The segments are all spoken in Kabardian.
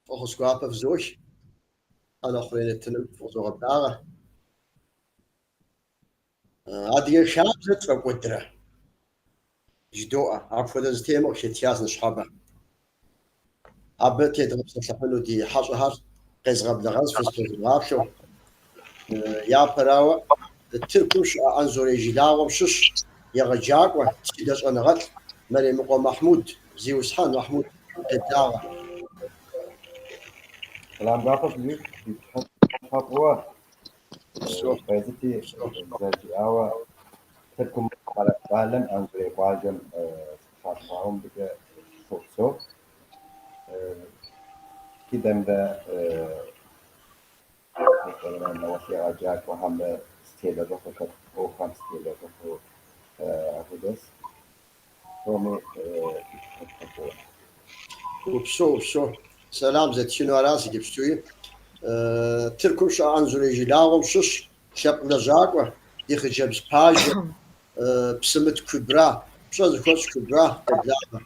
Фӏэхъус гуапэ фызох, ӏэнэ хъурей нэтыным фыкъызогъэблагъэ. Адыгэ хабзэр тфӏэкӏуэдрэ? Жыдоӏэ, апхуэдэ зы темэ къыхэтхащ ныщхьэбэ. Абы тедгъэпсэлъыхьыну ди хьэщӏэхэр къезгъэблэгъэнщ фызыпэзмыгъаплъэу. Япэрауэ, Тыркум щыӏэ Анзорей жылагъуэм щыщ егъэджакӏуэ, тхыдэ щӏэныгъэлӏ Мэремыкъуэ Мэхьмуд, зиусхьэн Мэхьмуд, къеблагъэ. Сэлам гуапэ фызох, фи пщыхьэщхьэ фӏыуэ. Баязити зэрыжиӏауэ, Тыркум къалэм Анзорей къуажэм сыкъыщалъхуауэ мыбыкӏэ сопсэу. Тхыдэмрэ нэгъуэщӏ егъэджакӏуэхэмрэ сытелэжьыхьу, лъэпкъ ӏуэхухэм сытелэжьыхьу апхуэдэс. Псоми фи пщыхьэщхьэ фӏыуэ. Упсэу, упсэу. Сэлам зэтхыну аращ иджыпстуи. Тыркум щыӏэ Анзорей жылагъуэм щыщ лъэпкъ лэжьакӏуэ, ди хъыджэбз пажэ, Псымыт Кубра, пщӏэ зыхуэсщӏ Кубра, къеблагъэ.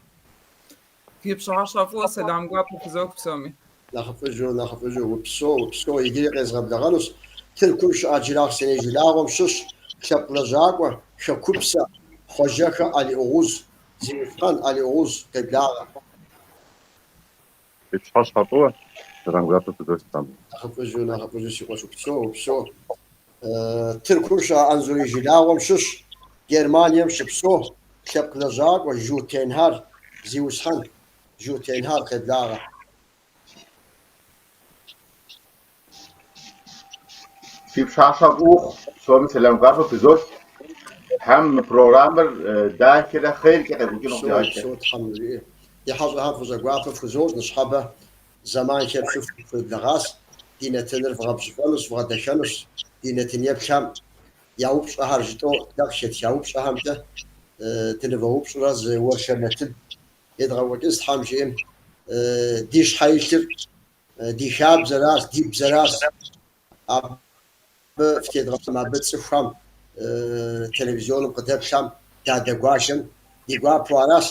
Фи пщыхьэщхьэ фӏыуэ, сэлам гуапэ фызох псоми. Нэхъыфӏыжу, нэхъыфӏыжу, упсэу, упсэу, иджыри къезгъэблэгъэнущ. Тыркум щыӏэ Джылахъстэней жылагъуэм щыщ лъэпкъ лэжьакӏуэ, хэкупсэ, Хъуэжэхэ Али Огъуз, зиусхьэн Али Огъуз, къеблагъэ. Фи пщыхьэщхьэ фӏыуэ, сэлам гуапэ фызох псоми. Нэхъыфӏыжу, нэхъыфӏыжу, си къуэш, упсэу, упсэу. Тыркум щыӏэ Анзорей жылагъуэм щыщ, Германием щыпсэу лъэпкъ лэжьакӏуэ Жу Тенхар, зиусхьэн Жу Тенхар, къеблагъэ. Фи пщыхьэщхьэ фӏы ухъу, псоми сэлам гуапэ фызох. Тхьэм мы программэр дахэрэ хъеркӏэ къекӏуэкӏыну Упсэу, къыдигъэкӏ. упсэу, Тхьэм жиӏэ. Ди хьэщӏэхэм фӏыщӏэ гуапэ фхузощӏ, ныщхьэбэ зэман хэфхыу фыкъытхуеблэгъащ. Ди нэтыныр вгъэбжьыфӏэнущ, вгъэдэхэнущ. Ди нэтын еплъхэм я упщӏэхэр жытӏэу дэ къыхэтха упщӏэхэмкӏэ дынывэупщӏурэ зы уэршэр нэтын едгъэкӏуэкӏынщ, Тхьэм жиӏэм. Ди щхьэ илъыр ди хабзэращ, ди бзэращ. Абы фытедгъэпсэм, абы цӏыхухэм телевизионым къыдэплъхэм дадэгуашэм ди гуапэу аращ.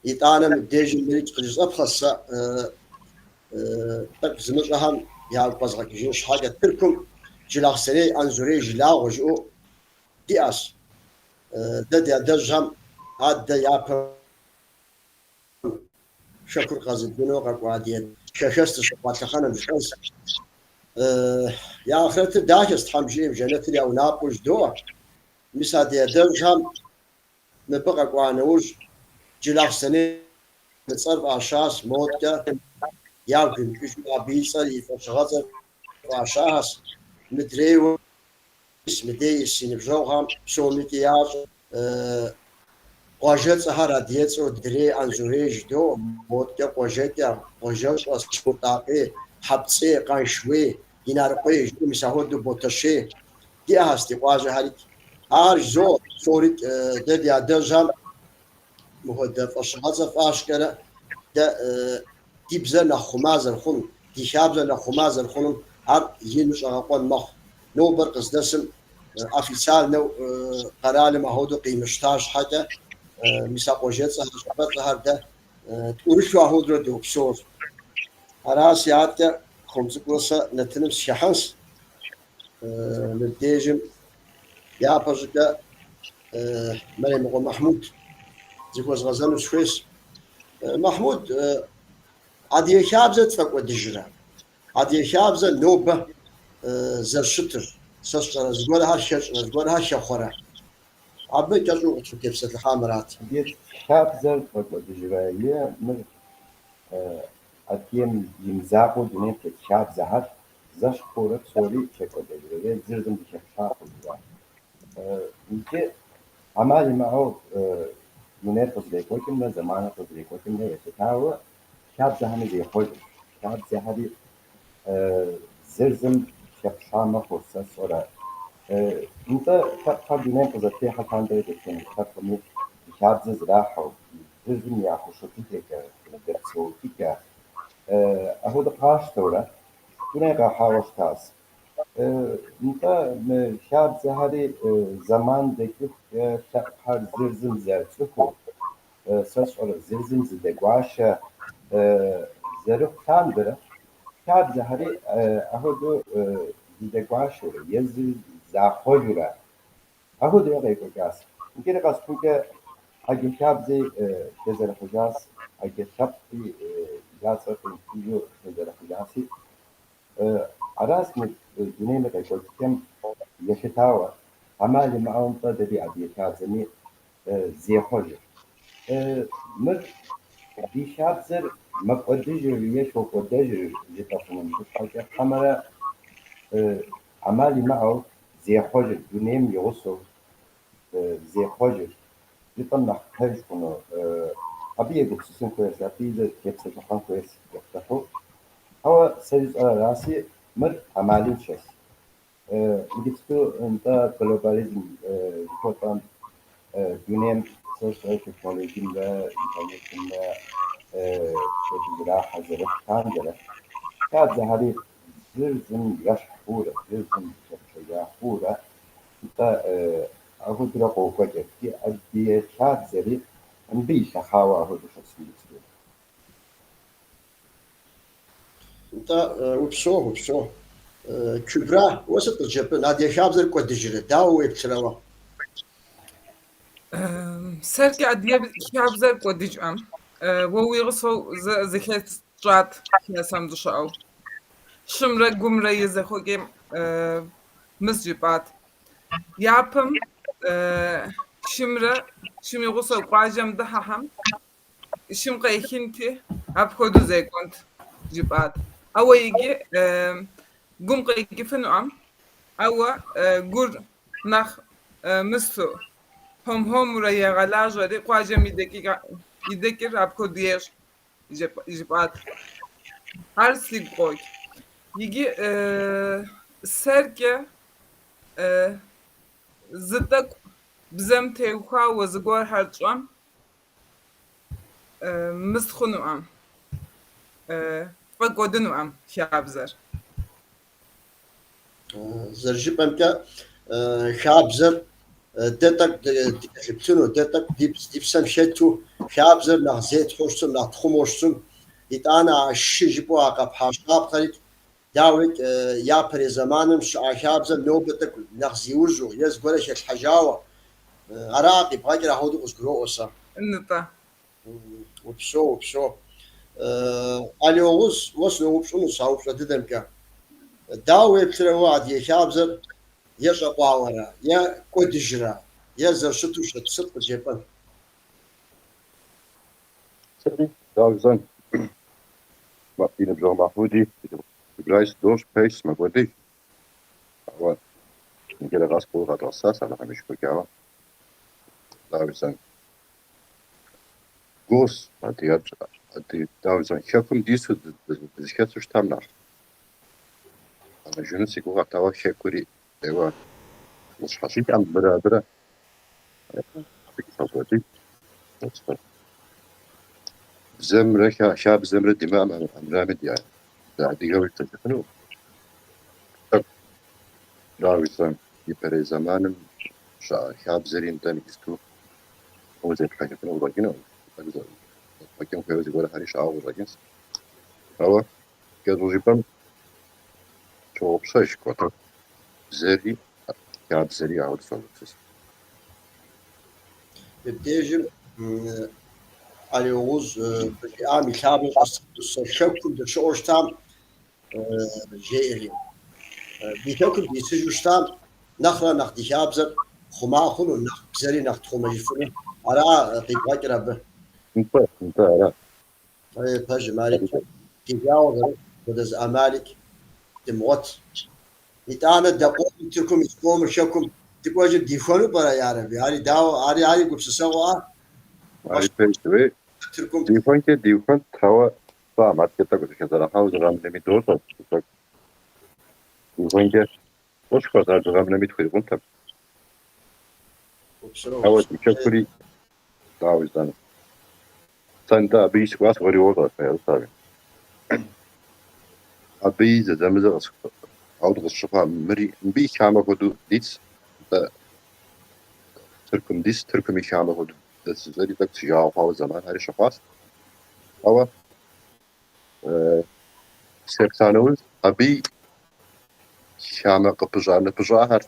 Итӏанэ мыбдежым мырикӏ къыжысӏэпхъэщ сэ тӏэкӏу зымыщӏэхэм ягу къэзгъэкӏыжын щхьэкӏэ, Тыркум Джылахъстэней Анзорей жылагъуэ жыӏэу диӏэщ. Дэ ди адэжьхэм аддэ япэм хэкур къэзыбгынэу къэкӏуа ди хэхэс дыщыхъуа лъэхъэнэм жыпӏэнщ. Я ахърэтыр дахэщ, Тхьэм жиӏэм, жэнэтыр я унапӏэу жыдоӏэ. Мис а ди адэжьхэм мыбы къэкӏуа нэужь, Джылахъстэней мы цӏэр фӏащащ, модкӏэ ягу имыкӏыжу абы и цӏэр, и фӏэщыгъэцӏэр фӏащахэщ. Мыдрейуэ мыдей ис си ныбжьэгъухэм псомикӏи ящӏэ. Къуажэцӏэхэр адыгэцӏэу Дрей, Анзорей жыдоӏэ, модкӏэ къуажэкӏэ, къуажэщӏэ, Шкъутӏакъей, Хьэпцӏей, Къаншыуей, Инарыкъуей жыӏэу мис ахуэдэу Ботэщей диӏэхэщ ди къуажэхэрикӏ. Ар жызоӏэ, псорикӏ дэ ди адэжьхэм мыхуэдэ фӏэщыгъэцӏэ фӏащкӏэрэ дэ ди бзэр нэхъ хъума зэрыхъун, ди хабзэр нэхъ хъума зэрыхъунум ар ину щӏэгъэкъуэн мэхъу. Нобэр къыздэсым официальнэу къэралым ахуэдэу къимыщта щхьэкӏэ, мис а къуажэцӏэхэр, щӏыпӏэцӏэхэр дэ тӏурылъу ахуэдэурэ допсэур. Аращи, адэкӏэ хуэм цӏыкӏуурэ сэ нэтыным сыхыхьэнщ. Мыбдежым япэщӏыкӏэ Мэремыкъуэ Мэхьмуд зыхуэзгъэзэну сыхуейщ. Мэхьмуд, адыгэ хабзэр тфӏэкӏуэдыжрэ? Адыгэ хабзэр нобэ зэрыщытыр, сэ сщӏэрэ, зыгуэрхэр хэщӏрэ, зыгуэрхэр хэхъуэрэ? Абы кӏэщӏу къытхутепсэлъыхьам арат. Адыгэ хабзэр тфӏэкӏуэдыжрэ е мыр адыгэм и мызакъуэу дунейм тет хабзэхэр зэщхь хъуурэ псори текӏуэдэжрэ е зыр зым дыхэпща хъужрэ? Иджы ӏэмал имыӏэу дунейр къызэрекӏуэкӏымрэ зэманыр къызэрекӏуэкӏымрэ елъытауэ хабзэхэми зехъуэжыр. Хабзэхэри зыр зым хэпща мэхъу, сэ сщӏэрэ. Нтӏэ, лъэпкъхэр дунейм къызэрытехьэ лъандэрэ дэтхэнэ лъэпкъми и хабзэ зэрахьэу, зыр зым я хущытыкӏэкӏэ, зэдэпсэукӏыкӏэ, апхуэдэ къащтэурэ дуней къахьауэ щытащ. Нтӏэ, мы хабзэхэри зэман дэкӏыхукӏэ лъэпкъхэр зыр зым зэрыцӏыхуу, сэ сщӏэрэ, зыр зым зыдэгуашэ, Зэрыхъу лъандэрэ хабзэхэри ахуэдэу зыдэгуашэурэ е зыр захъуэжурэ ахуэдэурэ къекӏуэкӏащ. Иджыри къэсхункӏэ ӏэджэ хабзи хэзэрыхьыжащ, ӏэджэ лъэпкъи я цӏэр къимытыжу хэзэрыхьыжащи, аращ мы дунейм и къекӏуэкӏыкӏэм елъытауэ, ӏэмал имыӏэу нтӏэ дэ ди адыгэ хабзэми зехъуэжыр. Мыр ди хабзэр мэкӏуэдыжыр е хокӏуэдэжыр жытӏэ хъуну мыбы щхьэкӏэ, хьэмэрэ ӏэмал имыӏэу зехъуэжыр, дунейм и гъусэу зехъуэжыр жытӏэм нэхъ пэж хъуну, абы егупсысын хуейщ, абы и тепсэлъыхьын хуейщ кӏыхьлӏыхьу. Ауэ сэ жысӏэр араси, мыр ӏэмалыншэщ. Иджыпсту нтӏэ глобализм жыхуэтӏэм дунейм сэ сщӏэ технологиемрэ интернетымрэ куэду зэрахьэ зэрыхъу лъандэрэ хабзэхэри зыр зым ещхь хъуурэ, зыр зым хэпщэжа хъуурэ, нтӏэ ахуэдурэ къокӏуэкӏыр. Ди адыгэ хабзэри мыбы илъэхъауэ ахуэдэу щытщ иджыпсту. Нтӏэ, упсэу, упсэу. Кюбра, уэ сыт къызжепӏэн? Адыгэ хабзэр кӏуэдыжрэ? Дауэ уеплърэ уэ? Сэркӏэ адыгэ хабзэр кӏуэдыжӏэм. Уэ уи гъусэу зэхэс тщӏат хасэм дыщыӏэу. Шымрэ гумрэ и зэхуэкӏэм мыс жыпӏат. Япэм шымрэ шым и гъусэу къуажэм дыхьэхэм шым къехынти, апхуэдэу зекӏуэнт жыпӏат. Ауэ иджы гум къикӏыфынуӏэм, ауэ гур нэхъ мысу хуэм-хуэмурэ егъэлажьэри къуажэм и дэкӏыр апхуэдэу ещӏ жыпӏат. Ар сигу къокӏ. Иджы сэркӏэ зы тӏэкӏу бзэм теухуауэ зыгуэрхэр тщӏэм мыс хъунуӏэм, фӏэкӏуэдынуӏэм хабзэр. Зэрыжыпӏэмкӏэ, хабзэр дэ тӏэкӏу дыкӏэлъыплъыну, дэ тӏэкӏу ди псэм хэту, хабзэр нэхъ зетхьэу щытым, нэхъ тхъумэу щытым, итӏанэ а шы жыпӏэу а къэпхьа щапхъэрикӏ, дауикӏ, япэрей зэманым щыӏа хабзэм нобэ тӏэкӏу нэхъ зиужьу е зыгуэрэ хэлъхьэжауэ, ара къибгъэкӏыр ахуэдэу къызгуроӏуэ сэ. Нтӏэ. Упсэу, упсэу. Али Огъуз, уэ сыноупщӏынущ а упщӏэ дыдэмкӏэ. Дауэ уеплърэ уэ адыгэ хабзэр е щӏэкъуауэрэ, е кӏуэдыжрэ, е зэрыщыту щыт, сыт къызжепӏэн? Сэри, дауэ жысӏэн? Ди ныбжьэгъу Махьмуди Кюбраи сыдощӏ, пэжщ, мэкӏуэдыж. Ауэ иджырэ къэс фӏыуэ къэдгъэсащ Алыхьым и шыкуркӏэ, ауэ дауэ жысӏэн? Гугъущ дауэ жысӏэн, хэкум дису дызэхэсу щытам нэхъ къэнэжыну си гугъэт, ауэ хэкури ӏейуэ зэщхьэщыкӏ мыбырэ абырэ абыкӏи щокӏуэдыж. Бзэмрэ хабзэмрэ димыӏэм армырами дыадыгэу жытӏэжыфыну. Тӏэкӏу, дауэ жысӏэн, ипэрей зэманым щыӏа хабзэри нтӏэ иджыпсту фӏыуэ зепхьэжыфыну къыщӏэкӏынукъым. Тӏэкӏу зэхъуэкӏын хуейуэ зыгуэрхэри щыӏауэ къыщӏэкӏынщ. Ауэ кӏэщӏу жыпӏэм щогъупщэж кӏуэтэху бзэри хабзэри ауэ согупсыс. Мыбдежым Али Огъуз къыжиӏам и лъабжьэ щӏэсцӏынущ сэ хэкум дыщыӏэу щытам, жеӏэри. Ди хэкум дисыжу щытам нэхърэ нэхъ ди хабзэр хъума хъуну, нэхъ бзэри нэхъ тхъумэжыфыну. Ара къибгъэкӏыр абы? Нтӏэ, нтӏэ, ара. Пэжым, арикӏ ди жагъуэ зэрыхъу хуэдэ зы ӏэмаликӏ дымыгъуэт. Итӏанэ дэ къомым Тыркум ис къомыр хэкум дыкӏуэжым дихуэну пӏэрэ, ярэби? Ари дауэ, ари ари гупсысэгъуэӏэ? Ари пэжщ, уей. Тыркум. Дихуэнкӏэ дихуэнт, ауэ щӏам адэкӏэ тӏэкӏу зэхэзэрыхьауэ зыгъэмынэми дощӏэ, тӏэкӏу. Дихуэнкӏэ щӏышхуэщ, ар зыгъэмынэми тхурикъунтэм. Упсэу, Ауэ упсэу. ди хэкури дауэ жысӏэну? Сэ нтӏэ абыи сыкӏуащ, уэри уощӏэ, Ярославе. Абыи зэзэмызэ ауэ къысщыхъуа, мыри мыбыи хамэ хуэдэу дитщ, нтӏэ Тыркум дис, Тыркуми хамэ хуэдэу дэс жысӏэри тӏэкӏу си жагъуэ хъуауэ зэманхэри щыхъуащ. Ауэ Сеплъа нэужь, абы хамэ къыпыщӏа ныпыщӏахэр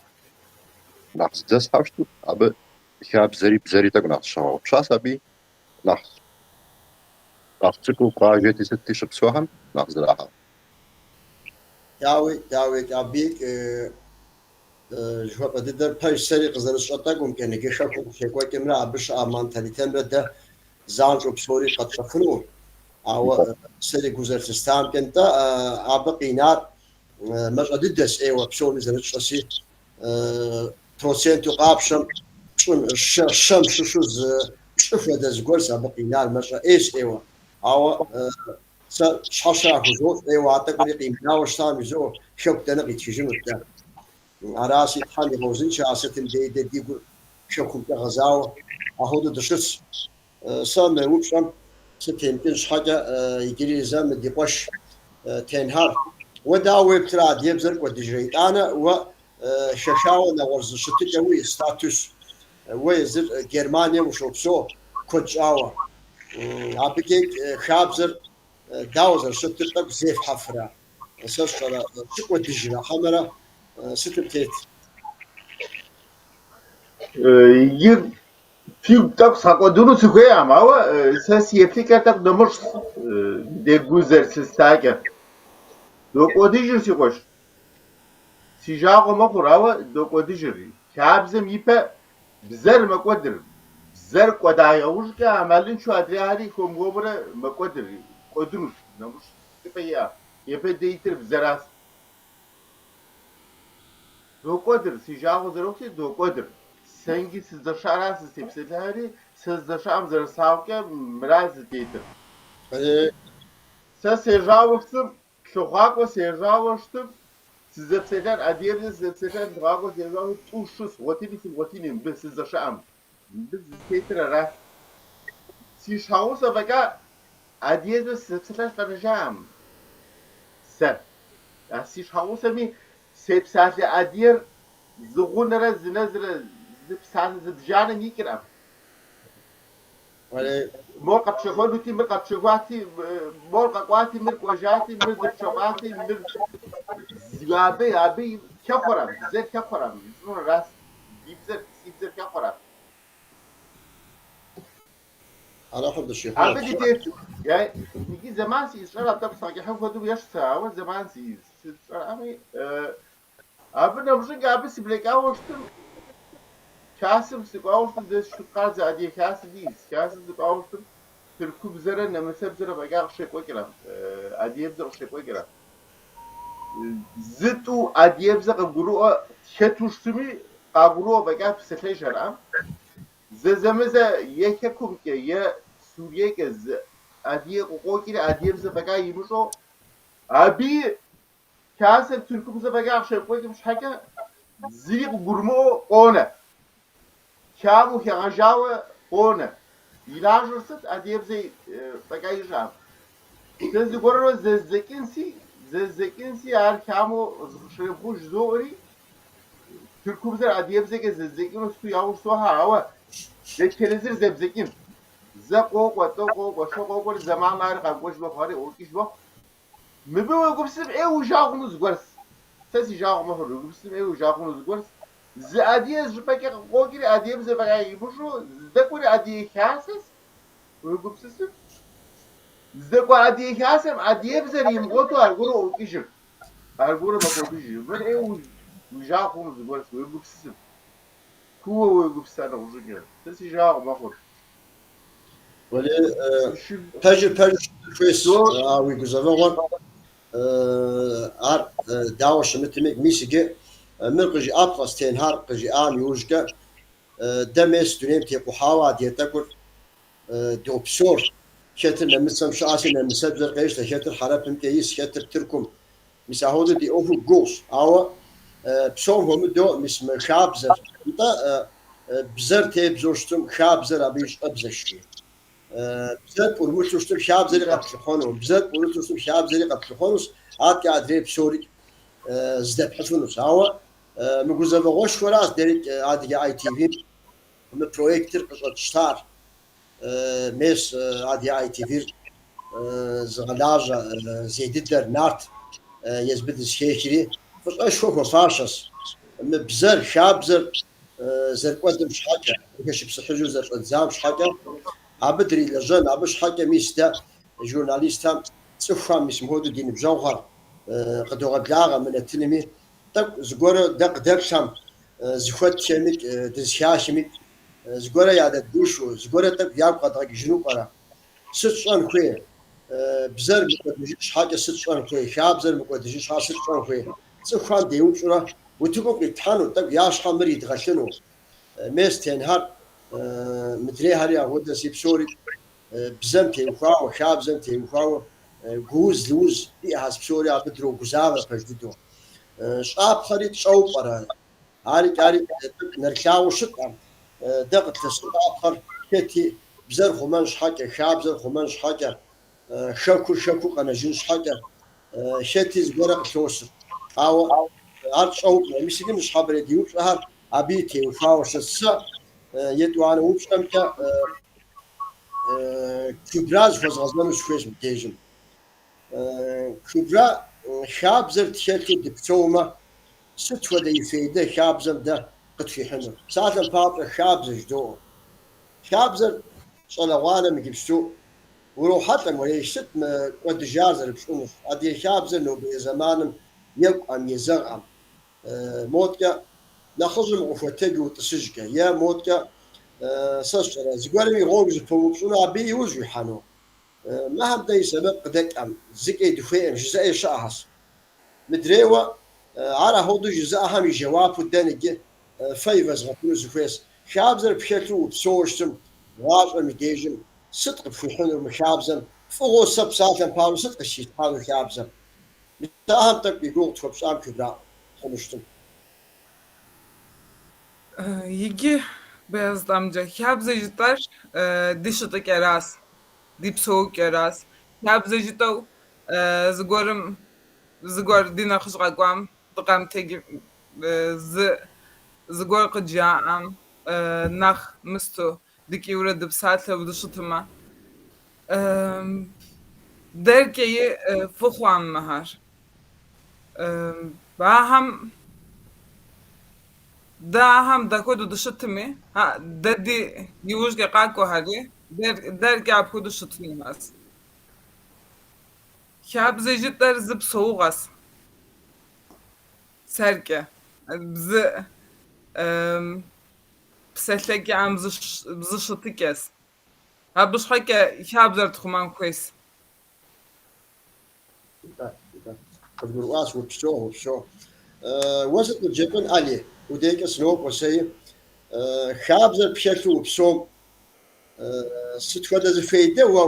нэхъ зыдэсхьэу щыту, абы хабзэри бзэри тӏэкӏу нэхъ зыщагъэгъупщащ аби нэхъ нэхъ цӏыкӏуу къуажэти сытти щыпсэухэм нэхъ зэрахьэ. Дауи, дауикӏ, абыикӏ жыхуэпӏэ дыдэр пэж сэри къызэрысщӏэ тӏэкӏумкӏэ, иджы хэкум къыщекӏуэкӏымрэ абы щыӏэ менталитетымрэ дэ занщӏэу псори къэтщӏэфыну. Ауэ сэри гу зэрылъыстамкӏэ, нтӏэ, абы къинар мащӏэ дыдэщ ӏейуэ псоми зэрытщӏэси, проценту къапщэм пщӏым, щэм щыщу зы пщӏы хуэдэ зыгуэрщ абы къинар, мащӏэ ӏейщ ӏейуэ. Ауэ сэ щхьэщэ яхузощӏ ӏейуэ, а тӏэкӏури къимынауэ щытам жызоӏэ, хэку дэнэ къитхыжынут дэ. Аращи, Тхьэм игъэузыншэ, а сытым дей дэ ди гур хэкумкӏэ гъэзауэ ахуэдэу дыщытщ. Сэ мы упщӏэм сытемыкӏын щхьэкӏэ иджыри зэ мы ди къуэш Тенхьэр, уэ дауэ уеплърэ адыгэбзэр кӏуэдыжрэ? Итӏанэ уэ хэхауэ нэгъуэщӏ зы щытыкӏэ уиӏэ, статус, уэ езыр Германием ущопсэу куэд щӏауэ. Абыкӏэ хабзэр дауэ зэрыщытыр тӏэкӏу зефхьэфрэ? Сэ сщӏэрэ, щыкӏуэдыжрэ хьэмэрэ сытым тет? Иджы фигу тӏэкӏу сгъэкӏуэдыну сыхуейкъым, ауэ сэ си еплъыкӏэр тӏэкӏу нэмыщӏ дей гу зэрылъыстакӏэ. Докӏуэдыжыр, си къуэш. Си жагъуэ мэхъур, ауэ докӏуэдыжыр. Хабзэм ипэ бзэр мэкӏуэдыр. Бзэр кӏуэда иужькӏэ ӏэмалыншэу адрейхэри хуэм-хуэмурэ мэкӏуэдыр, кӏуэдынущ, нэмыщӏ щӏыпӏэ иӏэ. Япэ дей итыр бзэращ. Докӏуэдыр, си жагъуэ зэрыхъути, докӏуэдыр. Сэ иджы сыздэщыӏэра сызытепсэлъыхьри, сэ сыздэщыӏэм зэрыслъагъукӏэ мыра зытетыр. Сэ сежьауэ щытым, лъыхъуакӏуэ сежьауэ щытым, сызэпсэлъэн, адыгэбзэ сызэпсэлъэн лъыхъуакӏуэ сежьауэ тӏу-щы сгъуэтыни сымыгъуэтыни мыбы сыздэщыӏэм. Мыбы зытетыр ара. Си щхьэгъусэ фӏэкӏа адыгэбзэ сызэпсэлъэн къэнэжаӏым сэ. А си щхьэгъусэми сепсалъэ адыгэр зы гъунэрэ зы нэзрэ зы псалъэ зыбжанэм икӏыркъым. Мор къэпщэхуэнути, мыр къэпщэхуати, мор къэкӏуати, мыр кӏуэжати, мыр дыпщэфӏати, мыр абы, абы хэхъуэрэм, бзэр хэхъуэрэм, жысӏэнур аращ. Ди бзэр, си бзэр хэхъуэрэм. Алыхьым дыщихъумэ. Абы ди тет, я, иджы зэман си сщӏэрэ, тӏэкӏу сыкъэкӏыхьын хуэдэу ещхь сэ, ауэ зэман си сщӏэрами, абы нэмыщӏыкӏэ абы сыблэкӏауэ щытым, хасэм сыкӏуауэ щытым, дэ Штутгарт зы адыгэ хасэ диӏэщ, хасэм сыкӏуауэ щытым, тыркубзэрэ нэмыцэбзэрэ фӏэкӏа къыщекӏуэкӏрэм, адыгэбзэ къыщекӏуэкӏрэм. Зы-тӏу адыгэбзэ къыгурыӏуэ хэту щытми, къагурыӏуэ фӏэкӏа псэлъэжхэрӏэм. Зэзэмызэ е хэкумкӏэ, е Суриекӏэ зы адыгэ къыкъуокӏри адыгэбзэ фӏэкӏа имыщӏэу, абыи хасэм тыркубзэ фӏэкӏа къыщекӏуэкӏым щхьэкӏэ зыри къыгурымыӏуэу къонэ. Хамэу хэгъэжауэ къонэ. И лажьэр сыт адыгэбзэ фӏэкӏа ищӏам? Сэ зыгуэрурэ зэздзэкӏынси, зэздзэкӏынси ар хамэу зыкъыщремыхъуж жызоӏэри, тыркубзэр адыгэбзэкӏэ зэздзэкӏыну сыту яужь сохьэ, ауэ дэтхэнэ зыр зэбдзэкӏын. Зэ къокӏуэ, тӏэу къокӏуэ, щэ къокӏуэри зэман ари къэмыкӏуэж мэхъу, ари ӏуокӏыж мэхъу. Мыбы уегупсысым ӏей уи жагъуэ хъуну зыгуэрщ. Сэ си жагъуэ мэхъур, уегупсысым ӏей уи жагъуэ хъуну зыгуэрщ. Зы адыгэ щӏыпӏэкӏэ къыкъуокӏри адыгэбзэ фӏэкӏа имыщӏэу, здэкӏуэри адыгэ хасэщ, уегупсысым. Здэкӏуа адыгэ хасэм адыгэбзэр имыгъуэту аргуэру ӏуокӏыжыр, аргуэру мэкӏуэдыжыр. Мыр ӏей уи жагъуэ хъуну зыгуэрщ, уегупсысым. Кууэ уегупсыса нэгъуэщӏыкӏэ. Сэ си жагъуэ мэхъур. Уэлей, пэжыр пэжу щытын хуейщ, а уи гузэвэгъуэр ар дауэ щымытми, мис иджы мыр къыжыӏапхъэщ, Тенхьар къыжиӏам иужькӏэ дэ мес дунейм текъухьауэ адыгэ тӏэкӏур допсэур. Хэтыр нэмыцэм щыӏэщи, нэмыцэбзэр къещтэ, хэтыр хьэрыпымкӏэ ис, хэтыр Тыркум. Мис ахуэдэу ди ӏуэхур гугъущ, ауэ псом хуэмыдэу мис мы хабзэр, нтӏэ, бзэр тебзэу щытым, хабзэр абы и щӏэбзэщ жи. Бзэр пӏурымылъу щытым, хабзэри къэплъыхъуэну, бзэр пӏурылъу щытым, хабзэри къэплъыхъуэнущ, аткӏэ адрей псори здэпхьыфынущ. Ауэ мы гузэвэгъуэшхуэращ дэрикӏ Адыгэ ITV-м мы проектыр къыщӏэтщтар. Мес Адыгэ ITV-р. зыгъэлажьэ зей дыдэр Нарт езбы дызыхехри, фӏыщӏэшхуэ хуэфащэщ. Мы бзэр, хабзэр зэрыкӏуэдым щхьэкӏэ, зыхэшыпсыхьыжу зэрыщӏэддзам щхьэкӏэ, абы дрилэжьэн, абы щхьэкӏэ мис дэ журналистхэм, цӏыхухэм мис мыхуэдэу ди ныбжьэгъухэр къыдогъэблагъэ мы нэтынми, тӏэкӏу зыгуэрэ дэ къыдэплъхэм, зыхуэтхэмикӏ, дызыхахымикӏ, зыгуэрэ ядэдгуэшу, зыгуэрэ тӏэкӏу ягу къэдгъэкӏыжыну пӏэрэ? Сыт щӏэн хуей? Бзэр мыкӏуэдыжын щхьэкӏэ сыт щӏэн хуей? Хабзэр мыкӏуэдыжын щхьэ сыт щӏэн хуей? Цӏыхухэм деупщӏурэ утыкум къитлъхьэну, тӏэкӏу я щхьэм мыр идгъэлъыну. Мес тенхэр, мыдрейхэри апхуэдэси псори бзэм теухуауэ, хабзэм теухуауэ гууз-лыуз диӏэхэщ псори абы дрогузавэ пэж дыдэу. Щӏапхъэри тщӏэу пӏэрэ? Арикӏ, ари тӏэкӏу нэрылъагъуу щыткъым. Дэ къытлъыс щӏапхъэр хэти бзэр хъумэн щхьэкӏэ, хабзэр хъумэн щхьэкӏэ, хэкур хэкуу къэнэжын щхьэкӏэ, хэти зыгуэрэ къылъосыр. Ауэ ар тщӏэу пӏэрэ? Мис иджы ныщхьэбэрей ди упщӏэхэр абы и теухуауэ щыт. Сэ етӏуанэ упщӏэмкӏэ Кубра зыхуэзгъэзэну сыхуейщ мыбдежым. Кубра, хабзэр тхэлъу дыпсэумэ, Сыт хуэдэ и фейдэ хабзэм дэ къытхуихьынур? Псалъэм папщӏэ, хабзэ жыдоӏэ. Хабзэр щӏалэгъуалэм иджыпсту урохьэлӏэ морей, сыт мы кӏуэдыжар зэрыпщӏынур? Адыгэ хабзэр нобэрей зэманым екӏуӏэм, езэгъӏэм. Моткӏэ нэхъыжьым укъыхуэтэджу утӏысыжкӏэ, е моткӏэ, сэ сщӏэрэ, зыгуэрым и гъуэгу зыпумыпщӏыну абы и ужь уихьэну? Мыхэм дэ и сэбэп къыдэкӏӏэм, зыкӏи дыхуейӏым, жызыӏэи щыӏэхэщ. Мыдрейуэ, ар ахуэдэу жызыӏэхэм и жэуапу дэн иджы фэ ивэзгъэтыну сыхуейщ. Хабзэр пхэлъу упсэууэ щытым, гъащӏэм и дежым сыт къыпхуихьынур мы хабзэм? Фӏыгъуэу сэ псалъэм папщӏэ сыт къысхилъхьэнур хабзэм? Мис ахэм тӏэкӏу и гугъу тхуэпщӏам Кубра хъуну щытым. Иджы, Бэязыт амджэ, хабзэ жытӏэр ди щытыкӏэращ, ди псэукӏэращ. Хабзэ жытӏэу зыгуэрым зыгуэр ди нэхъыжь къэкӏуам дыкъэмытэджым, зы зыгуэр къыджаӏэм нэхъ мысту дыкӏийурэ дыпсалъэу дыщытымэ, дэркӏэи фӏы хъуам мыхэр. Ахэм дэ ахэм дахуэдэу дыщытми, дэ ди иужькӏэ къакӏуэхэри дэркӏэ апхуэдэу щытынухэщ. Хабзэ жытӏэр зы псэугъэщ сэркӏэ, зы псэлъэкӏэм зы щытыкӏэщ. Абы щхьэкӏэ хабзэр тхъумэн хуейщ. Къызгурыӏуащ, упсэу, упсэу. Уэ сыт къыджепӏэн, Али, удейкӏэ сынокӏуэ сэи. Хабзэр пхэлъу упсэум, Сыт хуэдэ зы фейдэ уэ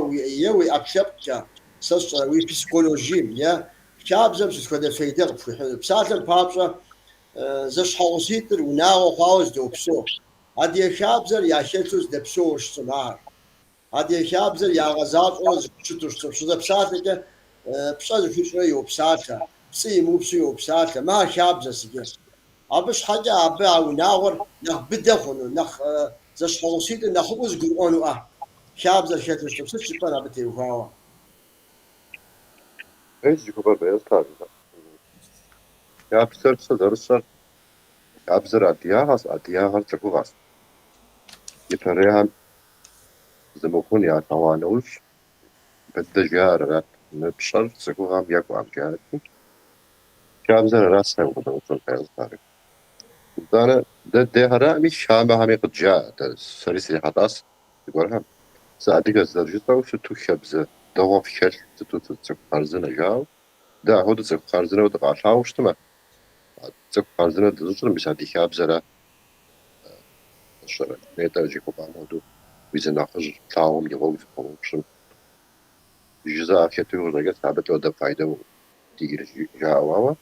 е уи ӏэпкълъэпкъкӏэ, сэ сщӏэрэ, уи психологием е хабзэм сыт хуэдэ фейдэ къыпхуихьынур? Псалъэм папщӏэ, зэщхьэгъуситӏыр унагъуэ хъуауэ зэдопсэу. Адыгэ хабзэр яхэлъу зэдэпсэууэ щытым ахэр. Адыгэ хабзэр ягъэзащӏэурэ зэхущыту щытым. Щызэпсалъэкӏэ пщӏэ зыхуищӏурэ йопсалъэ, пцӏы имыупсу йопсалъэ. Мыхэр хабзэщ иджы. Абы щхьэкӏэ абы а унагъуэр нэхъ быдэ хъуну, нэхъ зэщхьэгъуситӏыр нэхъыфӏу зыгурыӏуэнуӏэ хабзэр хэлъу щытым. Сыт жыпӏэн абы теухуауэ? Пэжщ жыхуэпӏэр, Бэязыт. Хабзэр сэ зэрысщӏэр, хабзэр адыгагъэщ, адыгагъэр цӏыхугъэщ. Ипэрейхэм зы мыхъун ялъэгъуа нэужь, япэ дыдэ жаӏэр арат, мы пщӏэр цӏыхугъэм екӏуӏэм жаӏэрти, Хабзэр аращ сэ укъызэупщӏыр, Бэязыт. Итӏанэ дэ дехьэраӏыми, хамэхэми къыджаӏэ, дэ сэри срихьэлӏащ зыгуэрхэм. Сыадыгэ зэрыжысӏэу сыту хабзэ дэгъуэ фхэлъ, сыту цӏыху хъарзынэ жаӏэу, дэ апхуэдэу цӏыху хъарзынэу дыкъалъагъуу щытмэ, а цӏыху хъарзынэ дызыщӏыр мис а ди хабзэра сщӏэрэ. Нетӏэ жыхуэпӏам хуэдэу уи зы нэхъыжь плъагъум и гъуэгу зыпомыупщӏым жызыӏэ хэту къыщӏэкӏынт, абы лӏо дэ файдэу диӏэр жаӏэу, ауэ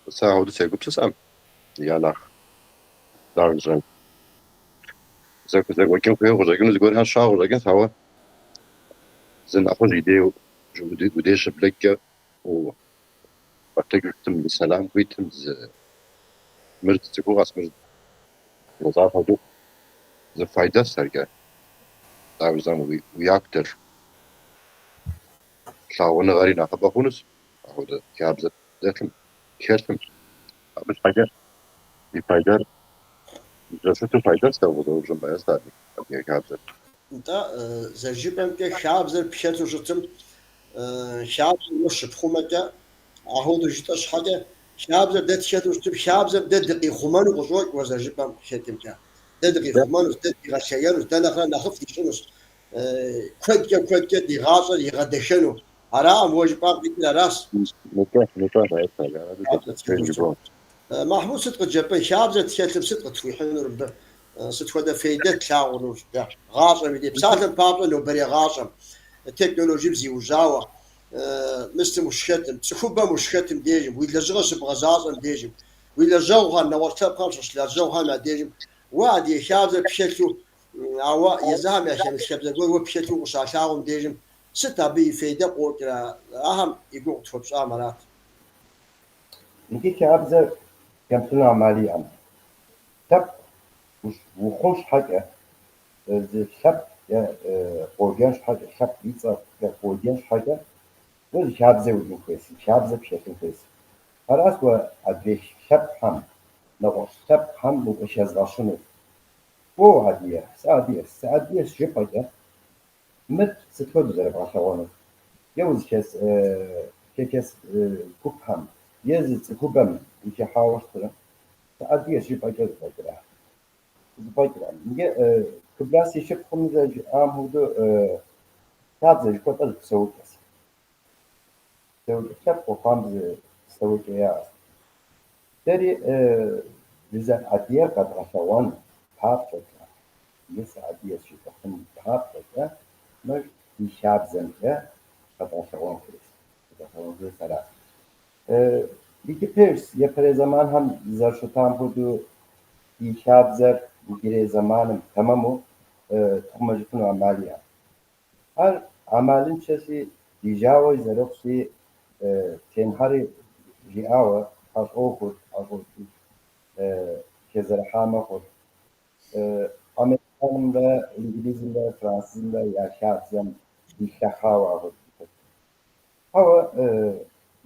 сэ апхуэдэу сегупсысӏэм, я нэхъ дауэ жысӏэн, зэкӏуэкӏын хуейуэ къыщӏэкӏыну зыгуэрхэр щыӏэу къыщӏэкӏынт, ауэ зы нэхъыжь и дей удей щыблэкӏкӏэ укъэтэджу щытым, зы сэлам къуитым, зы мыр цӏыхугъэщ, мыр жызыӏам хуэдэу зы файдэщ сэркӏэ, дауэ жысӏэн, уи яку дэлъ. Лъагъуныгъэри нэхъыбэ хъунущ, апхуэдэ хабзэ дэлъым, тхэлъым. Абы щхьэкӏэ и файдэр зэрыщыту файдэщ дэ укъызэупщӏым, маэстро, адыгэ хабзэр. Нтӏэ, зэрыжыпӏэмкӏэ, хабзэр пхэлъу щытым, хабзэр уэ щыпхъумэкӏэ, ахуэдэу жытӏэ щхьэкӏэ, хабзэр дэ тхэлъу щытым, хабзэм дэ дыкъихъумэну къыщӏокӏ уэ зэрыжыпӏэм къыхэкӏымкӏэ. Дэ дыкъихъумэнущ, дэ дигъэлъэгэнущ, дэ нэхърэ нэхъыфӏ дищӏынущ. Куэдкӏэ, куэдкӏэ ди гъащӏэр игъэдэхэну. Араӏым уэ жыпӏам къикӏыр аращ. Нтӏэ, нтӏэ, маэстро, аращ. Махьмуд, сыт къыджепӏэн? Хабзэр тхэлъым сыт къытхуихьынур мыбы? Сыт хуэдэ фейдэ тлъагъунур дэ гъащӏэм и дей? Псалъэм папщӏэ, нобэрей гъащӏэм технологием зиужьауэ, мыстым ущыхэтым, цӏыхубэм ущыхэтым дежым, уи лэжьыгъэ щыбгъэзащӏэм дежым, уи лэжьэгъухэр, нэгъуэщӏ лъэпкъхэм щыщ лэжьэгъухэм я дежым, уэ адыгэ хабзэр пхэлъу, ауэ езыхэм яхэмылъ хабзэ гуэр уэ пхэлъу укъыщалъагъум дежым, сыт абы и фейдэ къокӏрэ? Ахэм и гугъу къытхуэпщӏам арат. Иджы хабзэр хэмылъыну ӏэмал иӏэм. Лъэпкъ ухъун щхьэкӏэ, зы лъэпкъкӏэ къоджэн щхьэкӏэ, лъэпкъ и цӏэкӏэ къоджэн щхьэкӏэ, уэ зы хабзэ уиӏэн хуейщ, зы хабзэ пхэлъын хуейщ. Аращ уэ адрей лъэпкъхэм, нэгъуэщӏ лъэпкъхэм укъыхэзгъэщынур. Уэ уадыгэ, сыадыгэщ, сыадыгэщ жыпӏэкӏэ, мыр сыт хуэдэу зэрыбгъэлъэгъуэнур? Е узыхэс хэхэс гупхэм, е зы цӏыхубэм ухыхьауэ щытрэ, сыадыгэщ жыпӏэкӏэ зэфӏэкӏрэ? Зэфӏэкӏрэ? Иджы Кыбра си шыпхъум зэрыжиӏам хуэдэу хабзэ жыхуэтӏэр зы псэукӏэщ. Псэукӏэ лъэпкъыу хъуам зы псэукӏэ яӏэщ. Дэри дызэрыадыгэр къэдгъэлъэгъуэн папщӏэкӏэ, е сыадыгэщ жытӏэфын папщӏэкӏэ, мыр ди хабзэмкӏэ къэдгъэлъэгъуэн хуейщ. Къэдгъэлъэгъуэн хуейщ аращ. Иджы пэжщ, япэрей зэманхэм зэрыщытам хуэдэу ди хабзэр иджырей зэманым тэмэму тхъумэжыфыну ӏэмал иӏэкъым. Ар ӏэмалыншэщи, ди жагъуэ зэрыхъущи, Тенхьэри жиӏауэ, ӏэщӏохур, ӏэщӏокӏыж, хэзэрыхьа мэхъур. Американымрэ инглизымрэ французымрэ я хабзэм дилъэхъауэ апхуэдэу. Ауэ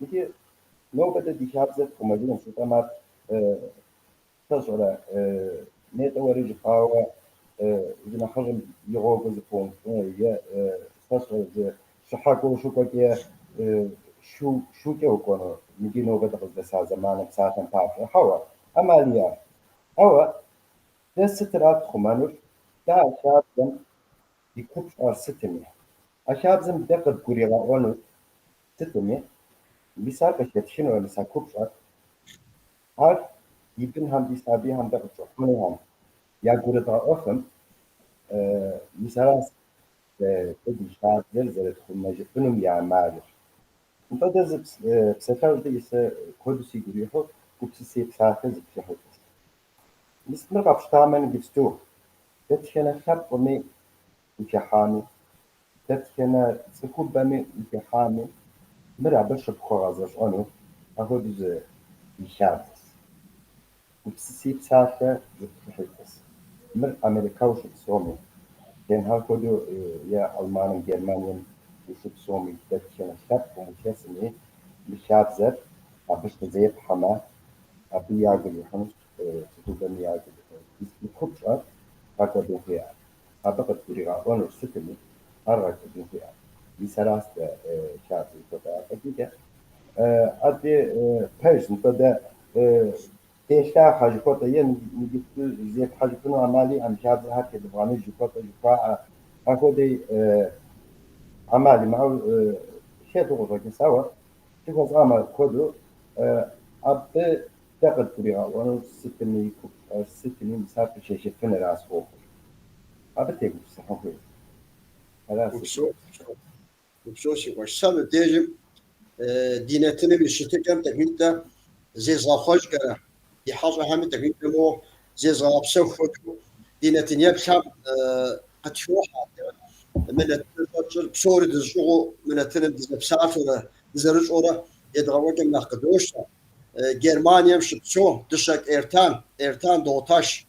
иджы нобэ дэ ди хабзэр тхъумэжынущ, жытӏэм ар Сэ сщӏэрэ, нетӏэ уэри жыпӏауэ, зы нэхъыжьым и гъуэгур зэпомыупщӏыну е сэ сщӏэрэ, зы щыхьэкӏуэ ущыкӏуэкӏэ шу, шукӏэ укӏуэну, иджы нобэ дыкъыздэса зэманым псалъэм папщӏэ. Хьэуэ, ӏэмал иӏэ. Ауэ дэ сытыра тхъумэнур? Дэ а хабзэм и купщӏэр сытми, а хабзэм дэ къыдгуригъэӏуэнур сытми, мис ар къыхэтхынурэ, мис а купщӏэр. Ар ди бынхэм, ди сабийхэм, дэ къытщӏэхъуэнухэм ягурыдгъэӏуэфым, мис аращ дэ ди хабзэр зэрытхъумэжыфынум и ӏэмалыр. Нтӏэ дэ зы псалъэжь диӏэщ, сэ куэду сигу ирихьу гупсыси псалъэ зыплъыхьу. Мис мыр къэпщтамэ иджыпсту, дэтхэнэ лъэпкъми ухыхьами, дэтхэнэ цӏыхубэми ухыхьами, мыр абы щыпхуэгъэзэщӏэну апхуэдэу зы и хабзэщ. Гупсыси псалъэ зыплъыхьи. Мыр Америкэ ущыпсэуми, Тенхьэр хуэдэу е Алманым, Германием ущыпсэуми, дэтхэнэ лъэпкъым ухэсми, мы хабзэр абы щызепхьэмэ, абы ягу ирихьынущ, цӏыхубэми ягу ирихьынущ. Мы купщӏэр гъэкӏуэдын хуейӏым. Абы къыдгуригъэӏуэнур сытми, ар гъэкӏуэдын хуейӏым. Мис аращ дэ хабзэ жыхуэтӏэр. Афӏэкӏыкӏэ адрей пэжщ, нтӏэ дэ делъахъэ жыхуэтӏэ е иджыпсту зепхьэжыфыну ӏэмал иӏэм хабзэхэр тедывгъэныж жыхуэтӏэ жыхуаӏэ апхуэдэ ӏэмал имыӏэу хэту къыщӏэкӏынщ, ауэ жыхуэсӏам апхуэдэу абы дэ къыдгуригъэӏуэнур сытми, купщӏэр сытми, мис ар къыхэхыфыныращ ӏуэхур. Абы тегупсыхьын хуейщ. Аращ. Упсэу, упсэу си къуэш. Сэ мыбдежым ди нэтыным и щытыкӏэм тӏэкӏуитӏэ зезгъэхъуэжкӏэрэ, ди хьэщӏэхэми тӏэкӏуитӏэ моуэ зезгъэгъэпсэху хуэдэу ди нэтын еплъхэм къытхохьэ. Мы нэтыныр щӏэтщӏыр псори дызыщӏыгъуу мы нэтыным дызэпсалъэурэ, дызэрыщӏэурэ едгъэкӏуэкӏым нэхъ къыдощтэ. Германием щыпсэу Дыщэкӏ Эртан, Эртан Догъуташ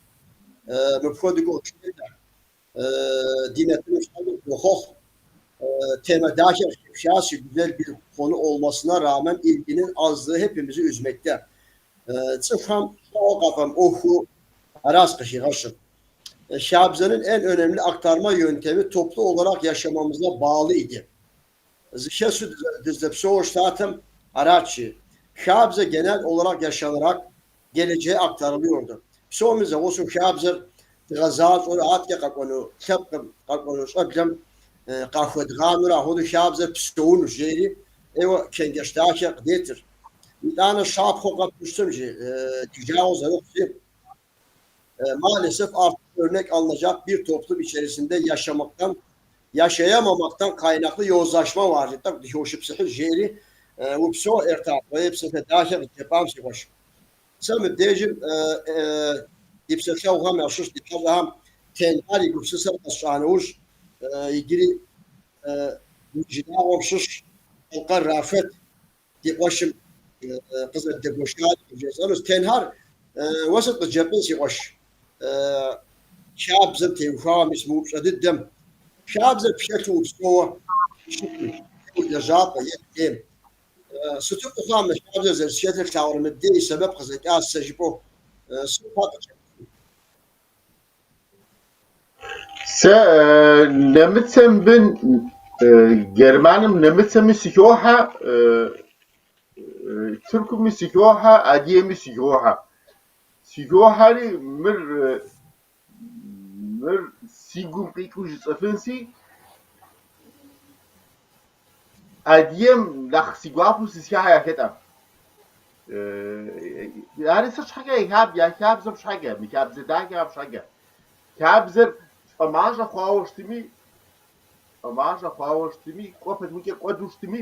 мыпхуэдэу къытхуетэ. Ди нэтыным щхьэкӏэ дохъуэхъу. Tema дахэ къыхипхащ, güzel bir konu olmasına rağmen ilginin azlığı hepimizi üzmekte. Цӏыхухэм щӏагъуэ къафӏэмыӏуэхуу аращ къыхигъэщыр. Хабзэnin en önemli aktarma yöntemi toplu olarak yaşamamıza bağlı idi. Зыхэсу дыздэпсэууэ щытатэм арат жи. Хабзэ genel olarak yaşanarak geleceğe aktarılıyordu. Псоми зэгъусэу хабзэр дгъэзащӏэурэ адэкӏэ къэкӏуэну лъэпкъым, къэкӏуэну щӏэблэм къахуэдгъанэурэ апхуэдэу хабзэр псэунущ, жери ӏейуэ чэнджэщ дахэ къыдетыр. Итӏанэ щапхъэу къэпхьу щытым жи, ди жагъуэ зэрыхъущи, maalesef artık örnek alınacak bir toplum içerisinde yaşamaktan, yaşayamamaktan kaynaklı yozlaşma var. Тӏэкӏу дыхошыпсыхьыж, жери упсэу Эртан, уэ псалъэ дахэ къыджепӏам, си къуэш. Сэ мыбдежым ди псэлъэгъухэм ящыщ ди хьэщӏэхэм Тенхьар и гупсысэр къэсщӏа нэужь, иджыри ди жылагъуэм щыщ Балъкъэр Рафэт ди къуэшым къызэрыдэгуэшар къывжесӏэнущ. Тенхьар, уэ сыт къыджепӏэн, си къуэш? Хабзэм теухуауэ мис мы упщӏэ дыдэм. Хабзэр пхэлъу упсэууэ щытми, е уи лэжьапӏэ, е дунейм. Сыту фӏы хъуа мы хабзэр зэрысхэлъыр лъагъурэ мыбдей и сэбэп къызэкӏащ сэ жыпӏэу сыт хъуа къыджепӏэн? Сэ нэмыцэм бын Германым нэмыцэми сыхохьэ, Тыркуми сыхохьэ, Адыгэми сыхохьэ. Сыхохьэри мыр мыр си гум къикӏыу жысӏэфынси, Адыгэм нэхъ си гуапэу сызыхыхьэ яхэтӏэм. Ари сыт щхьэкӏэ я хабзэм щхьэкӏэ, мы хабзэ дахэхэм щхьэкӏэ. Хабзэр фӏэмащӏэ хъуауэ щытми, фӏэмащӏэ хъуауэ щытми, кӏуэ пэтмикӏэ кӏуэду щытми,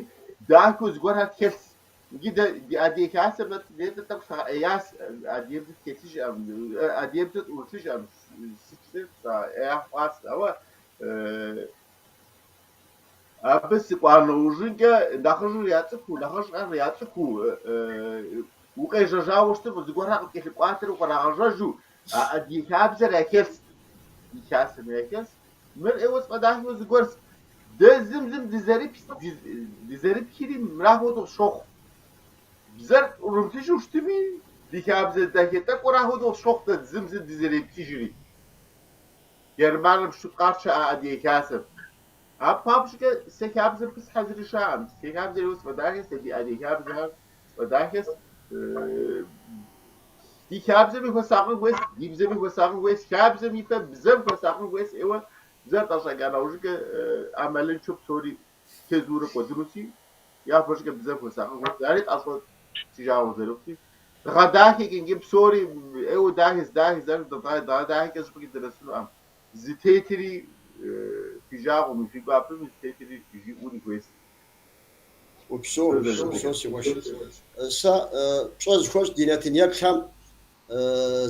дахэу зыгуэрхэр тхэлъщ. Иджы дэ ди адыгэ хасэм нетӏэ тӏэкӏу сагъэӏеяс, адыгэбзэ тхэлъыжӏэм, адыгэбзэ тӏурылъыжӏэм, сыт сагъэӏея хъуащ, ауэ абы сыкӏуа нэужьынкӏэ нэхъыжьыр яцӏыхуу, нэхъыщӏэр яцӏыхуу, укъежьэжауэ щытым, зыгуэрхэр къыпкӏэлъыкӏуатэрэ укърагъэжьэжу, а адыгэ хабзэр яхэлъщ, ди хасэм яхэлъщ. Мыр ӏейуэ сфӏэдахэу зыгуэрщ. Дэ зым зым дызэрыпхри мыра хуэдэу къысщохъу. Бзэр тӏурымылъыжу щытми, ди хабзэ дахэ тӏэкӏура хуэдэу къысщохъу дэ зым зым дызэрепхыжри. Германым Штутгарт щыӏэ адыгэ хасэм. Абы папщӏэкӏэ сэ хабзэм пыслъхьэ зыри щыӏэкъым. Си хабзэр ӏейуэ сфӏэдахэщ, сэ ди адыгэ хабзэхэр сфӏэдахэщ. Ди хабзэми хуэсакъын хуейщ, ди бзэми хуэсакъын хуейщ, хабзэм и пэ бзэм хуэсакъын хуейщ ӏейуэ бзэр тӏэщӏэкӏа нэужькӏэ ӏэмалыншэу псори тезурэ кӏуэдынуси, япэщӏыкӏэ бзэм хуэсакъын хуейщ. Ари тӏэщӏокӏ, си жагъуэ зэрыхъути. Дгъэдахэкӏэ иджы псори ӏейуэ дахэщ, дахэщ, дгъэдахэкӏэ зыщӏыпӏэкӏи дынэсынукъым. Зытетри фи жагъуэми, фи гуапэми зытетри жиӏэури хуейщ. Упсэу, упсэу, си къуэш. Сэ пщӏэ зыхуэсщӏ ди нэтын еплъхэм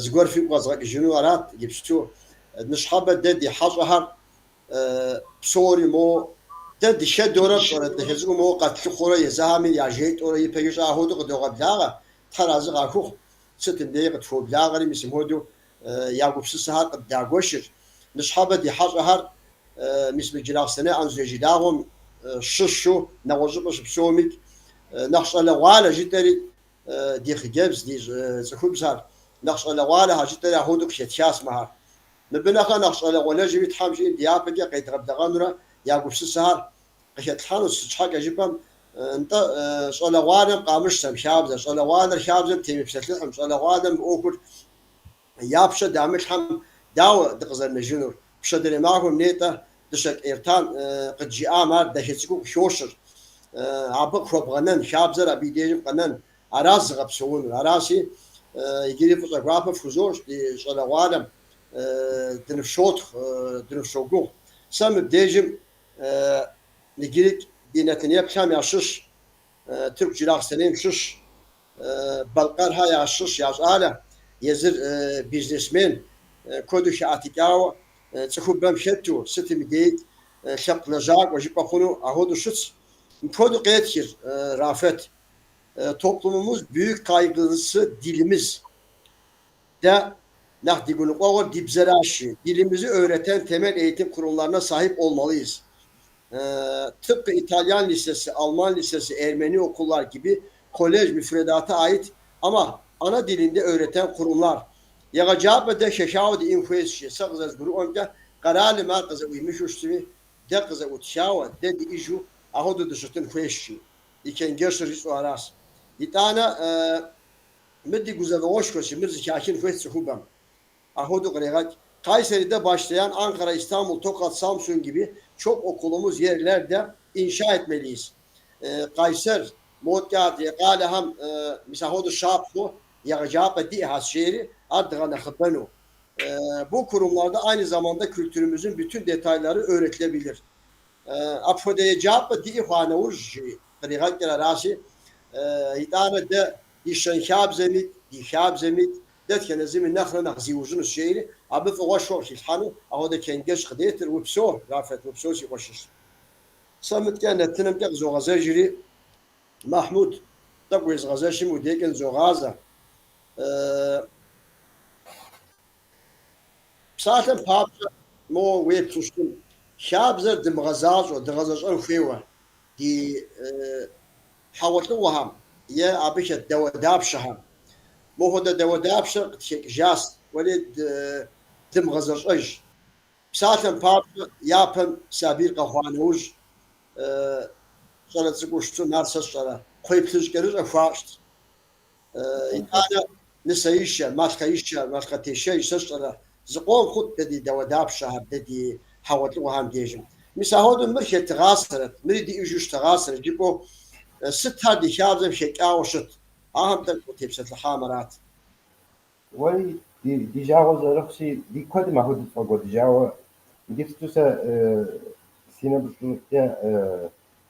зыгуэр фигу къэзгъэкӏыжыну арат иджыпсту. Ныщхьэбэ дэ ди хьэщӏэхэр псори мо дэ дыхэдэурэ пщӏэрэ дахэ цӏыкӏуу моуэ къэтлъыхъуурэ езыхэми яжетӏэурэ ипэкӏи щӏа хуэдэу къыдогъэблагъэ, Тхьэр арэзы къахухъу, сытым деи къытхуоблагъэри мис мыпхуэдэу я гупсысэхэр къыддагуэшыр. Ныщхьэбэ ди хьэщӏэхэр мис мы Джылахъстэней Анзорей жылагъуэм щыщу нэгъуэщӏыпӏэ щыпсэумикӏ, нэхъ щӏалэгъуалэ жытӏэри ди хъыджэбз, ди цӏыхубзхэр, нэхъ щӏалэгъуалэхэр жытӏэри апхуэдэу къыхэтхащ мыхэр. Мыбы нэхърэ нэхъ щӏалэгъуалэжми Тхьэм жиӏэм дяпэкӏэ къедгъэблэгъэнурэ я гупсысэхэр къыхэтлъхьэнущ, сыт щхьэкӏэ жыпӏэм, нтӏэ, щӏалэгъуалэм къамыщтэм хабзэр, щӏалэгъуалэр хабзэм темыпсэлъыхьым, щӏалэгъуалэм мы ӏуэхур я пщэ дамылъхьэм дауэ дыкъызэрынэжынур? Пщэдейрей махуэм нетӏэ Дыщэкӏ Эртан къыджиӏам ар дахэ цӏыкӏуу къыхощыр. Абы къыхуэбгъэнэн, хабзэр абы и дежым къэнэн, аращ зыгъэпсэунур. Аращи, иджыри фӏыщӏэ гуапэ фхузощӏ ди щӏалэгъуалэм, дыныфщотхъу, дыныфщогугъ. Сэ мыбдежым иджырикӏ ди нэтын еплъхэм ящыщ, Тырку Джылахъстэнейм щыщ, Балъкъэрхэ ящыщ я щӏалэ, езыр бизнесмен, куэду хэӏэтыкӏауэ, цӏыхубэм хэту, сытым и деикӏ лъэпкъ лэжьакӏуэ жыпӏэ хъуну апхуэдэу щытщ. Мыпхуэдэу къетхыр Рафэт. Toplumumuz büyük kaygısı dilimiz. Дэ нэхъ ди гуныкъуэгъуэр ди бзэращи, dilimizi öğreten temel eğitim kurumlarına sahip olmalıyız. Tıpkı İtalyan Lisesi, Alman Lisesi, Ermeni okullar gibi kolej müfredata ait ama ana dilinde öğreten kurumlar. Егъэджапӏэ дэ хэхауэ диӏэн хуейщ, сэ къызэрызгурыӏуэмкӏэ, къэралым ар къызэӏуимыхыу щытми, дэ къызэӏутхауэ, дэ диӏэжу ахуэдэу дыщытын хуейщ, жи. И чэнджэщыр жысӏэу аращ. Итӏанэ, мыр ди гузэвэгъуэшхуэщи, мыр зэхахын хуейщ цӏыхубэм. Ахуэдэу кърегъэкӏ. Kayseri'de başlayan Ankara, İstanbul, Tokat, Samsun gibi çok okulumuz yerlerde inşa etmeliyiz. Къайсэр, модкӏэ адрей къалэхэм мис ахуэдэу щапхъэу егъэджапӏэ диӏэхэщ жери, ар дгъэнэхъыбэну. Bu kurumlarda aynı zamanda kültürümüzün bütün detayları öğretilebilir. Апхуэдэ еджапӏэ диӏэ хъуа нэужь, жи, къригъэкӏыр аращи, итӏанэ дэ ди щэнхабзэми, ди хабзэми дэтхэнэ зыми нэхърэ нэхъ зиужьынущ, жери, абы фӏыгъуэшхуэ къыхилъхьэну апхуэдэ чэнджэщ къыдетыр, Упсэу, Рафет, упсэу, си къуэшыжь. Сэ мыткӏэ нэтынымкӏэ къызогъэзэжри, Махьмуд, тӏэкӏу уезгъэзэшым уи декӏэ нызогъазэ. Псалъэм папщӏэ, моуэ уеплъу щытым, хабзэр дымыгъэзащӏэу, дгъэзэщӏэн хуейуэ ди хьэгъуэлӏыгъуэхэм е абы хэт дауэдапщэхэм. Мохуэдэ дауэдапщэр къытхэкӏыжащ, уэри дымыгъэзэщӏэж. Псалъэм папщӏэ, япэм сабийр къэхъуа нэужь, щӏалэ цӏыкӏуу щыту, ар сэ сщӏэрэ, кхъуейплъыжькӏэрыщӏэ хуащӏт. Итӏанэ нысэишэ, малъхъэишэ, малъхъэтешэж, сэ сщӏэрэ, зыкъом хъут дэ ди дауэдапщэхэр, дэ ди хьэгъуэлӏыгъуэхэм дежым. Мис ахуэдэу мыр хэтыгъасэрэт, мыри диӏэжу щытыгъасэрэт жыпӏэу, сытхэр ди хабзэм хэкӏауэ щыт, ахэм тӏэкӏу утепсэлъыхьам арат. Уэри ди жагъуэ зэрыхъущи, ди куэдым ахуэдэу тфӏэкӏуэдыжауэ, иджыпсту сэ си нэгущӏэкӏэ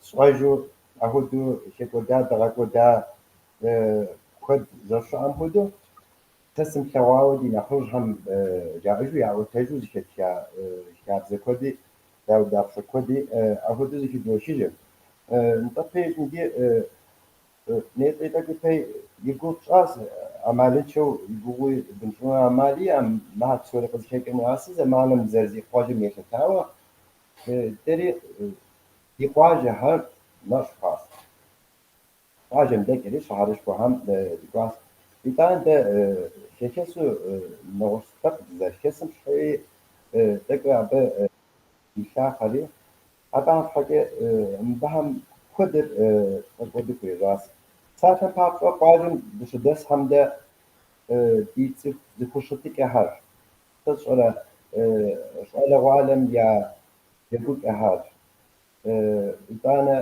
сщӏэжу ахуэдэу хэкӏуэда, дгъэкӏуэда куэд зэрыщыӏэм хуэдэу, сэ сымылъэгъуауэ ди нэхъыжьхэм жаӏэжу, яӏуэтэжу зэхэтха хабзэ куэди, дауэдапщэ куэди ахуэдэу зэхыдохыжыр. Нтӏэ пэжщ, иджы нетӏэ тӏэкӏу ипэ и гугъу тщӏащ, ӏэмалыншэу и гугъуи дымыщӏыну ӏэмал иӏэм, мыхэр псори къызыхэкӏыр мыраси, зэманым зэрызихъуэжым елъытауэ, дэри ди къуажэхэр нэщӏ хъуащ. Къуажэм дэкӏри щыхьэрышхуэхэм дыкӏуащ. Итӏанэ дэ хэхэсу нэгъуэщӏ лъэпкъ дызэрыхэсым щхьэи тӏэкӏу абы дилъахъэри, абыхэм щхьэкӏэ мыбыхэм куэдыр тфӏэкӏуэду хуежьащ. Псалъэм папщӏэ, къуажэм дыщыдэсхэм дэ ди цӏыху зэхущытыкӏэхэр, сэ сщӏэрэ щӏалэгъуалэм я джэгукӏэхэр, Итӏанэ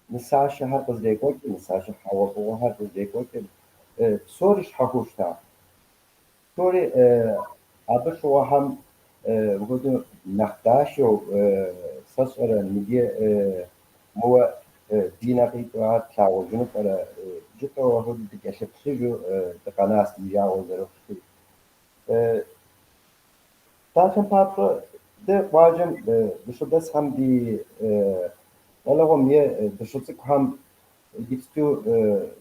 нысашэхэр къызэрекӏуэкӏыр, нысашэ хьэгъуэлӏыгъуэхэр къызэрекӏуэкӏыр псори щхьэхуэу щыта. Псори абы щыгъуэхэм мыпхуэдэу нэхъ дахэу, сэ сщӏэрэ, мыджы моуэ ди нэ къикӏыу ар тлъагъужыну пӏэрэ жытӏэу апхуэдэу дыкӏэлъыплъыжу дыкъэнащ ди жагъуэ зэрыхъущи. Псалъэм папщӏэ, дэ къуажэм дыщыдэсхэм ди щӏалэгъуэм е дыщыцӏыкӏухэм иджыпсту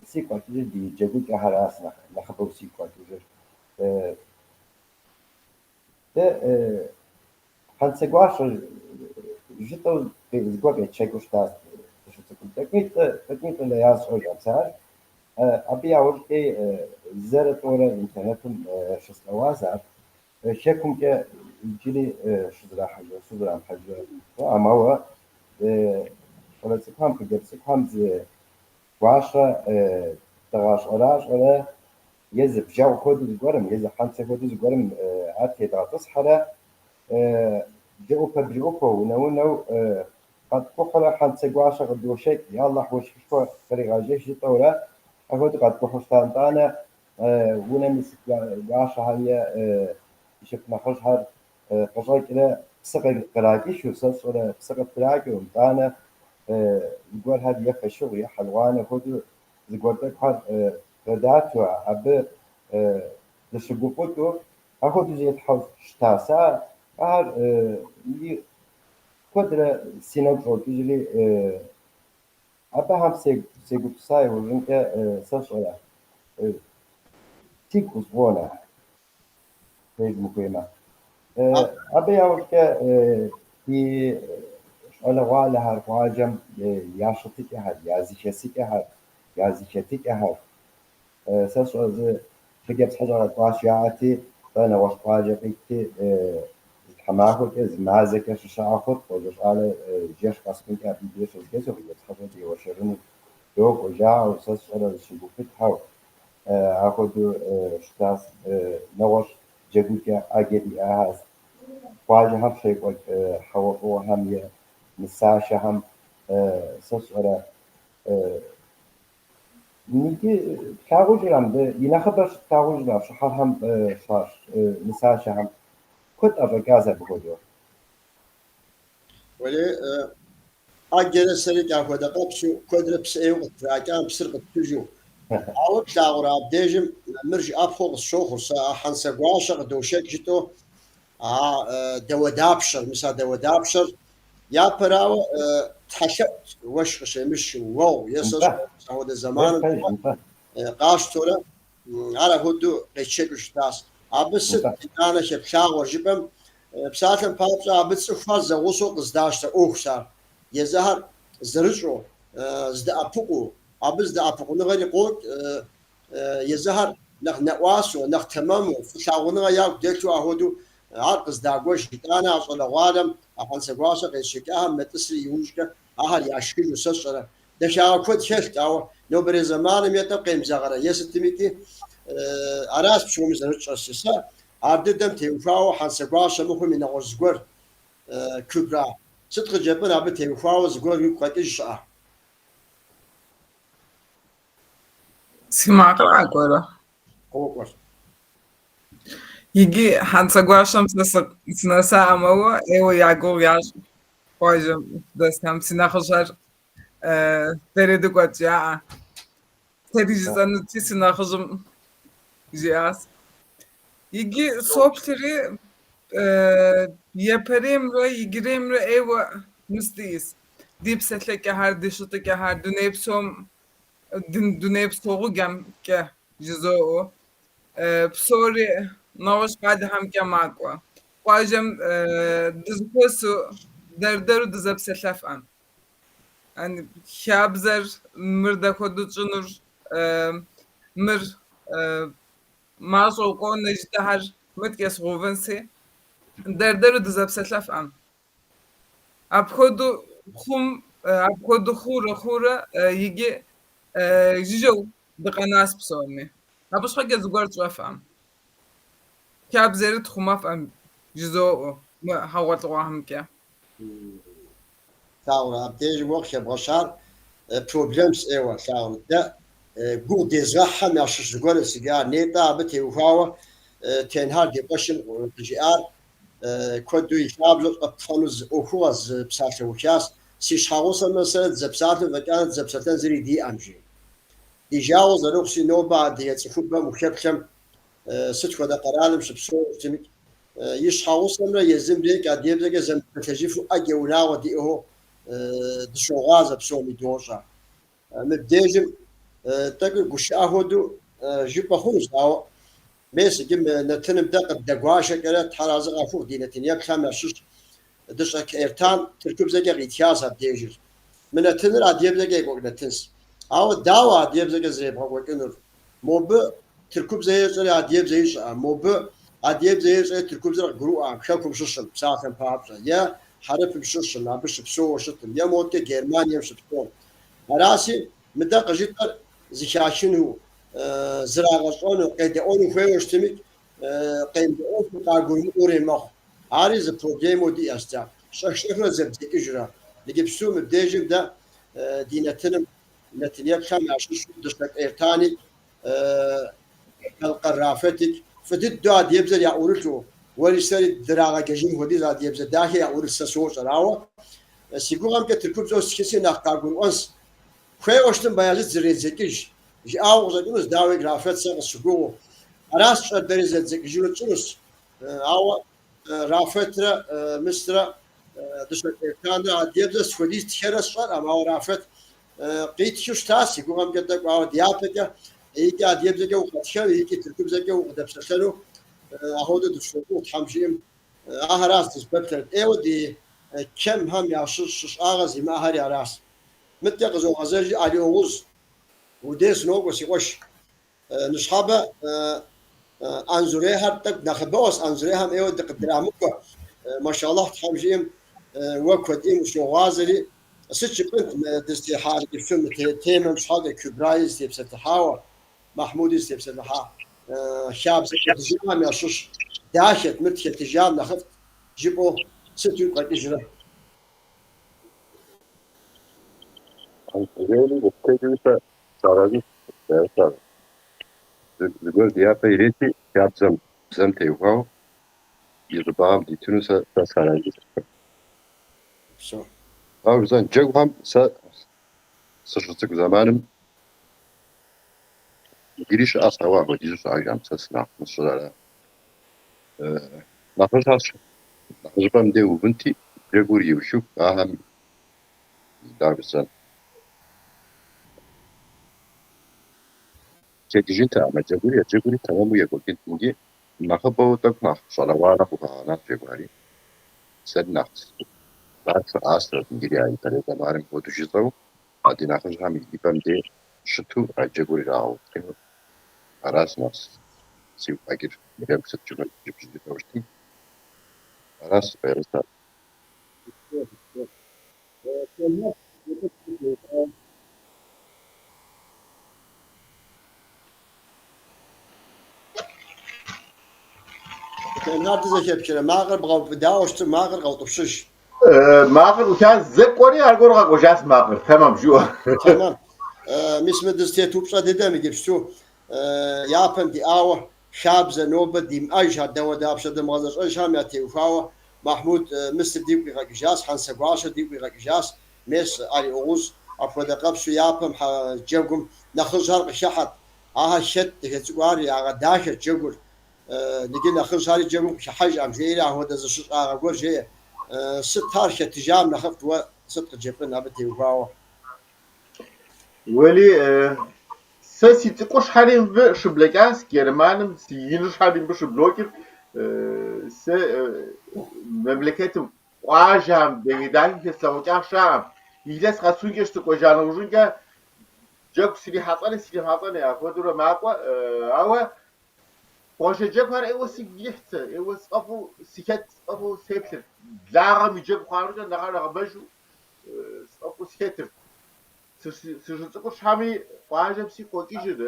сигу къэкӏыжыр ди джэгукӏэхэращ нэхъыбэу сигу къэкӏыжыр. Дэ хьэнцэгуащэ жытӏэу зыгуэр къетшэкӏыу щытащ дыщыцӏыкӏум. Тӏэкӏунитӏэ лея сщӏэжа ар. Абы яужькӏэ зэрэ тӏэурэ интернетым щыслъэгъуащ ар. Хэкумкӏэ иджыри щызэрахьэжрэ щызэрамыхьэжрэ сщӏэӏым, ауэ щӏалэ цӏыкӏухэм, хъыджэбз цӏыкӏухэм зы гуащэ дгъэщӏэращӏэрэ е зы бжэгъу хуэдэу зыгуэрым, е зы хьэнцэ хуэдэу зыгуэрым ар тедгъэтӏысхьэрэ бжэӏупэ-бжэӏупэу, унэ-унэу къэткӏухьурэ хьэнцэ гуащэ къыдошэкӏ, Яллыхь уэшхышхуэ къригъэжэх жытӏэурэ апхуэдэу къэткӏухьу щыта. Нтӏанэ унэм ис гуащэхэр е ди шыпхъу нэхъыжьхэр къыщӏэкӏрэ псы къракӏыхыу, сэ сщӏэрэ псы къыттракӏэу, нтӏанэ зыгуэрхэр е фошыгъу е хьэлгъуанэ хуэдэу зыгуэр тӏэкӏухэр къыдату, абы дыщыгуфӏыкӏыу апхуэдэу зетхьэу щыта. Сэ ар куэдрэ си нэгу щӏокӏыжри, абыхэм сегупсыса иужьымкӏэ сэ сщӏэрэ сигу къысфӏонэ, пэжым ухуеймэ. Абы яужькӏэ ди Щӏалэгъуалэхэр къуажэм я щытыкӏэхэр, я зэхэсыкӏэхэр, я зэхэтыкӏэхэр. Сэ сщӏэ зы хъыджэбз хьэщӏэ къэкӏуащ жаӏэти, тӏэ нэгъуэщӏ къуажэ къикӏти, зы тхьэмахуэкӏэ, зы мазэкӏэ щыщыӏэ хъут, къуажэ щӏалэ жэщ къэсхункӏэ абы и деж щызэхэсу хъыджэбз хьэщӏэ деуэршэрыну докӏуэ жаӏэу, сэ сщӏэрэ зыщыгуфӏыкӏхэу, ахуэдэу щытащ. Нэгъуэщӏ джэгукӏэ ӏэджэ диӏахэщ. Къуажэхэм щекӏуэкӏ хьэгъуэлӏыгъуэхэм е нысашэхэм сэ сщӏэрэ иджы тлъагъужырам, дэ и нэхъыбэр щытлъагъужырам щыхьэрхэм щащӏ нысашэхэм куэд ӏэщӏэкӏащ абы хуэдэу. Уэлей, ӏэджэрэ сэри апхуэдэ къэпсу, куэдрэ псы ӏейуэ къыттракӏам, псыр къытпыжу. Ауэ плъагъурэ абдежым мыр жыӏэпхъэу къысщохъур, сэ а Хьэнцэгуащэ къыдошэкӏ жытӏэу а дауэдапщэр, мис а дауэдапщэр япэрауэ тхьэлъэӏут уэшх къыщемышхым, уэгъу е сэ Нтӏэ, апхуэдэ пэж, зэманым пэж, нтӏэ. къащтэурэ ар апхуэдэу къетшэкӏыу щытащ. Абы сыт Нтӏэ. итӏанэ хэплъагъуэр жыпӏэм, псалъэм папщӏэ, абы цӏыхухэр зэгъусэу къыздащтэ ӏуэхущ ар. Езыхэр зэрыщӏэу, здэӏэпыкъуу, абы здэӏэпыкъуныгъэри къокӏ, езыхэр нэхъ нэӏуасэу, нэхъ тэмэму, фӏылъагъуныгъэ ягу дэлъу ахуэдэу ар къыздагуэш. Итӏанэ а щӏалэгъуалэм а Хьэнцэгуащэ къезышэкӏахэм мэтӏысри иужькӏэ ахэр яшхыжу, сэ сщӏэрэ. Дахагъэ куэд хэлът, ауэ нобэрей зэманым е тӏэкӏу къемызэгъэрэ, е сытымикӏи аращ псоми зэрытщӏэр. Сэ ар дыдэм теухуауэ Хьэнцэгуащэ мыхъум и нэгъуэщӏ зыгуэр, Кюбра, сыт къыджепӏэн абы теухуауэ зыгуэр уигу къэкӏыж щыӏэ? Си макъыр къакӏуэрэ? Къокӏуэр. Иджы Хьэнцэгуащэм сэ сынэсаӏым, ауэ ӏейуэ я гугъу ящӏ къуажэм дэсхэм. Си нэхъыжьхэр дэри дыкӏуэт жаӏэ. Сэри жысӏэнути, си нэхъыжьым жиӏащ. Иджы соплъри, япэреймрэ иджыреймрэ ӏейуэ мыс диӏэс. Ди псэлъэкӏэхэр, ди щытыкӏэхэр дуней псом, дунейпсо гъуджэмкӏэ жызоӏэу, псори нэгъуэщӏ къалэхэмкӏэ макӏуэ. Къуажэм дызэхуэсу дэр-дэру дызэпсэлъэфӏэм. Хабзэр мыр дапхуэдэу тщӏынур, мыр мащӏэу къонэ жытӏэхэр мыткӏэ сгъэувынси, дэр-дэру дызэпсэлъэфӏэм. Апхуэдэу хъум, апхуэдэу хъуурэ хъуурэ иджы жыжьэу дыкъэнащ псоми. Абы щхьэкӏэ зыгуэр тщӏэфӏэм. Хабзэри тхъумэфӏэм жызоӏэу мы хьэгъуэлӏыгъуэхэмкӏэ. Лъагъурэ, абдежым уэ къыхэбгъэщар проблемщ ӏейуэ, лъагъурэ. Дэ гугъу дезгъэхьхэм ящыщ зыгуэрщ иджы ар. Нетӏэ абы теухуауэ Тенхар ди къуэшым къыжиӏар куэду и лъабжьэ щӏэптхъэну зы ӏуэхугъэ, зы псалъэухащ. Си щхьэгъусэмрэ сэрэ дызэпсалъэу фӏэкӏа дызэпсэлъэн зыри диӏэм, жи. Ди жагъуэ зэрыхъущи, нобэ адыгэ цӏыхубэм ухэплъэм сыт хуэдэ къэралым щыпсэу щытымикӏ, и щхьэгъусэмрэ езымрекӏ адыгэбзэкӏэ зэмыпсэлъэжыфу ӏэджэ унагъуэ диӏэу дыщогъуазэ псоми дощӏэ. Мыбдежым тӏэкӏуи гушыӏэ хуэдэу жыпӏэ хъунущ, ауэ мес иджы мы нэтыным дэ къыддэгуашэкӏэрэ Тхьэразы къахухъу ди нэтын еплъхэм ящыщ Дыщэк Эртан тыркубзэкӏэ къитхащ абдежыр. Мы нэтыныр адыгэбзэкӏэ екӏуэкӏ нэтынщ. Ауэ дауэ адыгэбзэкӏэ зэребгъэкӏуэкӏынур? Мобы тыркубзэ ещӏэри адыгэбзэ ищӏэӏым, мобы адыгэбзэ ещӏэри тыркубзэр къыгурыӏуэӏым, хэкум щыщым, псалъэм папщӏэ, е хьэрыпым щыщым, абы щыпсэууэ щытым, е моткӏэ Германием щыпсэум. Аращи, мы дэ къыжытӏэр зыхахыну, зрагъэщӏэну, къедэӏуэну хуейуэ щытымикӏ, къемыдэӏуэфу къагурымыӏуэурей мэхъу. Ари зы проблемэу диӏэщ дэ. Щӏэх-щӏэхыурэ зэбдзэкӏыжурэ. Иджыпсту мыбдежым дэ ди нэтыным, нэтын еплъхэм ящыщу Дыщэк Эртаникӏ, Балъкъэр Рафэтикӏ фӏы дыдэу адыгэбзэр яӏурылъу, уэри сэри драгъэджэжын хуэдиз адыгэбзэ дахэ яӏурылъ сэ сощӏэр. Ауэ си гугъэмкӏэ тыркубзэу стхынси нэхъ къагурыӏуэнщ. Хуейуэ щытым Баязыт зредзэкӏыж. Жиӏауэ къыщӏэкӏынущ, дауи, Рафэт сэ къысщыгугъыу. Аращ тщӏэр дэри зэддзэкӏыжыну тщӏынущ. Ауэ Рафэтрэ Мысрэ Дыщэк Эртанрэ адыгэбзэ сыт хуэдиз тхэрэ сщӏэркъым, ауэ Рафэт къитхыу щытащ си гугъэмкӏэ тӏэкӏу, ауэ дяпэкӏэ икӏи адыгэбзэкӏэ укъэтхэну, икӏи тыркубзэкӏэ укъыдэпсэлъэну апхуэдэу дыфщогугъ, Тхьэм жиӏэм. Ахэращ дызыпэплъэр. ӏейуэ ди Кэмхэм ящыщ щыщӏагъэ зимыӏэхэри аращ. Мыдкӏэ къызогъэзэжи, Али Огъуз, удей сынокӏуэ, си къуэш. Ныщхьэбэ Анзорейхэр тӏэкӏу нэхъыбэӏуэщ, Анзорейхэм ӏейуэ дыкъыдрамыкӏуэ. Машаллахь, Тхьэм жиӏэм, уэ куэдым ущогъуазэри, сыт жыпӏэнт мы дызытехьа иджыпсту мы темэм щхьэкӏэ Кюбраи зытепсэлъыхьауэ, Махьмуди зытепсэлъыхьа хабзэ кӏуэдыжахэм ящыщ дахэт, мыр тхэтыжам нэхъыфӏт жыпӏэу сыт уигу къэкӏыжрэ? Анзорейми къыптекӏыуи сэ сыарэзыщ. Зыгуэр ди япэ ирети, хабзэм, бзэм теухуауэ и щӏыбагъым дитыну сэ сыарэзыщ. Псо. Ауэ жысӏэн, джэгухэм сэ сыщыцӏыкӏу зэманым иджыри щыӏэщ, ауэ апхуэдизу щыӏэжкъым, сэ сынэхъ мыщӏыр ара. Нэхъыжьхэр нэхъыжьыпӏэм дей увынти, джэгур иухыху ахэм дауэ жысӏэн. Текӏыжынтэкъым а джэгури, а джэгури тэмэму екӏуэкӏынт. Иджы нэхъыбэу тӏэкӏу нэхъ щӏалэгъуалэ къыхуагъэнащ джэгухэри. Сэри нэхъ ар щыӏащэрэт иджыри а ипэрей зэманым хуэдэу жысӏэу, а ди нэхъыжьхэм и пӏэм дей щыту а джэгур ирагъэухыну. Аращ нэхъ сигу къэкӏыр, джэгу сыт жыпӏэу щытым. Аращ сфӏэигъуэр. Леонард дызэхэпхрэ, макъыр бгъэубыдауэ щытым, макъыр къэутӏыпщыж. Макъыр ӏухащ, зэ кӏуэри аргуэру къэкӏуэжащ макъыр. Тэмэм, жиӏэу. Тэмэм. Мис мы дызытет упщӏэ дыдэм иджыпсту япэм диӏауэ хабзэ нобэ димыӏэжхэр, дауэдапщэ дымыгъэзэщӏэжхэм ятеухуауэ Махьмуд Мысыр дигу къигъэкӏыжащ, Хьэнцэгуащэ дигу къигъэкӏыжащ, мес Али Огъуз апхуэдэ къэпщу япэм джэгум нэхъыжьхэр къыхыхьэт, ахэр хэт дахэ цӏыкӏу ар ягъэдахэт джэгур, иджы нэхъыжьхэри джэгум къыхыхьэжкъым, жеӏэри апхуэдэ зы щыщӏагъэ гуэр жеӏэ. Сыт ар хэтыжам нэхъыфӏт уэ сыт къыджепӏэн абы теухуауэ? Уэли, сэ си цӏыкӏущхьэри мыбы щыблэкӏащ, Германым си иныщхьэри мыбы щыблокӏыр. Сэ мемлекетым къуажэм дахэ-дахи хэслъэгъукӏа щыӏэкъым. Илъэс къэсункӏэ сыкӏуэжа нэужьынкӏэ джэгу срихьэлӏэни сримыхьэлӏэни апхуэдэурэ макӏуэ. Ауэ къуажэ джэгухэр ӏейуэ сигу ирихьт сэ, ӏейуэ сфӏэфӏу сыхэт, сфӏэфӏу сеплъырт. Благъэм и джэгу хъуаркӏэ нэхъ нэхъыбэжу сфӏэфӏу сыхэтырт. Сыщыцӏыкӏущхьэми къуажэм сигу къокӏыжыр,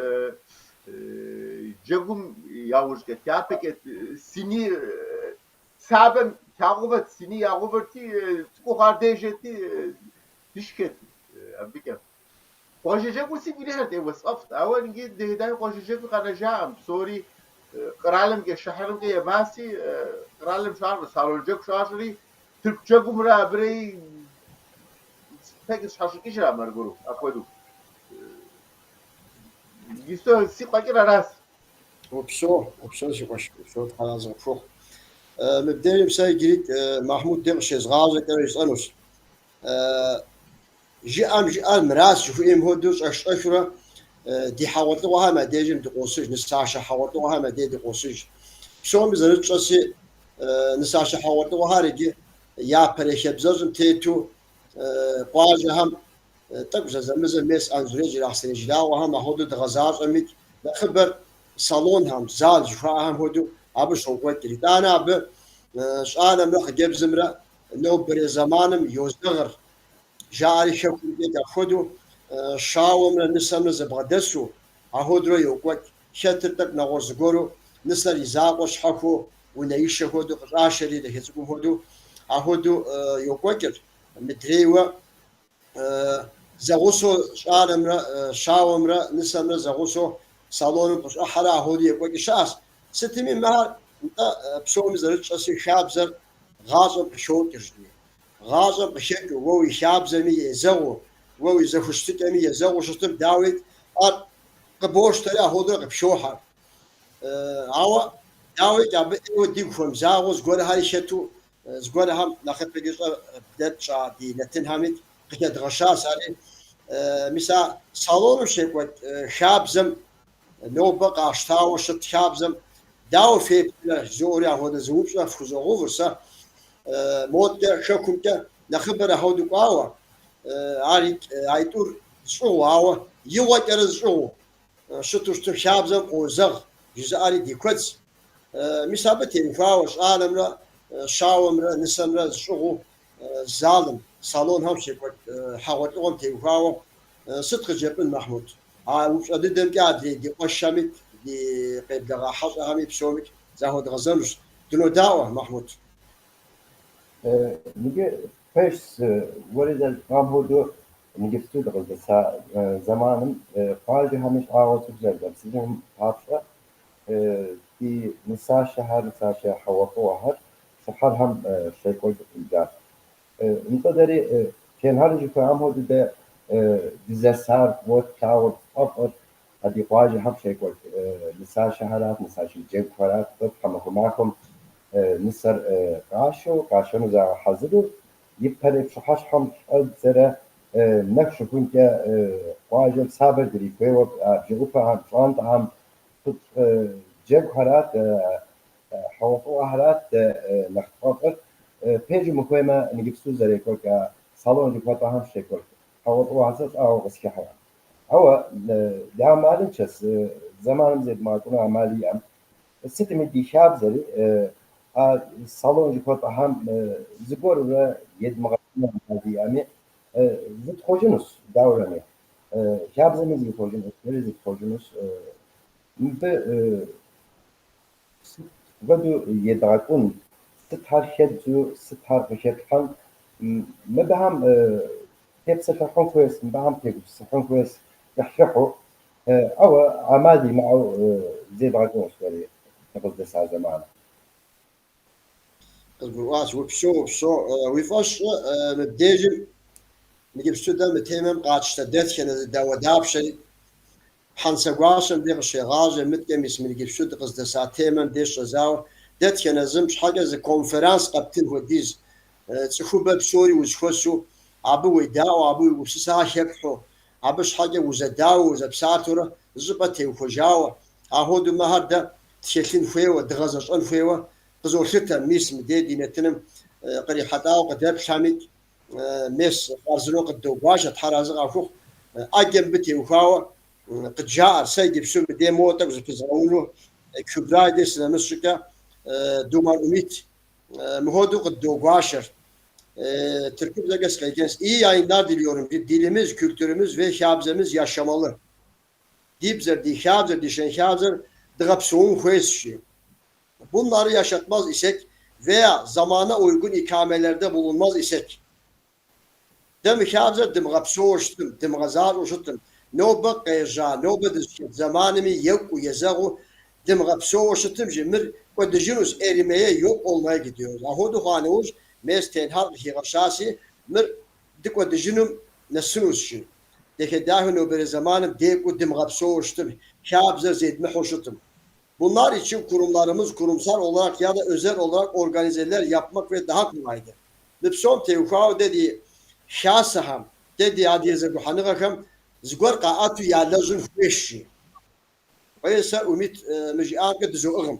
джэгум яужькӏэ, япэкӏэ сыни сабэм ягъэувэт, сыни ягъэувэрти, цӏыкӏуу хъуар дежьэти, дышхэт абыкӏэ. Къуажэ джэгур сигу ирихьырт, ӏейуэ сфӏэфӏт, ауэ иджы дахэ-дахи къуажэ джэгуи къэнэжакъым. Псори къэралымкӏэ, шыхьэрымкӏэ емаси, къэралым щащӏыр, салон джэгу щащӏри, тырку джэгумрэ абыреи тӏэкӏу зыщхьэщыкӏыжыркъым аргуэру, апхуэдэу. Иджыпсту сигу къэкӏыр аращ. Упсэу, упсэу, си къуэш, упсэу, Тхьэразэ къыпхухъу. Мыбдежым сэ иджыри Махьмуд дей къыщезгъажьэкӏэрэ жысӏэнущ. Жыӏэм жыӏэр мыращ жыхуиӏэм хуэдэу щӏэх-щӏэхыурэ ди хьэгъуэлӏыгъуэхэм я дежым дыкъосыж, нысашэ хьэгъуэлӏыгъуэхэм я деж дыкъосыж. Псоми зэрытщӏэщи, нысашэ хьэгъуэлӏыгъуэхэр иджы япэрей хабзэщӏым тету къуажэхэм тӏэкӏу зэзэмызэ мес Анзорей, Джылахъстэней жылагъуэхэм апхуэдэу дгъэзащӏэмикӏ, нэхъыбэр салонхэм, зал жыхуаӏэхэм хуэдэу абы щокӏуэкӏыр. Итӏанэ абы щӏалэмрэ хъыджэбзымрэ нобэрей зэманым йозэгъыр жаӏэри хэкум тет апхуэдэу щауэмрэ нысэмрэ зэбгъэдэсу апхуэдэурэ йокӏуэкӏ. Хэтыр тӏэкӏу нэгъуэщӏ зыгуэру нысэр и закъуэ щхьэхуэу унэишэ хуэдэу къыщӏашэри дахэ цӏыкӏум хуэдэу апхуэдэу йокӏуэкӏыр. Мыдрейуэ зэгъусэу щӏалэмрэ щауэмрэ нысэмрэ зэгъусэу салоным къыщӏыхьэрэ апхуэдэу екӏуэкӏи щыӏэщ. Сытми мыхэр, нтӏэ, псоми зэрытщӏэщи, хабзэр гъащӏэм къыхокӏыр жыдоӏэ. Гъащӏэм къыхэкӏыу, уэ уи хабзэми езэгъыу, уэ уи зэхущытыкӏэми езэгъыу щытым, дауи, ар къыбощтэри апхуэдэурэ къыпхохьэр. Ауэ, дауикӏ, абы ӏейуэ дигу хуэмызагъэу зыгуэрхэри хэту, зыгуэрхэм нэхъыпэкӏи щӏэ дэ тщӏа ди нэтынхэми къыхэдгъэщащ ари. Мис а салоным щекӏуэкӏ хабзэм, нобэ къащтауэ щыт хабзэм дауэ феплърэ, жызоӏэри апхуэдэ зы упщӏэ фхузогъэувыр сэ. Моткӏэ хэкумкӏэ нэхъыбэр ахуэдэу кӏуауэ, ар аитӏур зыщӏыгъуу, ауэ игъуэкӏэрэ зыщӏыгъуу щыту щытым хабзэм къозэгъ жызыӏэри ди куэдщ. Мис абы теухуауэ щӏалэмрэ щауэмрэ нысэмрэ зыщӏыгъуу залым, салонхэм щекӏуэкӏ хьэгъуэлӏыгъуэм теухуауэ сыт къыджепӏын, Мэхьмуд? А упщӏэ дыдэмкӏэ адрей ди къуэшхэми, ди къеблэгъа хьэщӏэхэми псоми захуэдгъэзэнущ. Дынодаӏуэ, Мэхьмуд. Иджы пэжщ, уэри зэрыжыпӏам хуэдэу иджыпсту дыкъыздэса зэманым къуажэхэми щӏагъуэ цӏыху зэрыдэмысыжым папщӏэ ди нысашэхэр, нысашэ хьэгъуэлӏыгъуэхэр щыхьэрхэм щекӏуэкӏ хъужащ. Нтӏэ дэри Тенхьэр жыхуаӏэм хуэдэу дэ дызэсар, фӏыуэ тлъагъур, тфӏэфӏыр а ди къуажэхэм щекӏуэкӏ нысашэхэрат, нысашэ джэгухэрат. Нтӏэ тхьэмахуэ махуэм нысэр къашэу, къашэну загъэхьэзыру, ипэрей пщыхьэщхьэм щӏэддзэрэ нэху щыхункӏэ къуажэм сабэр дрихуейуэ а бжэӏупэхэм, пщӏантӏэхэм пыт джэгухэрат, хьэгъуэлӏыгъуэхэрат дэ нэхъ тфӏэфӏыр. Пэжым ухуеймэ, иджыпсту зэрекӏуэкӏ а салон жыхуэтӏэхэм щекӏуэкӏ хьэгъуэлӏыгъуэхэр сэ щӏагъуэ къысхыхьэкъым. Ауэ дэ ӏэмалыншэщ, зэманым зедмыгъэкӏуну ӏэмал иӏэм. Сытми ди хабзэри а салон жыхуэтӏэхэм зыгуэрурэ едмыгъэкӏуну ӏэмал иӏэми, зытхъуэжынущ, дауэрэми. Хабзэми зихъуэжынущ, дэри зытхъуэжынущ. Мыбы сыт хуэдэу едгъэкӏун, сытхэр хэддзу, сытхэр къыхэтлъхьэн, мыбыхэм тепсэлъыхьын хуейщ, мыбыхэм тегупсысыхьын хуейщ кӏыхьлӏыхьу. Ауэ ӏэмал имыӏэу зедгъэкӏунущ дэри дыкъыздэса зэманым. Къызгурыӏуащ, упсэу, упсэу. Уи фӏэщ щӏы, мыбдежым иджыпсту дэ мы темэм къатщтэ дэтхэнэ зы дауэдапщэри Хьэнцэгуащэм де къыщегъажьэ, мыткӏэ мис мы иджыпсту дыкъыздэса темэм деж щӏэзауэ, дэтхэнэ зым щхьэкӏэ зы конференс къэптын хуэдиз цӏыхубэ псори узэхуэсу, абы уедаӏуэу, абы уи гупсысэхэр хэплъхьэу, абы щхьэкӏэ узэдауэу, узэпсалъэурэ зыщӏыпӏэ теухуэжауэ, ахуэдэу мыхэр дэ тхэлъын хуейуэ, дгъэзэщӏэн хуейуэ къызолъытэ, мис мыдей ди нэтыным кърихьэлӏауэ къыдэплъхьэмикӏ, Мес, хъарзынэу къыддогуашэ, Тхьэр арэзы къахухъу. ӏэджэ мыбы теухуауэ къыджаӏэр, сэ иджыпсту мыдей моуэ тӏэкӏу зыпызгъэуну Кюбра и деж сынэмыс щӏыкӏэ Думэн Умит мыхуэдэу къыддогуашэр. Тыркубзэкӏэ сыкъеджэнщ. İyi yayınlar diliyorum. Dilimiz, kültürümüz ve хабзэмыз yaşamalı. Ди бзэр, ди хабзэр, ди щэнхабзэр дгъэпсэун хуейщ, жи. Bunları yaşatmaz isek veya zamana uygun ikamelerde bulunmaz isek, дэ мы хабзэр дымыгъэпсэууэ щытым, дымыгъэзащӏэу щытым, нобэ къежьа, нобэ дызыхэт зэманми екӏуу, езэгъыу дымыгъэпсэууэ щытым, жи, мыр кӏуэдыжынущ, erimeye, yok olmaya gidiyoruz. Ахуэдэу хъуа нэужь, мес Тенхьэр къыхигъэщащи, мыр дыкӏуэдыжынум нэсынущ, жи. Дахэ-дахэу нобэрей зэманым декӏуу дымыгъэпсэууэ щытым, хабзэр зедмыхьэу щытым. Bunlar için kurumlarımız kurumsal olarak ya da özel olarak organizeler yapmak ve daha kolaydır. Мы псом теухуауэ дэ ди хасэхэм, дэ ди адыгэ зэгухьэныгъэхэм зыгуэр къаӏэту ялэжьын хуейщ, жи. Уей, сэ Умит мы жиӏамкӏэ дызоӏыгъым.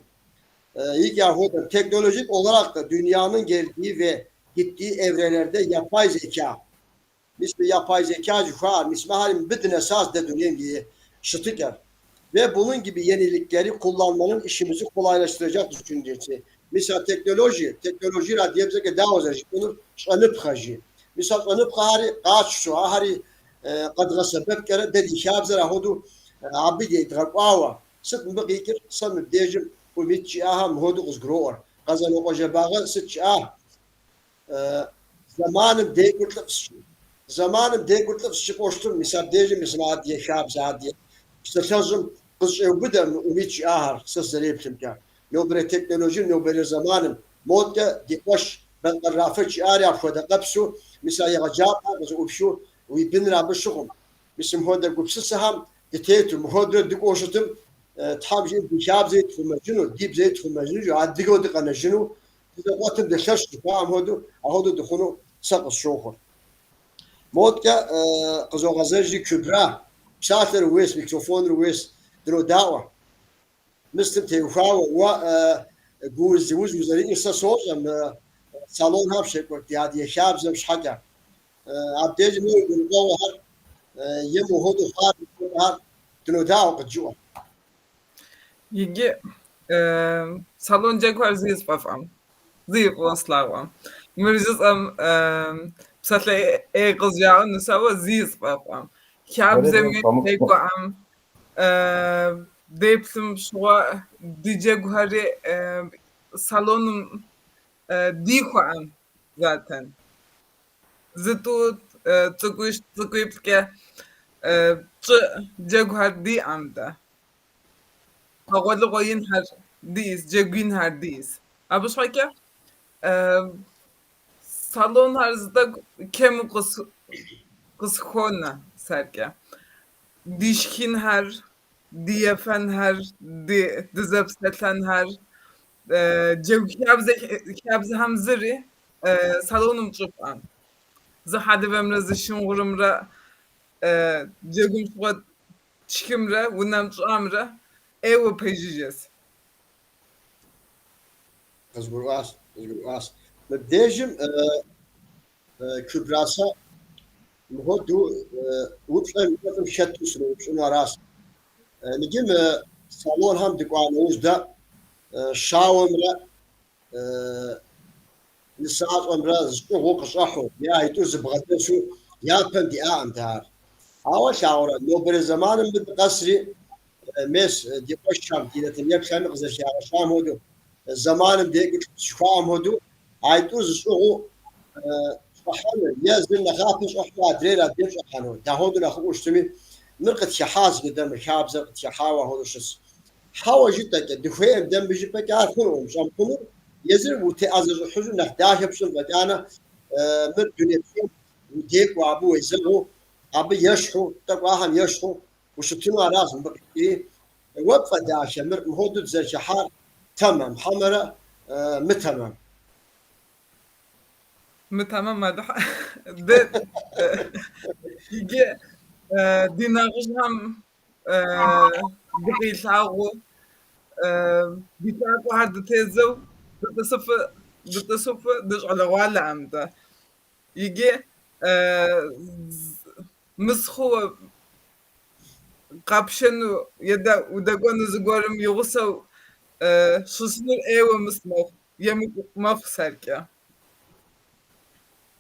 Икӏи ахуэдэм teknolojik olarak da dünyanın geldiği ve gittiği evrelerde yapay zeka, Мис мы yapay zeka жыхуаӏэр, мис мыхьэри мыбы дынэсащ дэ дунейм и щытыкӏэр. Ve bunun gibi yenilikleri kullanmanın işimizi kolaylaştıracak düşüncesi. Мис а teknoloji, teknolojир адыгэбзэкӏэ дауэ зэрыжыпӏэнур? Щӏэныпхъэ жи. Мис а щӏэныпхъэхэри къатщтэу, ахэри къэдгъэсэбэпкӏэрэ дэ ди хабзэр ахуэдэу абы едгъэкӏуауэ. Сыт мыбы къикӏыр? Сэ мыбдежым Умит жиӏахэм мыхуэдэу къызгуроӏуэр. Къэзанокъуэ Жэбагъы сыт жиӏа? Зэманым декӏур лӏыфӏщ. Зэманым декӏур лӏыфӏщ жыпӏэу щытым, мис абдежым мис мы адыгэ хабзэ, адыгэ псалъэжьым къызэщӏеубыдэ мы Умит жиӏахэр, сэ сызэреплъымкӏэ. Нобэрей технологием, нобэрей зэманым, моткӏэ ди къуэш Балъкъэр Рафэт жиӏари апхуэдэ къэпсу, мис а егъэджапӏэр къызэӏупхыу уи быныр абы щыгъум. Мис мыхуэдэ гупсысэхэм дытету, мыхуэдэурэ дыкӏуэу щытым, Тхьэм жиӏэм ди хабзэри тхъумэжыну, ди бзэри тхъумэжыну, адыгэу дыкъэнэжыну, Дызэкъуэтым дылъэщ жыхуаӏэм хуэдэу, ахуэдэу дыхъуну сэ къысщохъур. Моткӏэ къызогъэзэжри Кюбра, псалъэр ууейщ, микрофоныр ууейщ, дынодаӏуэ. Мыстым теухуауэ уэ гууз-лыуз узэриӏэр сэ сощӏэ, мы салонхэм щекӏуэкӏ ди адыгэ хабзэм щхьэкӏэ. Абдежым уи гурыӏуэгъуэхэр е мыхуэдэу хъуар жыхуэпӏэхэр дынодаӏуэ къыджыӏуэ. Иджы салон джэгухэр зыи сфӏэфӏкъым, зыи фӏыуэ слъагъуӏым. Мыр жысӏэм псалъэ ӏей къызжаӏэнущ, ауэ зыи сфӏэфӏкъым. Хабзэми текӏуэӏым, деплъым щыгъуэ ди джэгухэри салоным дихуэӏым затэн. Зы-тӏу цӏыкӏуищ, цӏыкӏуиплӏкӏэ тщӏы джэгухэр диӏэм дэ. Хьэгъуэлӏыгъуэ инхэр диӏэс, джэгу инхэр диӏэс. Абы щхьэкӏэ салонхэр зы тӏэкӏу кему къысхуонэ сэркӏэ. Ди шхынхэр, ди ефэнхэр, дызэпсэлъэнхэр, джэгу хабзэхэм зыри салоным тщӏыфӏэм. Зы хьэлывэмрэ зы шынгъурымрэ джэгум щыгъуэ тшхымрэ унэм тщӏамрэ ӏейуэ пэжыжьэс. Къызгурыӏуащ, къызгурыӏуащ. Мыбдежым Кюбра сэ мыхуэдэу упщӏэм и кӏуэцӏым хэту сыноупщӏыну аращ. Иджы мы салонхэм дыкӏуа нэужь дэ щауэмрэ нысащӏэмрэ зыщӏыгъуу къыщӏэхьу е аитӏур зыбгъэдэсу япэм диӏакъым дэ ар. Ауэ лъагъурэ, нобэрей зэманым мыбы дыкъэсри, мес ди къуэшхэм, ди нэтын еплъхэми къызэрыхагъэщам хуэдэу, зэманым декӏуу жыхуаӏэм хуэдэу, аитӏур зыщӏыгъуу щӏыхьэну е зыр нэхъапэ щӏыхьу адрейр адрейм щӏыхьэну, дахуэдэу нэхъыфӏу щытми, мыр къытхыхьащ иджы дэ мы хабзэр къытхыхьауэ ахуэдэу щытщ. Хьэуэ жытӏэкӏэ, дыхуейкъым дэ мыбы жыпӏэкӏэ ар хъунукъым, щӏэмыхъунур езыр утеӏэзэщӏыхьыжу нэхъ дахэ пщӏын фӏэкӏанэ, мыр дуней псом удекӏуу, абы уезэгъыу, абы ещхьу, тӏэкӏу ахэм ещхьу ущытыну аращ мыбы къикӏри. Уэ пфӏэдахэ мыр мыхуэдэу дызэрыхыхьар тэмэм, хьэмэрэ мытэмэм? Мытэмэм, Алыхь. Дэ иджы ди нэхъыжьхэм дыкъилъагъуу, ди лъакъуэхэр дытезэу дытӏысыфу дыщӏалэгъуалэӏым дэ. Иджы мыс хъууэ къэпшэну е удэкӏуэну зыгуэрым и гъусэу щысынур ӏейуэ мыс мэхъу, емыкӏу мэхъу сэркӏэ.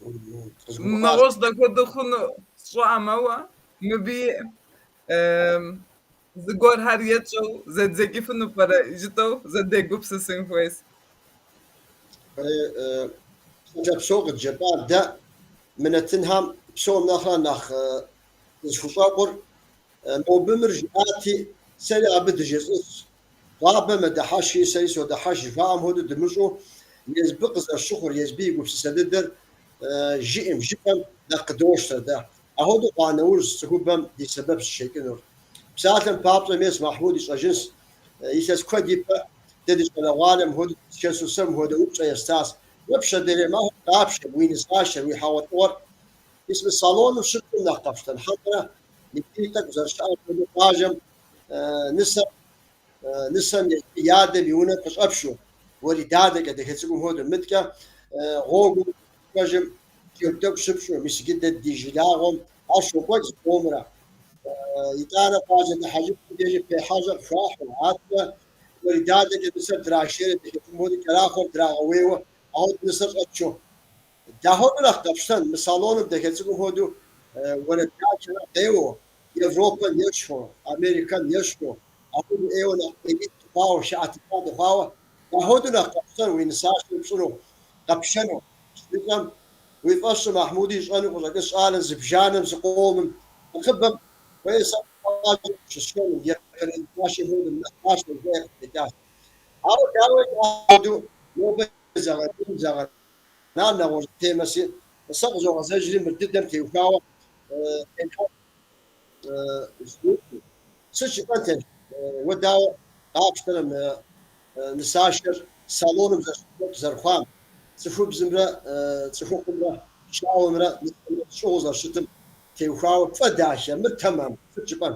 Нэгъуэщӏ дапхуэдэу хъуну сщӏэӏым, ауэ мыбы зыгуэрхэр етщӏэу зэддзэкӏыфыну пӏэрэ жытӏэу зэдегупсысын хуейщ. Псалъэ псо къыджепӏар дэ мы нэтынхэм псом нэхърэ нэхъ дызыхущӏэкъур мобы мыр жиӏати, сэри абы дыжесӏынщ. Къуабэ мэдыхьэшхи, сэри содыхьэшх жыхуаӏэм хуэдэу дымыщӏу, езбы къызэрыщыхъур, езбы и гупсысэ дыдэр жиӏэм, жыпӏэм нэхъ къыдощтэ дэ. Ахуэдэу хъуа нэужь цӏыхубэм ди сэбэп щыщекӏынур. Псалъэм папщӏэ, мес Махьмуд ищӏэжынщ, илъэс куэд ипэ дэ ди щӏалэгъуалэм мыхуэдэу дызэхэсу сэ мыхуэдэ упщӏэ естащ. Уэ пщэдейрей махуэм къапшэм, уи нысашэр, уи хьэгъуэлӏыгъуэр мис мы салоным щыпщӏым нэхъ къэпщтэн хьэмэрэ иджыри тӏэкӏу зэрыщыӏэм хуэдэу къуажэм нысэм нысэм и адэм и унэм къыщӏэпшу, уэридадэкӏэ дахэ цӏыкӏум хуэдэу, мыткӏэ гъуэгум кӏуэжым джэгу тӏэкӏу щыпщӏу, мис иджы дэ ди жылагъуэм ар щокӏуэкӏ зыкъомрэ. Итӏанэ къуажэ дыхьэжыпӏэм дежи пехьэжьэ къыхуахьу, аткӏэ уэридадэкӏэ нысэр драшейрэ дахэ цӏыкӏум хуэдэу кӏэрахъуэр драгъэуейуэ, ахуэдэу нысэр щӏэтшу. Дахуэдэу нэхъ къэпщтэн, мы салоным дахэ цӏыкӏум хуэдэу уэрэд дахэхэр къеуэу, Европэм ещхьу, Америкэм ещхьу, апхуэдэу ӏейуэ нэхъ элит дыхъуауэ, хэӏэтыкӏа дыхъуауэ, дахуэдэу нэхъ къэпщтэн уи нысащӏэр пщӏыну, къэпшэну. Щыжытӏэм, уи фӏэщ щӏы Махьмуди ищӏэну къыщӏэкӏынщ щӏалэ зыбжанэм, зыкъомым, нэхъыбэм, уей сэ къуажэм щысшэну, япэрей нысащӏэм хуэдэу нэхъ къащтэ жиӏэри къытекӏащ. Ауэ дауэ апхуэдэу нобэ зэгъэкӏун, зэгъэнар нэгъуэщӏ темэси, сэ къызогъэзэжри мыр дыдэм теухуауэ Тенхьэт жиӏэу. Сыт жыпӏэн Тенхьэт? Уэ дауэ къапщтэрэ мы нысашэр салоным зэрыщекӏуэкӏ зэрыхъуам, цӏыхубзымрэ цӏыхухъумрэ, щауэмрэ нысэмрэ щӏыгъуу зэрыщытым теухуауэ пфӏэдахэ, мыр тэмэм, сыт жыпӏэн?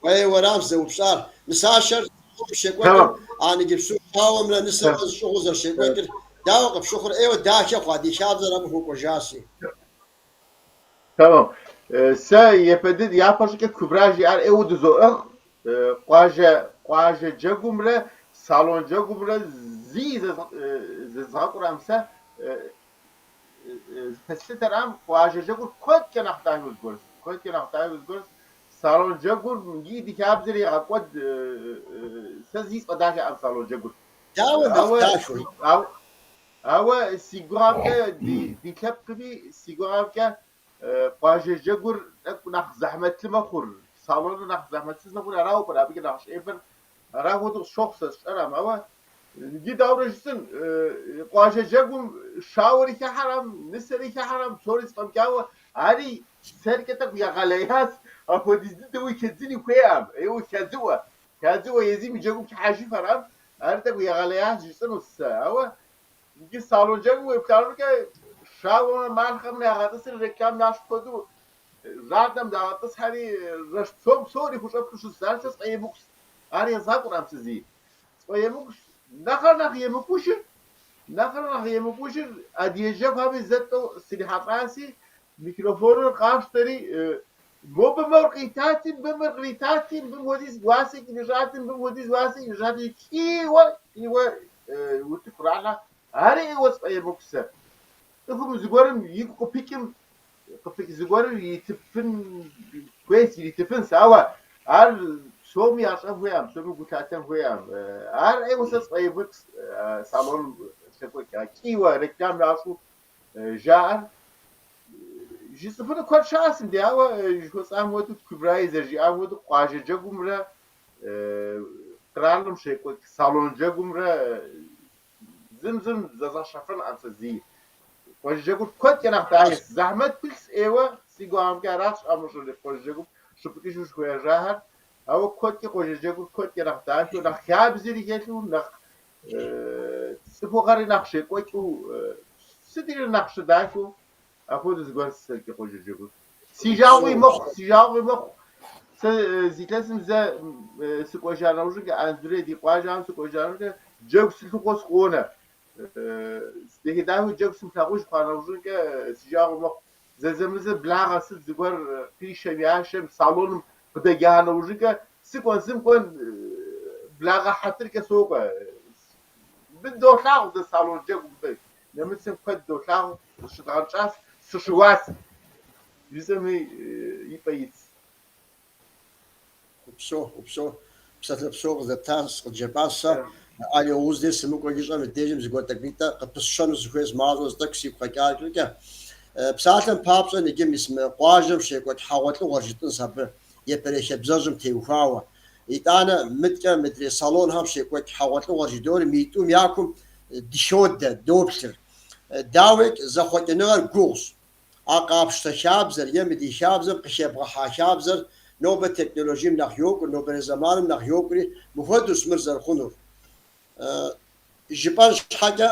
Уей, уэрам сызэупщӏар. Нысашэр Салоным щекӏуэкӏыр, а иджыпсту щауэмрэ нысэмрэ зыщӏыгъуу зэрыщекӏуэкӏыр дауэ къыпщыхъур? ӏейуэ дахэ хъуа ди хабзэр абы хуэкӏуэжаси. Тэмэм. Сэ япэ дыд япэ щӏыкӏэ Кубра жиӏар ӏейуэ дызоӏыгъ. Къуажэ къуажэ джэгумрэ салон джэгумрэ зыи зэзгъэкӏурам сэ зыпэслъытэрам къуажэ джэгур куэдкӏэ нэхъ дахэу зыгуэрщ. Куэдкӏэ нэхъ дахэу зыгуэрщ. Салон джэгур и ди хабзэр егъэкӏуэд, сэ зыи сфӏэдахэкъым салон джэгур. Дауэ нэхъ дахэу? Ауэ си гугъэмкӏэ ди лъэпкъми си гугъэмкӏэ къуажэ джэгур тӏэкӏу нэхъ зэхьмэтлы мэхъур, салоныр нэхъ зэхьмэтсыз мэхъур, арауэ пӏэрэ абыкӏэ нэхъ щӏебэр? Ара хуэдэу къысщохъу сэ сщӏэрам, ауэ иджы дауэрэ жысӏэн, къуажэ джэгум щауэри хыхьэрам, нысэри хыхьэрам, псори зэфӏэмыкӏауэ, ари сэркӏэ тӏэкӏу егъэлеящ, апхуэдиз дыдэуи хэдзыни хуейӏэм, ӏейуэ хадзыӏуэ, хадзыӏуэ езым и джэгум хыхьэжыфэрам, ар тӏэкӏу егъэлеящ жысӏэнущ сэ, ауэ иджы салон джэгум уеплъанымкӏэ щауэмрэ малъхъэмрэ ягъэтӏысыр реклам ящӏ хуэдэу жьантӏэм дагъэтӏысхьэри жэщ псом псори хущӏэплъу щыс, ар сэ сфӏэемыкӏущ, ар езгъэкӏурам сэ зыи. Сфӏэемыкӏущ, нэхърэ нэхъ емыкӏужыр, нэхърэ нэхъ емыкӏужыр адыгэ джэгухэми зэ-тӏэу срихьэлӏаси, микрофоныр къащтэри, мобы мор къитати, мыбы мыр къритати, мыбы хуэдиз уасэ кӏэрищӏати, мыбы хуэдиз уасэ кӏэрищӏати, кӏийуэ, кӏийуэ утыку кърахьэ. Ари ӏейуэ сфӏэемыкӏу сэ. Цӏыхум зыгуэрым игу къыпыкӏым, къыпыкӏ зыгуэрыр иритыфын хуейщ, иритыфынщ, ауэ ар псоми ящӏэн хуейкъым, псоми гу лъатэн хуейкъым. Ар ӏейуэ сэ сфӏэемыкӏущ салоным щекӏуэкӏ, а кӏийуэ реклам ящӏу жаӏэр. Жысӏэфыну куэд щыӏэщ мыбдеж, ауэ жыхуэсӏам хуэдэу, Кубраи зэрыжиӏам хуэдэу, къуажэ джэгумрэ къэралым щекӏуэкӏ салон джэгумрэ зым зым зэзгъэщэфынкъым сэ зыи. Къуажэ джэгур куэдкӏэ нэхъ дахэщ. Зэхьмэт пылъщ ӏейуэ, си гугъэмкӏэ аращ щӏамыщӏыр къуажэ джэгум щыпыкӏыжу щыхуежьахэр. Ауэ куэдкӏэ къуажэ джэгур куэдкӏэ нэхъ дахэу, нэхъ хабзэри хэлъу, нэхъ цӏыхугъэри нэхъ щекӏуэкӏыу, сытри нэхъ щыдахэу, апхуэдэу зыгуэр сэркӏэ къуажэ джэгур. Си жагъуи мэхъу, си жагъуи мэхъу. Сэ зы илъэсым зэ сыкӏуэжа нэужькӏэ, Анзорей ди къуажэм сыкӏуэжа нэужькӏэ, джэгу сылъыхъуэу сыкъонэ. Дахэ-дахэу джэгу сымылъагъуж хъуа нэужькӏэ си жагъуэ мэхъу. Зэзэмызэ благъэ сыт зыгуэр къишэм, яшэм, салоным къыдэкӏа нэужькӏэ, сыкӏуэн, сымыкӏуэн, благъэ хьэтыркӏэ сокӏуэ. Мыбы долъагъу дэ салон джэгу мыбы. Нэмыцэм куэд долъагъу, зыщыдгъэнщӏащ, сыщыуащ, жысӏэми и пӏэ итщ. Упсэу, упсэу, псалъэ псо къызэптащ, къыджепӏащ сэ. Али Оуз дей сымыкӏуэ жыщӏэм мыбдежым зыгуэр тӏэкӏунитӏэ къыпысщэну сыхуейщ, мащӏэу зы тӏэкӏу сигу къэкӏакӏэ. Псалъэм папщӏэ, иджы мис мы къуажэм щекӏуэкӏ хьэгъуэлӏыгъуэр жытӏынщ абы, япэрей хабзэжьым теухуауэ. Итӏанэ мыткӏэ мыдрей салонхэм щекӏуэкӏ хьэгъуэлӏыгъуэр жыдори мы итӏум я кум дыходэ, доплъыр. Дауикӏ, зэхъуэкӏыныгъэр гугъущ. А къапщтэ хабзэр е мы ди хабзэм къыхебгъэхьа хабзэр нобэ технологием нэхъ йокӏур, нобэрей зэманым нэхъ йокӏури, мыхуэдэущ мыр зэрыхъунур. Жыпӏэн щхьэкӏэ,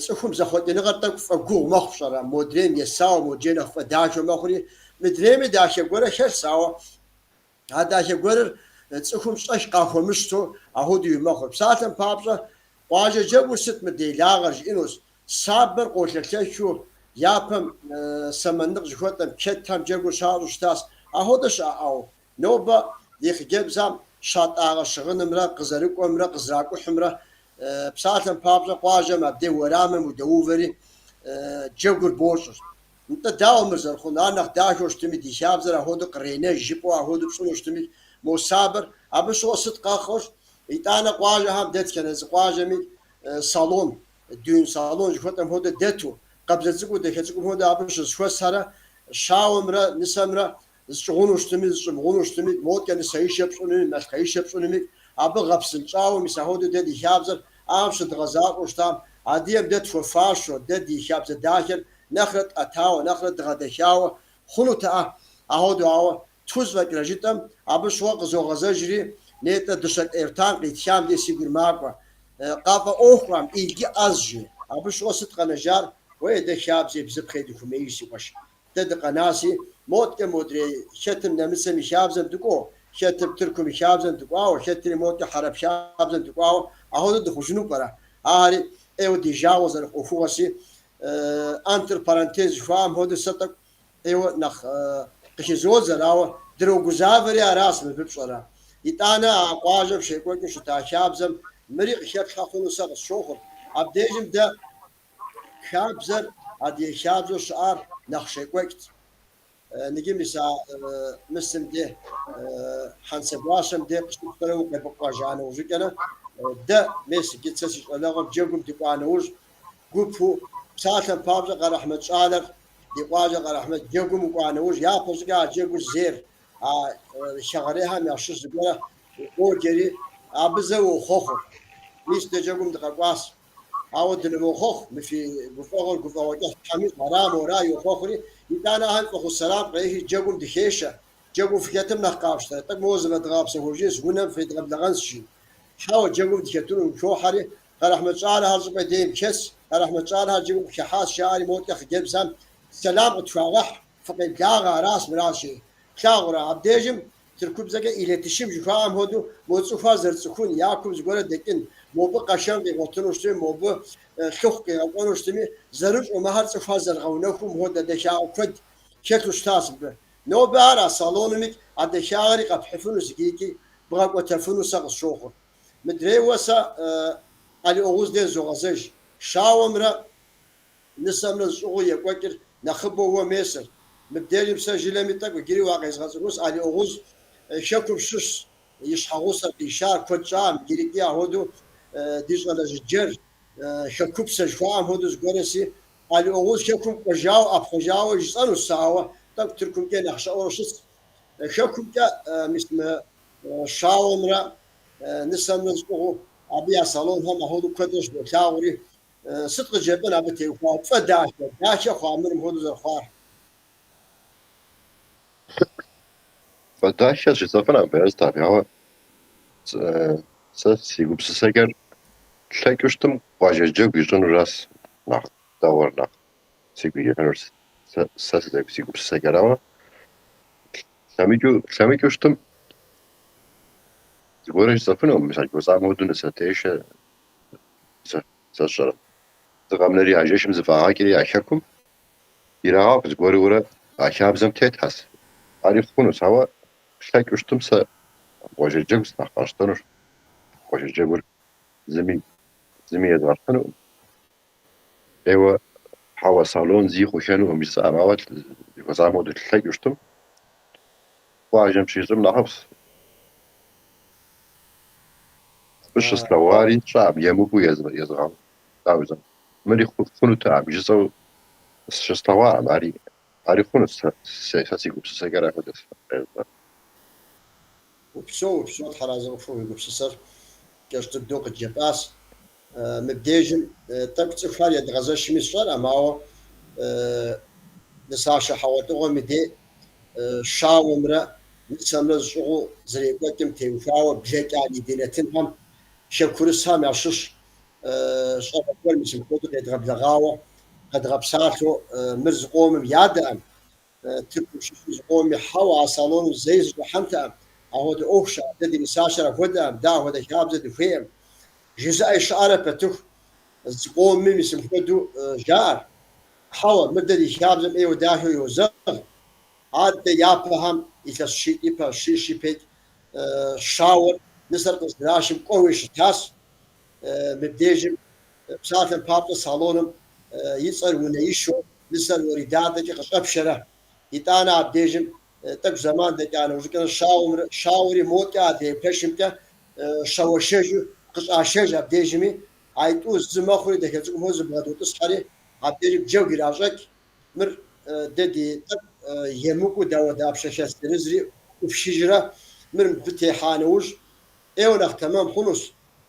цӏыхум зэхъуэкӏыныгъэр тӏэкӏу фӏэгугъу мэхъу, пщӏэрэ, модрейм есауэ, модрей нэхъ фӏэдахэу мэхъури, мыдрейми дахэ гуэрэ хэлъщ, ауэ а дахэ гуэрыр цӏыхум щӏэх къахуэмыщтэу ахуэдэуи мэхъур. Псалъэм папщӏэ, къуажэ джэгур сыт мы делагъэр жиӏэнущ, сабэр къолъэлъэхыу япэм сэмэныкъ жыхуэтӏэм чэтхэм джэгур щащӏу щытащ. Ахуэдэ щыӏэӏэу, нобэ ди хъыджэбзхэм щатӏагъэ щыгъынымрэ къызэрыкӏуэмрэ къызэракӏухьымрэ, псалъэм папщӏэ, къуажэм абдей уэрамым удэувэри джэгур бощӏыр. Нтӏэ, дауэ мыр зэрыхъун? Ар нэхъ дахэу щытми, ди хабзэр ахуэдэу къренэж жыпӏэу ахуэдэу пщӏыну щытми, мо сабэр абы щыгъуэ сыт къэхъур? Итӏанэ къуажэхэм дэтхэнэ зы къуажэми салон, дюн салон жыхуэтӏэм хуэдэ дэту, къабзэ цӏыкӏуу, дахэ цӏыкӏум хуэдэу абы щызэхуэсхэрэ щауэмрэ нысэмрэ зыщӏыгъуну щытми, зыщӏымыгъуну щытми, моткӏэ нысэишэ пщӏынуми, малъхъэишэ пщӏынуми, абы гъэпсынщӏауэ мис ахуэдэу дэ ди хабзэр ахэм щыдгъэзащӏэу щытам, адыгэм дэ тхуэфащэу, дэ ди хабзэ дахэр нэхърэ тӏэтауэ, нэхърэ дгъэдэхауэ хъунутэӏэ ахуэдэу, ауэ тхузэфӏэкӏрэ жытӏэм, абы щыгъуэ къызогъэзэжри, нетӏэ Дыщэкӏ Эртан къитхам дей си гур макӏуэ. Къафӏэӏуэхукъым, илгы ӏэз жи. Абы щыгъуэ сыт къэнэжар? Уей, дэ хабзэи бзыпхъи дыхумеиж, си къуэш. Дэ дыкъэнаси, моткӏэ модрей хэтым нэмыцэм и хабзэм дыкӏуэу, Хэтыр Тыркум и хабзэм дыкӏуауэ, хэтри мокӏэ хьэрэп хабзэм дыкӏуауэ, ахуэдэу дыхъужыну пӏэрэ? Ахэри ӏейуэ ди жагъуэ зэрыхъу ӏуэхугъуэщи, Entre парантез жыхуаӏэм хуэдэу сэ тӏэкӏу ӏейуэ нэхъ къыхызодзэр, ауэ дрогузавэри аращ мыбы пщӏэрэ. Итӏанэ а къуажэм щекӏуэкӏыу щыта хабзэм мыри къыхэплъхьэ хъуну сэ къысщохъур. Абдежым дэ хабзэр, адыгэ хабзэу щыӏар нэхъ щекӏуэкӏт. Ныджы мис а мысым де, Хьэнцэгуащэм де къыщыпщтэрэ укъебыкъуэжа нэужьыкӏэрэ, дэ, мес иджы сэ си щӏалэгъуэм джэгум дыкӏуа нэужь, гупу, псалъэм папщӏэ Къэрэхьмэт щӏалэр, ди къуажэ Къэрэхьмэт джэгум укӏуа нэужь, япэщӏыкӏэ а джэгур зейр, а хэгъэрейхэм ящыщ зыгуэрэ къоджэри, абы зэ уохъуэхъур. Мис дэ джэгум дыкъэкӏуащ. Ауэ дынывохъуэхъу, мы фи гуфӏэгъуэр гуфӏэгъуэ кӏыхь Тхьэм ищӏ, ара мора йохъуэхъури, итӏанэ ахэм фӏэхъус сэлам кърехри джэгум дыхешэ. Джэгум фыхэтым нэхъ къафщтэрэ, тӏэкӏу моуэ зывэдгъэгъэпсэхужынщ, унэм федгъэблэгъэнщ, жи. Хьэуэ, джэгум дыхэтыну хохьэри, Къэрэхьмэт щӏалэхэр щӏыпӏэ дейм хэс, Къэрэхьмэт щӏалэхэр джэгум къыхыхьащ, жаӏэри модкӏэ хъыджэбзхэм сэлам къытхуагъэхь, фыкъеблагъэ, аращ, мыращ, жи. Плъагъурэ, абдежым Тыркубзэкӏэ iletişim жыхуаӏэм хуэдэу мо цӏыхухэр зэрыцӏыхун, я кум зыгуэрэ дэкӏын, мобы къэшэн къигъуэтыну щытми, мобы лъыхъу къигъэкӏуэну щытми, зэрыщӏэу мыхэр цӏыхухэр зэрыгъэунэхуу мыхуэдэ дахагъэ куэд хэлъу щытащ мыбы. Нобэ ар а салонымикӏ а дахагъэри къэпхьыфынущ икӏи бгъэкӏуэтэфыну сэ къысщохъур. Мыдрейуэ сэ Али Огъуз деж зогъэзэж. Щауэмрэ нысэмрэ зыщӏыгъуу екӏуэкӏыр нэхъыбэу уэ месыр. Мыбдежым сэ жылэми тӏэкӏу иджыри уакъезгъэцӏыхунщ, Али Огъуз хэкум щыщщ, и щхьэгъусэр къишар куэд щӏам, иджырикӏи ахуэдэу ди щӏалэ жыджэр, хэкупсэ жыхуаӏэм хуэдэу зыгуэрэси, Али Огъуз хэкум кӏуэжауэ, ӏэпхъуэжауэ жысӏэнущ сэ, ауэ тӏэкӏу Тыркумкӏэ нэхъ щыӏэурэ щытщ. Хэкумкӏэ мис мы щауэмрэ нысэмрэ зыщӏыгъуу абы я салонхэм ахуэдэу куэдрэ щыболъагъури, Сыт къыджепӏэн абы теухуауэ? Пфӏэдахэ, дахэ хъуа мыр мыпхуэдэу зэрыхъуар? Фӏэдахэщ жысӏэфынкъым, Бэязыт, ауэ сэ си гупсысэкӏэр лъэкӏыу щытым къуажэ джэгу ищӏынуращ нэхъ дэгъуэр, нэхъ сигу ирихьынур сэ си гупсысэкӏэр, ауэ лъэмыкӏыу щытым зыгуэрэ жысӏэфынукъым, мис а жыхуэсӏам хуэдэу нысэтешэ Сэ сщӏэрэ. Зы къэмынэри а жэщым зэфӏагъэкӏри я хэкум ирагъэкъу зыгуэрурэ а хабзэм тетхэщ. Ари хъунущ, ауэ лъэкӏыу щытым сэ къуажэ джэгу нэхъ къэсщтэнущ. Къуажэ джэгур зыми зыми езгъэщхьынукъым. Ӏейуэ хьэуэ салон зи хъухэнукъым жысӏэкъым, ауэ жыхуэсӏам хуэдэу лъэкӏыу щытым къуажэм щищӏым нэхъыфӏщ. Абы щыслъэгъуари сщӏэкъым, емыкӏуу езгъэ, дауэ жысӏэн, мыри хъунутэкъым жысӏэу щыслъэгъуакъым, ари, ари хъунущ, сэ си гупсысэкӏэр апхуэдэщ. Упсэу, упсэу, Тхьэразэ къыпхухъу уи гупсысэр кӏэщӏ дыдэу къыджепӏащ. Мыбдежым тӏэкӏу цӏыхухэр едгъэзэшми сщӏэркъым, ауэ нысашэ хьэгъуэлӏыгъуэм и дей щауэмрэ нысэмрэ зыщӏыгъуу зэрекӏуэкӏым теухуауэ блэкӏа ди нэтынхэм хэкурысхэм ящыщ щӏалэ гуэр мис мыпхуэдэу къедгъэблэгъауэ къэдгъэпсалъэу мыр зыкъомым ядэӏым, Тыркум щыщу зыкъомми хьэуэ, а салоным зэи сыщӏыхьэнтэкъым, апхуэдэ ӏуэху щыӏэ, дэ ди нысащэр апхуэдэкъым, дэ апхуэдэ хабзэ дыхуейкъым. Жызыӏэ щыӏэрэ пэтыху зыкъомми мис мыпхуэдэу жаӏэр, Хьэуэ, мыр дэ ди хабзэм ӏейуэ дахэу йозэгъ, аддэ япэхэм илъэс щитӏ ипэ, щищ ипэкӏ щауэр нысэр къыздрашым кӏуэуи щытащ. Мыбдежым, псалъэм папщӏэ, салоным и цӏэр унэишэу нысэр уэридадэкӏэ къыщӏэпшэрэ, итӏанэ абдежым тӏэкӏу зэман дэкӏа нэужькӏэ щауэмрэ щауэри мокӏэ адрей пэшымкӏэ щауэшэжу къыщӏашэж абдежми, айтӏу зы мэхъури дахэ цӏыкӏум хуэдэу зыбгъэдотӏысхьэри, абдежым джэгу иращӏэкӏ. Мыр дэ ди тӏэкӏу емыкӏуу дауэдапщэ хэлъ зырызри ӏупшыжрэ, мыр мыбы техьа нэужь, ӏейуэ нэхъ тэмэм хъунущ,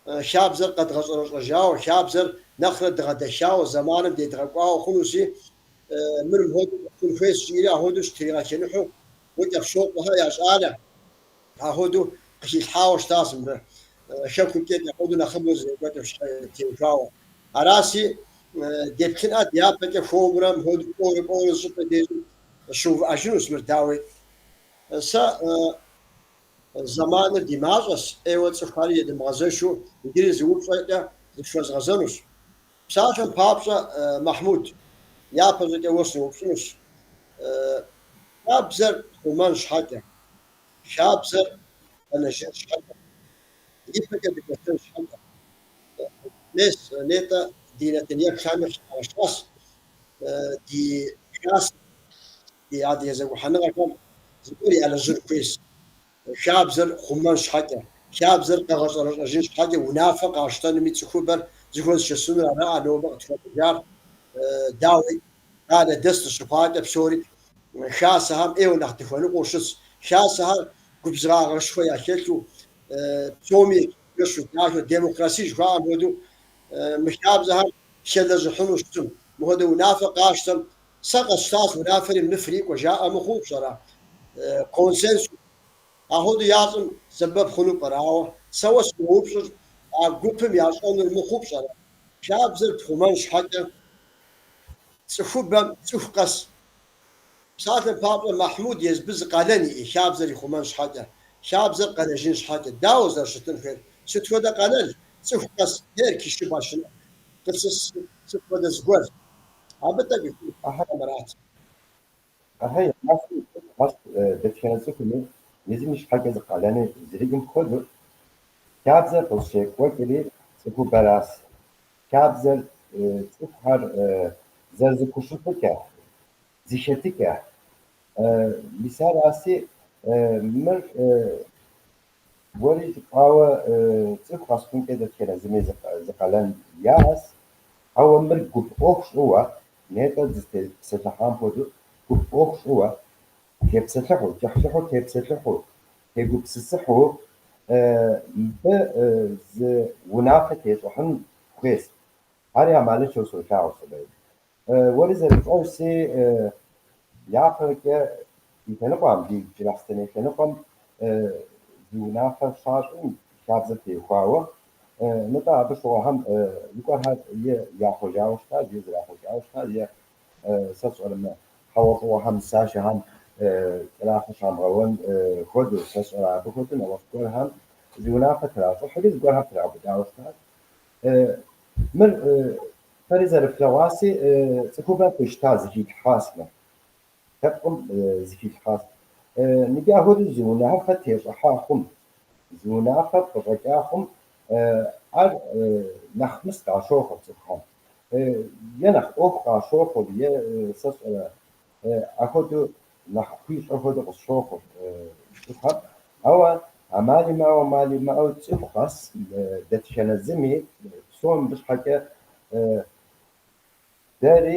хабзэр къэдгъэщӏэрэщӏэжауэ, хабзэр нэхърэ дгъэдэхауэ, зэманым дедгъэкӏуауэ хъунущи, мыр мыпхуэдэу хъун хуейщ, жиӏэри апхуэдэу щытригъэчыныхьу Гъукӏэпщокъуэхэ я щӏалэ апхуэдэу къыхилъхьауэ щытащ мыбы, хэкумкӏэ апхуэдэу нэхъыбэу зэрекӏуэкӏым теухуауэ. Аращи, деплъынӏэ дяпэкӏэ хуэмурэ мыпхуэдэу кӏуэурэ кӏуэурэ зыщӏыпӏэ дежым щыувыӏэжынущ мыр, дауи. Сэ. Зэманыр ди мащӏэщ, ӏейуэ цӏыхухэри едымыгъэзэшу иджыри зы упщӏэкӏэ зыпхуэзгъэзэнущ. Псалъэм папщӏэ, Мэхьмуд, япэщӏыкӏэ уэ сыноупщӏынущ, хабзэр хъумэн щхьэкӏэ, хабзэр къэнэжын щхьэкӏэ, ипэкӏэ дыкӏуэтэн щхьэкӏэ. Мес, нетӏэ ди нэтын еплъхэми къыхагъэщащ ди хасэ, ди адыгэ зэгухьэныгъэхэм зыгуэр ялэжьын хуейщ. Хабзэр хъумэн щхьэкӏэ, хабзэр къэгъэщӏэрэщӏэжын щхьэкӏэ унафэ къащтэнуми цӏыхубэр зыхуэзышэсынур араӏэ нобэ къытхуэнэжар. Дауи, къалэ дэс дыщыхъуакӏэ псори хасэхэм ӏейуэ нэхъ дыхуэныкъуэу щытщ. Хасэхэр губзыгъагъэшхуэ яхэлъу, псоми ечэнджэщу, дахэу, демокраси жыхуаӏэм хуэдэу мы хабзэхэм хэлэжьыхьыну щытым, мыхуэдэ унафэ къащтэм, Сэ къэсщтащ унафэри мы фрикӏуэ жаӏэ мыхъуу пщӏэрэ? Консенсус ахуэдэу ящӏым сэбэп хъуну пӏэрэ? Ауэ сэ уэ сыноупщӏыр а гупым ящӏэнур мыхъуу пщӏэрэ? Хабзэр пхъумэн щхьэкӏэ цӏыхубэм цӏыху къэс. Псалъэм папщӏэ, Мэхьмуд езбы зы къалэн иӏи хабзэр ихъумэн щхьэкӏэ, хабзэр къэнэжын щхьэкӏэ. Дауэ зэрыщытын хуейр? Сыт хуэдэ къалэн цӏыху къэс her kişi başına къылъыс сыт хуэдэ зыгуэр? Абы тӏэкӏу арат. Ахьа, цӏыху къэс дэтхэнэ цӏыхуми езым и щхьэкӏэ зы къалэни зэриӏэм хуэдэу, хабзэр къызыщекӏуэкӏри цӏыхубэращ. Хабзэр цӏыхухэр зэрызэхущытыкӏэ, зэхэтыкӏэ. Мис араси, мыр уэри жыпӏауэ цӏыху къэс хъункӏэ дэтхэнэ зыми зы къалэн яӏэс. Ауэ мыр гуп ӏуэху щӏыуэ, нетӏэ дызытепсэлъыхьам хуэдэу, гуп ӏуэху щӏыуэ, тепсэлъыхьу, кӏыхьлӏыхьу тепсэлъыхьу, тегупсысыхьу мыбы зы унафэ тещӏыхьын хуейщ. Ари ӏэмалыншэу солъагъу сэ. Уэри зэрыпщӏэжщи, япэкӏэ ди лъэныкъуэм, ди Джылахъстэней лъэныкъуэм зы унафэ щащӏым хабзэм теухуауэ, нтӏэ абы щыгъуэхэм зыгуэрхэр е яхъуэжауэ щытащ, е зэрахъуэкӏауэ щытащ, е сэ сщӏэрэ мы хьэгъуэлӏыгъуэхэм, нысашэхэм кӏэрахъуэ щамыгъэуэн хуэдэу, сэ сщӏэрэ абы хуэдэу нэгъуэщӏ гуэрхэм зы унафэ тращӏыхьри, зыгуэрхэр траубыдауэ щытащ. Мыр фэри зэрыфлъэгъуаси, цӏыхубэм къищта зыхилъхьащ мыр, лъэпкъым зыхилъхьащ. Ныджы ахуэдэу зы унафэ тещӏыхьа хъум, зы унафэ къыщӏэкӏа хъум, ар нэхъ мыс къащохъур цӏыхухэм. Е нэхъ ӏуэху къащохъур, е сэ сщӏэрэ ахуэдэу нэхъ хуищӏэ хуэдэу къысщохъур цӏыхухэм. Ауэ ӏэмал имыӏэу, ӏэмал имыӏэу цӏыху къэс дэтхэнэ зыми псом мыбы щхьэкӏэ дэри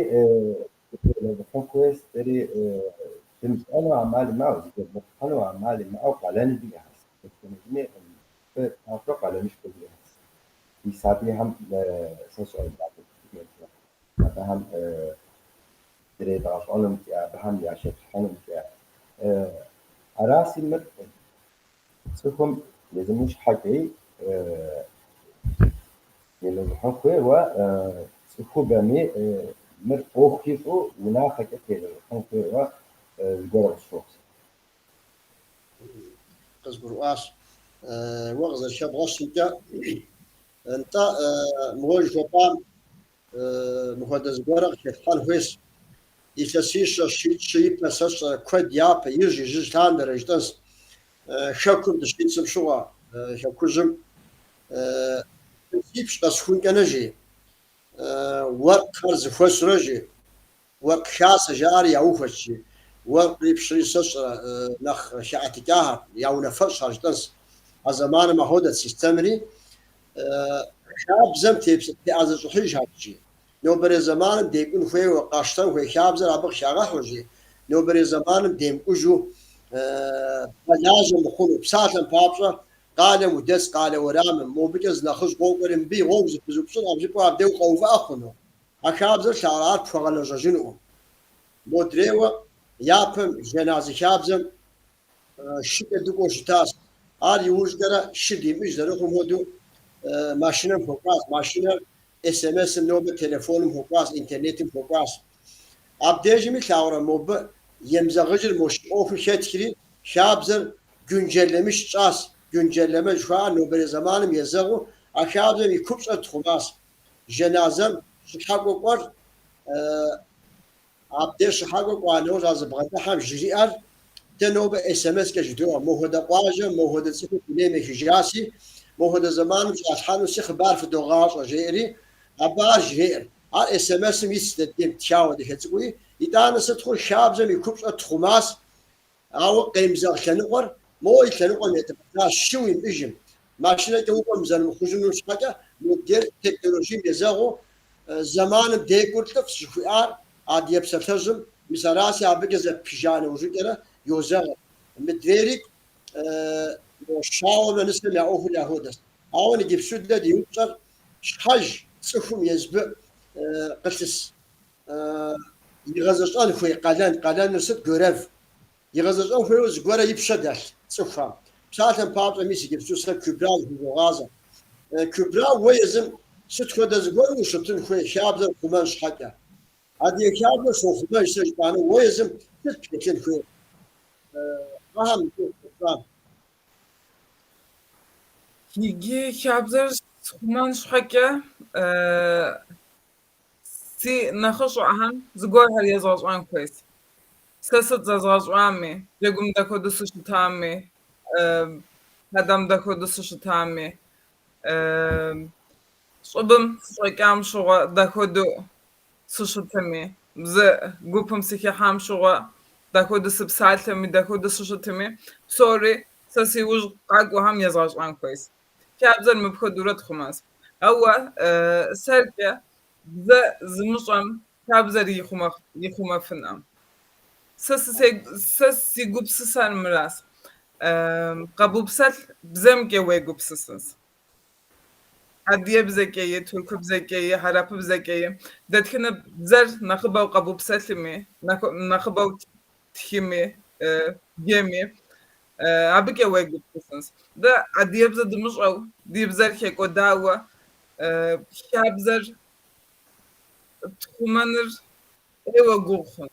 дытелэжьыхьын хуейщ, дэри дымыщӏэну ӏэмал имыӏэу, зыхэдмылъхьэну ӏэмал имыӏэу къалэн диӏэщ. Дэтхэнэ зыми мыбы папщӏэ къалэнышхуэ диӏэщ. Ди сабийхэм сэ сщӏэрэ дакӏэлъыплъынымкӏэ, абыхэм зэредгъэщӏэнумкӏэ, абыхэм яхэтлъхьэнумкӏэ. Араси мыр цӏыхум езым и щхьэкӏи елэжьыхьын хуейуэ, цӏыхубэми мыр ӏуэху ищӏу унафэкӏэ телэжьыхьын хуейуэ зыгуэр къысщохъу. Къызгурыӏуащ. Уэ къызэрыхэбгъэщымкӏэ, нтӏэ, мы уэ жыхуэпӏам мыхуэдэ зыгуэрэ къыхэлъхьэн хуейщ. Илъэсищэ, щитӏ-щы ипэ сэ сщӏэрэ куэд япэ, ижь-ижьыж лъандэрэ жытӏэнщ. Хэкум дыщисым щыгъуэ, хэкужьым илъэсипщӏ къэсхункӏэнэ жи, уэркъхэр зэхуэсурэ жи, уэркъ хасэ жаӏэри яухуэт жи, уэркъри пщыри сэ сщӏэрэ нэхъ хэӏэтыкӏахэр, я унафэщӏхэр жытӏэнщ. А зэманым ахуэдэт систэмри, хабзэм теӏэзэщӏыхьыжхэрт жи. Нобэрей зэманым декӏун хуейуэ, къащтэн хуей хабзэр абы къыхагъэхьу жи, нобэрей зэманым демкӏужу бгъэлажьэ мыхъуну. Псалъэм папщӏэ, къалэм удэс къалэ уэрамым, мобыкӏэ зы нэхъыжь къокӏуэри, мыбы и гъуэгу зэпызупщӏынкъым жыпӏэу абдей укъэувыӏэ хъуну? А хабзэр лъагъур ар пхуэгъэлэжьэжынукъым. Модрейуэ, япэм жэназы хабзэм шыкӏэ дыкӏуэу щытащ. Ар иужькӏэрэ шы димыӏэж зэрыхъум хуэдэу машинэм хуэкӏуащ. Машинэр СМС-м нобэ телефоным хуэкӏуащ, интернетым хуэкӏуащ. Абдежми лъагъурэ мобы емызэгъыжыр мо шы ӏуэхур хэтхри, хабзэр Güncellemiş тщӏащ. Güncelleme жыхуаӏэр нобэрей зэманым езэгъыу а хабзэм и купщӏэр тхъумащ. Жэназэм щыхьэкӏуэ кӏуэр абдеж щыхьэкӏуэ кӏуа нэужь а зыбгъэдыхьэм жриӏэр дэ нобэ СМС-кӏэ жыдоӏэ, мохуэдэ къуажэм мохуэдэ цӏыхур дунейм ехыжаси, мохуэдэ зэманым щӏалъхьэнуси хъыбар фыдогъащӏэ, жеӏэри, абы ар жреӏэр. Ар СМС-м итщ дэ дейм тхауэ дахэ цӏыкӏууи, итӏанэ сыт хъур хабзэм и купщӏэр тхъумащ, Ауэ къемызэгъ лъэныкъуэр моуэ и лъэныкъуэм едгъэзащ, шы уимыӏэжым. Машинэкӏэ укӏуэм зэрымыхъужынум щхьэкӏэ, мобдейр технологием езэгъыу зэманым декӏур лӏыфӏщ жыхуиӏар адыгэ псалъэжьым, мис араси абыкӏэ зэпхыжа нэужьыкӏэрэ йозэгъыр. Мыдрейри щауэмрэ нысэм я ӏуэхур яхуэдэщ. Ауэ иджыпсту дэ ди упщӏэр щхьэж цӏыхум езбы къылъыс Игъэзэщӏэн хуей къалэн, къалэныр сыт, görev? Игъэзэщӏэн хуейуэ зыгуэрэ и пщэ дэлъ цӏыхухэм. Псалъэм папщӏэ, мис иджыпсту сэ Кюбра зыхузогъазэ. Кюбра, уэ езым сыт хуэдэ зыгуэру ущытын хуей хабзэр хъумэн щхьэкӏэ? Адыгэ хабзэр сохъумэж сэ жыпӏэну, уэ езым сыт пхэлъын хуейр? Ахэм къыпщӏам. Иджы хабзэр схъумэн щхьэкӏэ Си нэхъыщӏэхэм зыгуэрхэр езгъэщӏэн хуейщ. Сэ сыт зэзгъэщӏами, джэгум дапхуэдэу сыщытами, хадэм дапхуэдэу сыщытами, щӏыбым сыщӏэкӏам щыгъуэ дапхуэдэу сыщытми, зы гупым сыхыхьам щыгъуэ дапхуэдэу сыпсалъэми, дапхуэдэу сыщытми, псори сэ си ужь къакӏуэхэм езгъэщӏэн хуейщ. Хабзэр мыпхуэдэурэ тхъумащ. Ауэ сэркӏэ бзэ зымыщӏэм хабзэр ихъумэфынӏым. Сэ си гупсысэр мыращ. Къэбупсэлъ бзэмкӏэ уегупсысынщ. Адыгэбзэкӏэи, тыркубзэкӏэи, хьэрыпыбзэкӏэи дэтхэнэ бзэр нэхъыбэу къэбупсэлъми, нэхъыбэу тхыми, бджыми, абыкӏэ уегупсысынщ. Дэ адыгэбзэ дымыщӏэу, ди бзэр хэкӏуэдауэ, хабзэр тхъумэныр ӏейуэ гугъу хъун.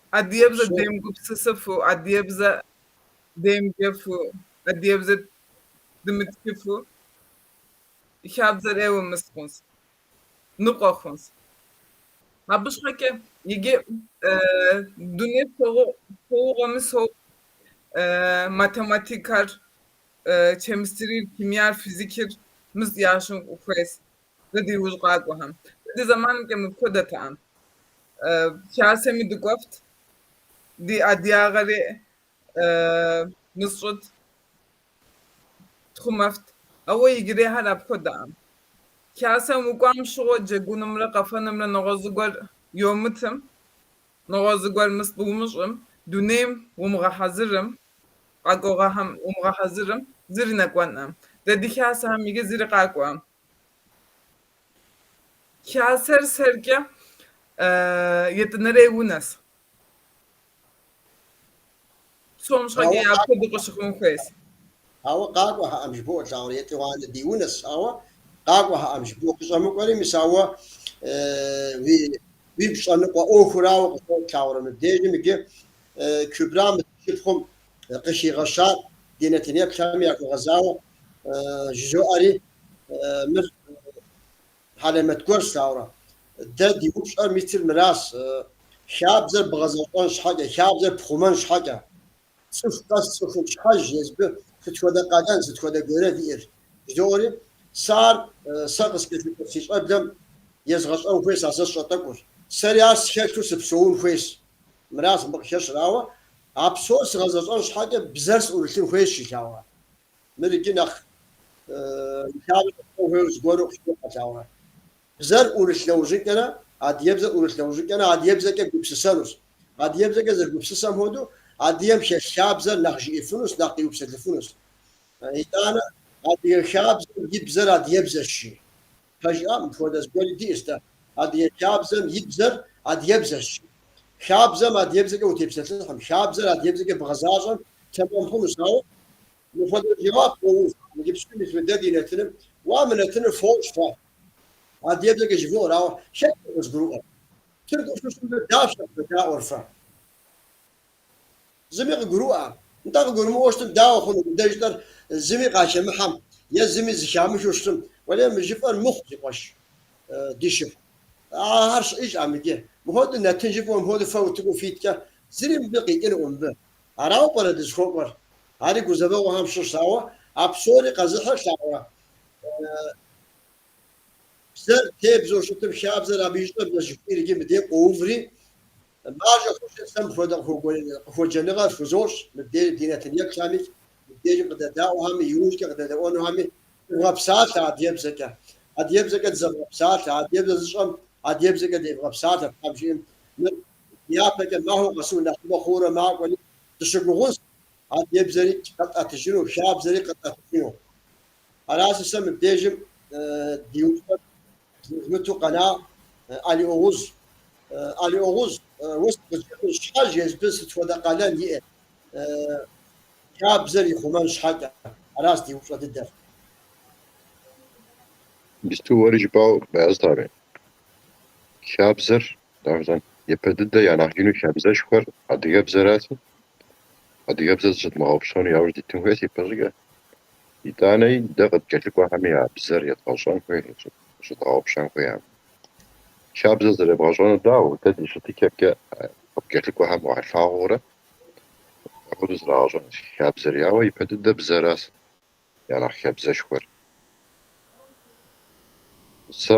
Адыгэбзэ демыгупсысыфу, адыгэбзэ демыджэфу, адыгэбзэ дымытхыфу хабзэр ӏейуэ мыс хъунщ, ныкъуэ хъунщ. Абы щхьэкӏэ иджы дуней псоугъуэми соплъ математикэр, chemistry-р, химияр, физикыр мыс ящӏын хуейщ дэ ди ужь къакӏуэхэм. Дэ ди зэманымкӏэ мыпхуэдэтэкъым. Хасэми дыкӏуэфт, ди адыгагъэри мысщӏыт, тхъумэфт. Ауэ иджырейхэр апхуэдэкъым. Хасэм укӏуам щыгъуэ джэгунымрэ къэфэнымрэ нэгъуэщӏ зыгуэр йомытым, нэгъуэщӏ зыгуэр мыс умыщӏым, дунейм умыгъэхьэзырым, къакӏуэгъэхэм умыгъэхьэзырым, зыри нэкӏуэнкъым. Дэ ди хасэхэм иджы зыри къакӏуэкъым. Хасэр сэркӏэ етӏанэрей унэщ. Псом щхьэкӏэ апхуэдэу къыщыхъун хуейщ. Ауэ къакӏуэхэкъым жыбоӏэ лъагъур, етӏуанэ ди унэщ, ауэ къакӏуэхэкъым жыбоӏэ. Къыщӏэмыкӏуэри, мис ауэ уигу щӏэныкъуэ ӏуэхурауэ къыщӏокӏ лъагъурэ мыбдежым иджы Кюбра мы шыпхъум къыхигъэщар ди нэтынеплъхэми яхуэгъэзауэ жызоӏэри, мыр хьэлэмэт гуэрщ лъагъурэ. Дэ ди упщӏэр мисыр мыращ, хабзэр бгъэзэщӏэн щхьэкӏэ, хабзэр пхъумэн щхьэкӏэ, цӏыху къэс цӏыхум щхьэж езбы сыт хуэдэ къалэн, сыт хуэдэ görev иӏэр жызоӏэри, сэ ар сэ къыскӏэлъыкӏуэ си щӏэблэм езгъэщӏэн хуейщ а сэ сщӏэ тӏэкӏур. Сэри ар схэлъу сыпсэун хуейщ. Мыращ мыбы къыхэщыр, ауэ а псор сгъэзэщӏэн щхьэкӏэ бзэр сӏурылъын хуейщ, жи лъагъурэ. Мыр иджы нэхъ лъабжьэ хуейуэ зыгуэру къыщыхъу лъагъурэ. Бзэр ӏурылъ нэужьыкӏэрэ, адыгэбзэр ӏурылъ нэужьыкӏэрэ адыгэбзэкӏэ гупсысэнущ. Адыгэбзэкӏэ зэрыгупсысэм хуэдэу, адыгэм хэлъ хабзэр нэхъ жиӏэфынущ, нэхъ къиупсэлъыфынущ. Итӏанэ адыгэ хабзэм и бзэр адыгэбзэщ, жи. Пэжа, мыпхуэдэ зыгуэри диӏэщ дэ. Адыгэ хабзэм и бзэр адыгэбзэщ, жи. Хабзэм адыгэбзэкӏэ утепсэлъыхьым, хабзэр адыгэбзэкӏэ бгъэзащӏэм тэмэм хъунущ, ауэ мыпхуэдэ жэуап къоув. Иджыпсту мис мы дэ ди нэтыным, уа мы нэтыныр фощӏ фэ. Адыгэбзэкӏэ жывоӏэр, ауэ хэт къызгурыӏуэр? Тыркум щыщым дапщэ къывэдаӏуэр фэ? Зыми къыгурыӏуэкъым. Нтӏэ къыгурымыӏуэу щытым, дауэ хъуну, дэ жытӏэр зыми къахэмыхьэм е зыми зыхамыхыу щытым, уэлей мы жыфӏэр мыхъу, ди къуэш, ди шыпхъу. Ахэр щыӏэжкъым иджы. Мыхуэдэу нэтын жыфӏэу, мыхуэдэу фэ утыку фиткӏэ, зыри мыбы къикӏынукъым мыбы. Арауэ пӏэрэ дызыхуэкӏуэр? Ари гузэвэгъуэхэм щыщщ, ауэ а псори къэзыхьыр лъагъуэ бзэр тебзэу щытым, хабзэр абы и щӏэблэ жыхуиӏэр иджы мыбдеж къоуври, мащӏэ хъущи, сэ мыпхуэдэ къыхуеджэныгъэ фхузощӏ, мыбдеж ди нэтын еплъхэми, мыбдежым къыдэдаӏуэхэми, иужькӏэ къыдэдэӏуэнухэми, дывгъэпсалъэ адыгэбзэкӏэ. Адыгэбзэкӏэ дызэвгъэпсалъэ, адыгэбзэ зыщӏэм адыгэбзэкӏэ девгъэпсалъэ, Тхьэм жиӏэм. Мыр дяпэкӏэ махуэ къэсу нэхъыбэ хъуурэ макӏуэри, дыщыгугъынщ адыгэбзэри къэтӏэтыжыну, хабзэри къэтӏэтыжыну. Аращи, сэ мыбдежым ди упщӏэр зэзмыту къэна Али Огъуз. Али Огъуз, уэ сыт къызжепӏэн, щхьэж езбы сыт хуэдэ къалэн иӏэ хабзэр ихъумэн щхьэкӏэ? Аращ ди упщӏэ дыдэр. Иджыпсту уэри жыпӏауэ, Баязыт аби. Хабзэр, дауэ жысӏэн, япэ дыдэ я нэхъ ину хабзэшхуэр адыгэбзэрати, адыгэбзэр зыщыдмыгъэгъупщэну яужь дитын хуейщ япэщӏыкӏэ. Итӏанэи дэ къыткӏэлъыкӏуэхэми а бзэр едгъэщӏэн хуей, зыщыдгъэгъупщэн хуейкъым. Хабзэр зэребгъэщӏэнур дауэ, дэ ди щытыкӏэмкӏэ къыпкӏэлъыкӏуэхэм уалъагъуурэ апхуэдэу зрагъэщӏэнущ хабзэри, ауэ ипэ дыдэ бзэращ я нэхъ хабзэшхуэр. Сэ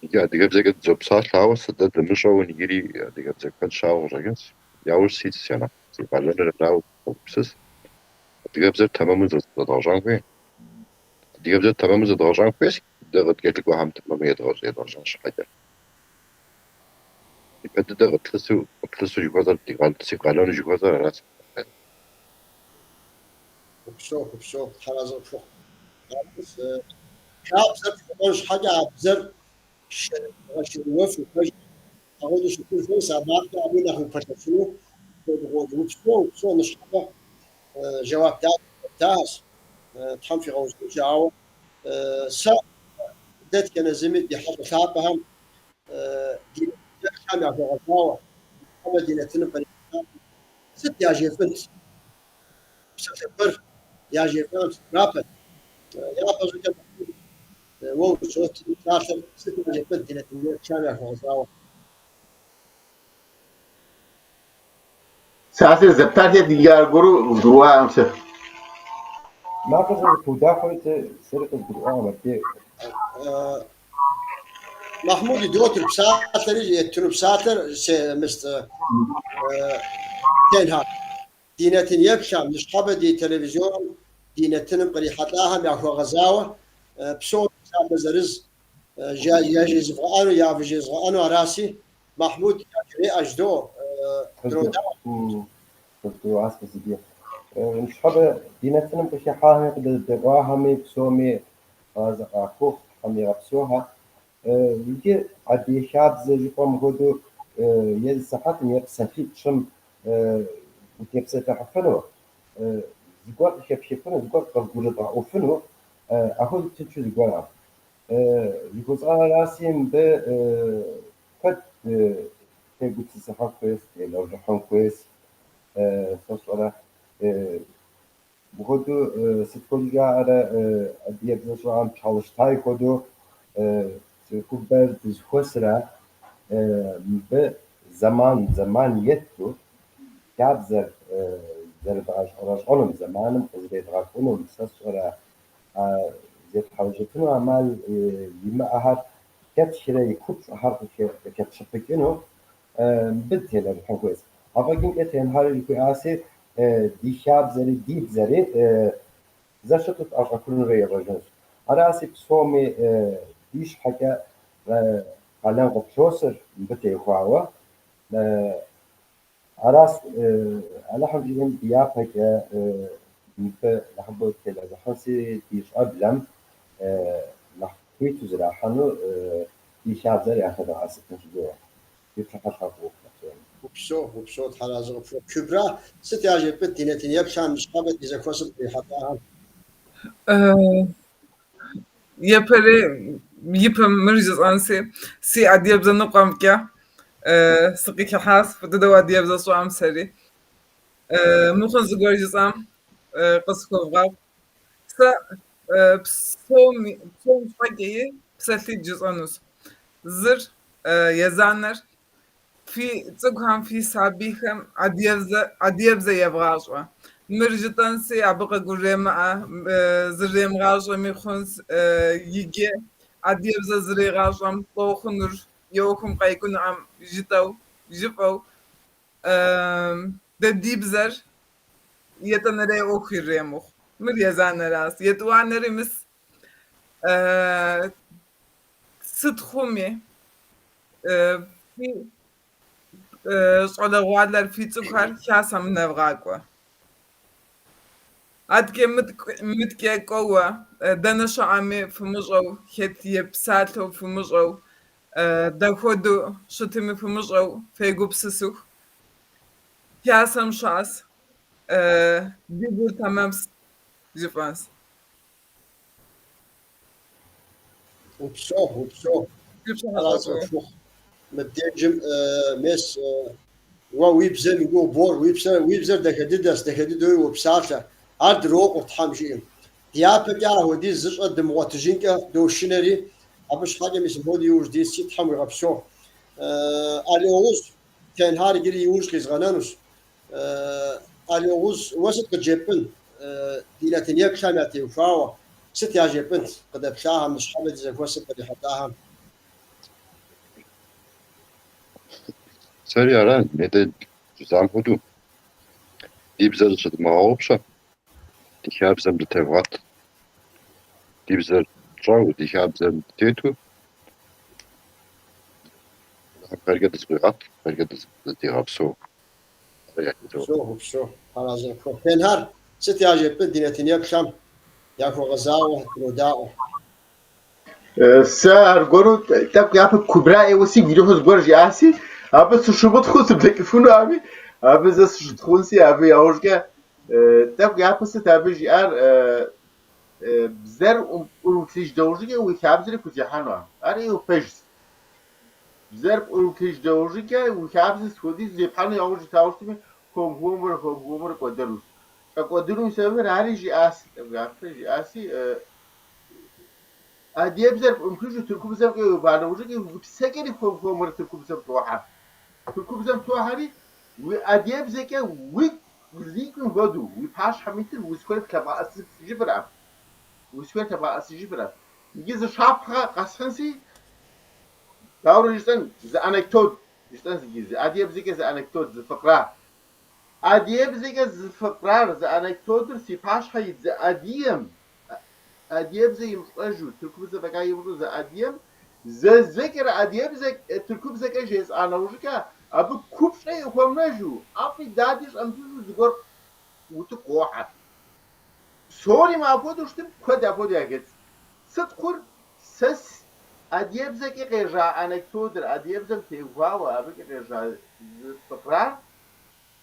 иджы адыгэбзэкӏэ дызопсалъэ, ауэ сэ дэ дымыщӏэу иджыри адыгэбзэ куэд щыӏэу къыщӏэкӏынщ. Яужь ситщ, я нэхъ си къалэныр арауэ согупсыс. Адыгэбзэр тэмэму зэдгъэщӏэн хуей. Адыгэбзэр тэмэму зэдгъэщӏэн хуейщ, дэ къыткӏэлъыкӏуэхэм тэмэму едгъэщӏэн щхьэкӏэ. Ипэ дыдэ къытлъысу жыхуэсӏэр, си къалэну жыхуэсӏэр аращ. Упсэу, упсэу, Тхьэразэ къыпхухъу. Хабзэр пхъумэн щхьэкӏэ а бзэр бгъэшэрыуэфу, пэж апхуэдэу щытын хуейщ, а макъкӏэ абы нэхъ упэлъэщыну гугъуэт. Упсэу, упсэу, ныщхьэбэ жэуап дахэ къэптащ, Тхьэм фигъэузыншэ, ауэ сэ дэтхэнэ зыми ди хьэщӏэ лъапӏэхэм ди нэтынхэм яхуэгъэзауэ, ныщхьэбэ ди нэтыным кърихьэлӏахэм сыт яжефӏынт? Псалъэ гуэр яжефӏам си гуапэт. Япэщӏыкӏэ Махьмуд, уэ узотри псалъэр сыт яжепӏэнт ди нэтын еплъхэм яхуэгъэзауэ? Псалъэр зэптар хэт иджы аргуэру къызгурыӏуакъым сэ. Макъыр зэпыуда хъури сэри къызгурыӏуакъым абдей. Махьмуд идотыр псалъэри еттыну псалъэр мыст Тенхьа. Ди нэтын еплъхэм, ныщхьэбэ ди телевизорым ди нэтыным кърихьэлӏахэм яхуэгъэзауэ псоми псалъэ зырыз яжезывгъэӏэну, явжезгъэӏэну араси, Махьмуд яжреӏэ жыдоӏэ, дродаӏуэ. Къызгурыӏуащ, спасибо. Ныщхьэбэ ди нэтыным къыхыхьахэми къыдэдэӏуахэми псоми Тхьэразэ къахухъу, Тхьэм игъэпсэухэ. Иджы адыгэ хабзэ жыпӏэм хуэдэу е зы сыхьэтым е псалъитӏ-щым утепсэлъыхьыфыну, зыгуэр къыхэпхыфыну, зыгуэр къыбгурыбгъэӏуэфыну, ахуэдэу тыншу зыгуэркъым. Жыхуэсӏараси, мыбы куэд тегупсысыхьын хуейщ, телэжьыхьын хуейщ, сэ сщӏэрэ. Мыхуэдэу сыт хуэдэу жаӏэрэ адыгэбзэ щӏыӏэм чалыштай хуэдэу цӏыхубэр дызэхуэсрэ мыбы зэман зэман етту хабзэр зэрыдгъэщӏэрэщӏэнум, зэманым къызэредгъэкӏунум, сэ сщӏэрэ а зетхьэужьыфыну ӏэмал имыӏэхэр хэтхрэ и купщӏэхэр къыхэтщыпыкӏыну мыбы дытелэжьыхьын хуейщ. Афӏэкӏынкӏэ Тенхьэри жыхуиӏаси, ди хабзэри ди бзэри зэщыту тӏэщӏэхунурэ ежьэжынущ. Араси, псоми ди щхьэкӏэ къалэн къытлъосыр мыбы теухуауэ. Аращ Алыхьым жиӏэм ди япэкӏэ мыбы нэхъыбэу телэжьыхьынси, ди щӏэблэм нэхъ хуиту зэрахьэну ди хабзэр ялъэдгъэӏэсыфын жыдоӏэ. Ди пщыхьэщхьэ фӏы ухъу псоми. Упсэу, упсэу, Тхьэразэ къыпхухъу. Кюбра, сыт яжепӏэнт ди нэтын еплъхэм, ныщхьэбэ ди зэхуэсым кърихьэлӏахэм? Япэрей ипэм мыр жысӏэнси, си адыгэбзэ ныкъуэмкӏэ сыкъыхыхьащ, фӏы дыдэу адыгэбзэ сщӏэӏым сэри. Мыхъун зыгуэр жысӏам къысхуэвгъэгъу. Сэ псом псом щхьэкӏэи псалъитӏ жысӏэнущ. Зыр езанэр фи цӏыкӏухэм, фи сабийхэм адыгэбзэ евгъащӏэ. Мыр жытӏэнси, абы къыгуремыӏэ, зыремыгъащӏэми хъунс, иджы адыгэбзэ зригъащӏэм лӏо хъунур и ӏуэхум къекӏунуӏэм жытӏэу, жыфӏэу, дэ ди бзэр етӏанэрей ӏуэху иремыхъу. Мыр езанэращ. Етӏуанэри мис сыт хъуми, фи щӏалэгъуалэр, фи цӏыхухэр хасэм нэвгъакӏуэ. Аткӏэ мыткӏэ кӏуэуэ, дэнэ щыӏэми фымыщӏэу, хэт епсалъэу фымыщӏэу, дапхуэдэу щытми фымыщӏэу фегупсысыху, хасэм щыӏэс, ди гур тэмэмс жыфӏэнс. Упсэу, упсэу. Аразы къыпхухъу. Мыбдежым мес уэ уи бзэм и гугъу бощӏ, уи псэр, уи бзэр дахэ дыдэщ, дахэ дыдэуи уопсалъэ. Ар дрокъур, Тхьэм жиӏэм. Дяпэкӏэ апхуэдиз зыщӏэ дымыгъуэтыжынкӏэ дошынэри, абы щхьэкӏэ мис мыпхуэдэу иужь дитщи, Тхьэм уигъэпсэу. Алиогъуз, Тенхар иджыри иужь къизгъэнэнущ. Алиогъуз, уэ сыт къыджепӏын ди нэтын еплъхэм ятеухуауэ, сыт яжепӏынт къыдэплъахэм, ныщхьэбэ ди зэхуэсым кърихьэлӏахэм? Сэри ара, Медэ жызам хуэдэу, ди бзэр зыщыдмыгъэгъупщэ, ди хабзэм дытевгъэт, ди бзэр тщӏэу, ди хабзэм дытету, Алыхьым хъеркӏэ дызэкъуигъэт, хъеркӏэ дызэдигъэпсэу. Упсэу, упсэу, аразы къыпхухъу. Тенхар, сыт яжепӏын ди нэтын еплъхэм яхуэгъэзауэ дынодаӏуэ? Сэ аргуэру тӏэкӏу япэ Кубра ӏейуэ сигу ирихьу зыгуэр жиӏаси, абы сыщымытхъуу сыблэкӏыфынуӏэми, абы зэ сыщытхъунси, абы яужькӏэ тӏэкӏу япэ сыт абы жиӏар бзэр ӏурымылъыж дэужькӏэ уи хабзэри пхузехьэнуӏэм. Ар ӏейуэ пэжщ. Бзэр пӏурымылъыж дэужькӏэ уи хабзэр сыт хуэдизу зепхьэну яужь итауэ щытми, хуэм-хуэмурэ, хуэм-хуэмурэ кӏуэдэнущ. Щӏэкӏуэдынум и сэбэбыр ари жиӏащ, тӏэкӏу япэ жиӏаси, адыгэбзэр пӏурымылъыжу тыркубзэмкӏэ уеува нэужькӏэ уи псэкӏэри хуэм-хуэмурэ тыркубзэм тохьэ. Тыркубзэм тохьэри, уи адыгэбзэкӏэ уигу къызэрикӏым хуэдэу, уи пащхьэм итыр узыхуейр лъэбгъэӏэсыжыфыркъым. Узыхуейр лъэбгъэӏэсыжыфыркъым. Иджы зы щапхъэ къэсхьынси, дауэрэ жысӏэн, зы анекдот жысӏэнс иджы, зы адыгэбзэкӏэ зы анекдот, зы фыкъра. Адыгэбзэкӏэ зы фыкърар, зы анекдотыр си пащхьэ ит зы адыгэм, адыгэбзэ имыщӏэжу, тыркубзэ фӏэкӏа имыщӏэу зы адыгэм, зэ-зэкӏэрэ адыгэбзэ, тыркубзэкӏэ жесӏа нэужькӏэ, абы купщӏэ къыхуэмынэжу, ӏэфӏи дади щӏэмытыжу зыгуэр утыку къохьэ. Псори мыапхуэдэу щытым, куэд апхуэдэу яхэтщ. Сыт хъур сэ адыгэбзэкӏэ къежьа анекдотыр, адыгэбзэм теухуауэ абыкӏэ къежьа зы фыкърар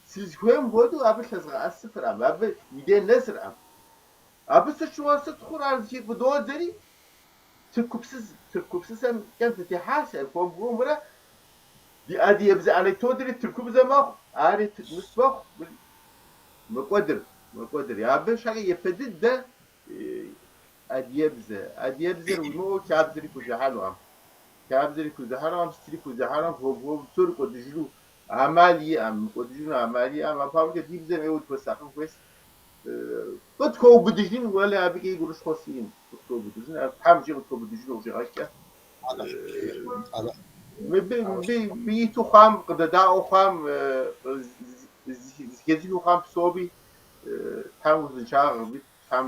сызыхуейм хуэдэу абы лъэзгъэӏэсыфыркъым, абы и дей нэсыркъым. Абы сыт щыгъуэ сыт хъур ар зыхыфӏыдодзэри, тыркупсысэмкӏэ дытехьащ, хуэм-хуэмурэ ди адыгэбзэ анекдотри тыркубзэ мэхъу, ари мыс мэхъу, мэкӏуэдыр, мэкӏуэдыр. Абы щхьэкӏэ япэ дыдэ адыгэбзэ, адыгэбзэр уимыӏэу хабзэри пхузехьэнукъым. Хабзэри пхузехьэнукъым, сытри пхузехьэнукъым, хуэм-хуэму псори кӏуэдыжыну ӏэмал иӏэм, мыкӏуэдыжыну ӏэмал иӏэм. Абы папщӏэ ди бзэм ӏейуэ дыхуэсакъын хуейщ. Къытхуэубыдыжын, уэлэ, абыкӏэ и гурыщхъуэ сиӏэм, къытхуэубыдыжын, ар Тхьэм икӏи къытхуэубыдыжыну къыщӏигъэкӏкӏэ. Мыбы, мыбы, мыбы иту хъуам, къыдэдаӏуэу хъуам, зэхэзыхыу хъуам псоми Тхьэм узыншагъэ къывит, Тхьэм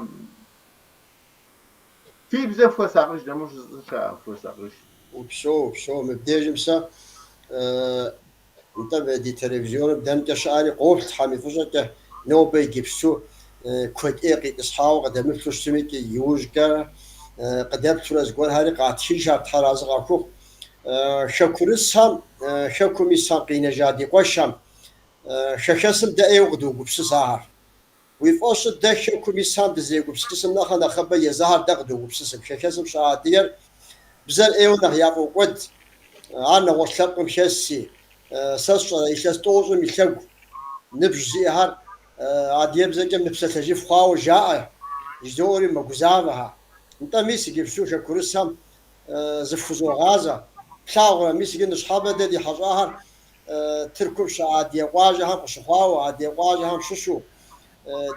фи бзэм фыхуэсакъыж, нэмыщӏ жысӏэн щыӏэкъым, фыхуэсакъыж. Упсэу, упсэу. Мыбдежым сэ, нтӏэ, ди телевизорым дэнкӏэ щыӏэри къоплъ, Тхьэм и фӏыщӏэкӏэ, нобэ иджыпсту куэд ӏей къитӏысхьауэ къыдэмыплъу щытмикӏи, иужькӏэ къыдэплъурэ зыгуэрхэри къатхыжхэр, Тхьэр арэзы къахухъу. Хэкурысхэм, хэкум исхэм къинэжа ди къуэшхэм, хэхэсым дэ ӏейуэ къыдогупсыс ахэр. Уи фӏэщу дэ хэкум исхэм дызэрегупсысым нэхъэ нэхъыбэ езыхэр дэ къыдогупсысым. Хэхэсым щыӏэ адыгэр бзэр ӏейуэ нэхъ яфӏокӏуэд, ар нэгъуэщӏ лъэпкъым хэси. Сэ сщӏэрэ илъэс тӏощӏым и лъэгу ныбжь зиӏэхэр Адыгэбзэкӏэ мыпсэлъэжыф хъуауэ жаӏэ, жыдоӏэри мэгузавэхэ. Нтӏэ, мис иджыпсту хэкурысхэм зыфхузогъазэ. Плъагъурэ, мис иджы ныщхьэбэ дэ ди хьэщӏахэр Тыркум щыӏэ адыгэ къуажэхэм къыщыхъуауэ, адыгэ къуажэхэм щыщу.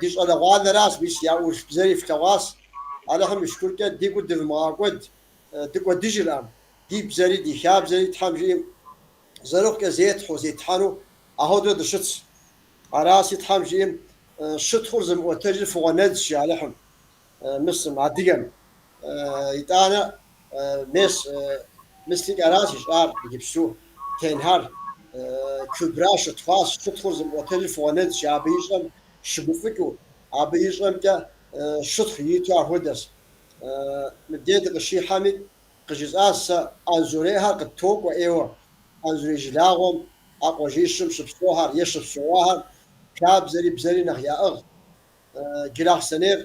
Ди щӏалэгъуалэращ, мис яӏурылъ бзэри флъэгъуащ. Алыхьым и шыкуркӏэ ди гур дывмыгъэкӏуэд, дыкӏуэдыжыркъым. Ди бзэри, ди хабзэри Тхьэм жиӏэм зэрыхъукӏэ зетхьэу, зетхьэну ахуэдэу дыщытщ. Аращи, Тхьэм жиӏэм щытхъур зымыӏуэтэжыр фыгъуэнэдщ, жи Алыхьым, мысым, адыгэм. Итӏанэ, мес, мыслик аращ ищӏар иджыпсту, Тенхьэр Кюбра щытхъуащ, щытхъур зымыӏуэтэжыр фыгъуэнэдщ, жи, абы ищӏэм щыгуфӏыкӏыу, абы ищӏэмкӏэ щытхъу ириту ахуэдэщ. Мыбдеж дыкъыщихьэми, къыжысӏащ сэ, Анзорейхэр къыттокӏуэ ӏейуэ, Анзорей жылагъуэм а къуажищым щыпсэухэр е щыпсэуахэр хабзэри бзэри нэхъ яӏыгъ. Джылахъстэнейр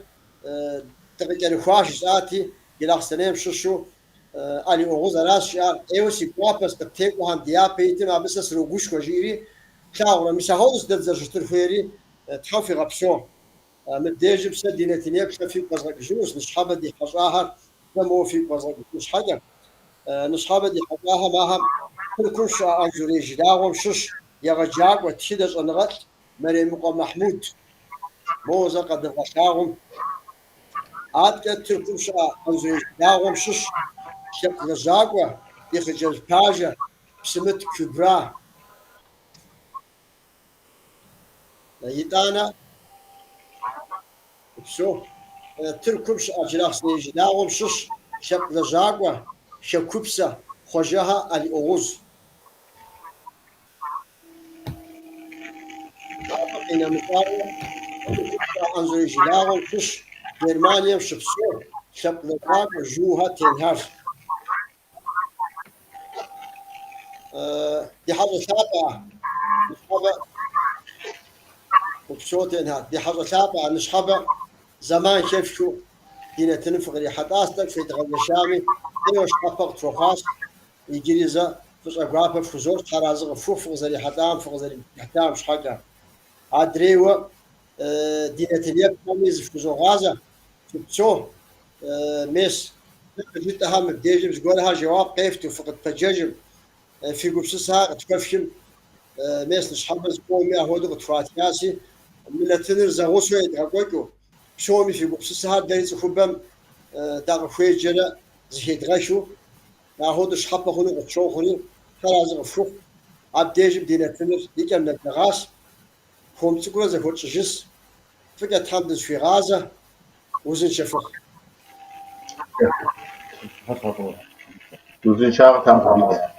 дыкъыкӏэрыхуащ жысӏати, Джылахъстэнейм щыщу Али Огъуз аращ жиӏар. ӏейуэ си гуапэщ къыттекӏуэхэм ди япэ итым, абы сэ срогушхуэ, жиӏэри, плъагъурэ, мис ахуэдэущ дэ дызэрыщытын хуейри, Тхьэм фигъэпсэу. Мыбдежым сэ ди нэтынеплъхэр фигу къэзгъэкӏыжынущ, ныщхьэбэ ди хьэщӏахэр сэ моуэ фигу къэзгъэкӏыжын щхьэкӏэ. Ныщхьэбэ ди хьэщӏахэм ахэм Тыркум щыӏэ Анзорей жылагъуэм щыщ егъэджакӏуэ, тхыдэ щӏэныгъэлӏ Мэремыкъуэ Мэхьмуд моуэ зэ къэдывгъэлъагъум. Адэкӏэ Тыркум щыӏэ Анзорей жылагъуэм щыщ лъэпкъ лэжьакӏуэ, ди хъыджэбз пажэ Псымыт Кюбра. Итӏанэ, упсэу, Тыркум щыӏэ Джылахъстэней жылагъуэм щыщ лъэпкъ лэжьакӏуэ, хэкупсэ Хъуэжэхэ Али Огъуз. Абы къинэмыщӏауэ, Тыркум щыӏэ Анзорей жылагъуэм щыщ Германием щыпсэу лъэпкъ лэжьакӏуэ Жухэ Тенхьэр. Ди хьэщӏэ лъапӏэ, ныщхьэбэ, упсэу Тенхьэр, ди хьэщӏэ лъапӏэ, ныщхьэбэ зэман хэфхыу ди нэтыным фыкърихьэлӏащ, тӏэкӏу федгъэзэшами, ӏейуэ щхьэпэ къытхуэхъуащ. Иджыри зэ фӏыщӏэ гуапэ фхузощӏ, Тхьэр арэзы къыфхухъу фыкъызэрихьэлӏам, фыкъызэрихьэлӏам щхьэкӏэ. Адрейуэ ди нэтынеплъхэми зыфхузогъазэ, фыпсэу, мес, жытӏэхэм мыбдежым зыгуэрхэр жэуап къефту, фыкъытпэджэжым, фи гупсысэхэр къытхэфхым, мес, ныщхьэбэ зыкъоми ахуэдэу къытхуатхаси, мы нэтыныр зэгъусэу едгъэкӏуэкӏыу, псоми фи гупсысэхэр дэри цӏыхубэм дакъыхуеджэрэ зыхедгъэхыу, Ахуэдэу щхьэпэ хъуну къытщохъури, Тхьэр арэзы къыфхухъу. Абдежым ди нэтыныр и кӏэм нэблэгъащ. Хуэм цӏыкӏурэ зэхуэтщӏыжыс. Фӏыкӏэ Тхьэм дызэхуигъазэ, узыншэ фыхъу. Узыншагъэ Тхьэм къывит.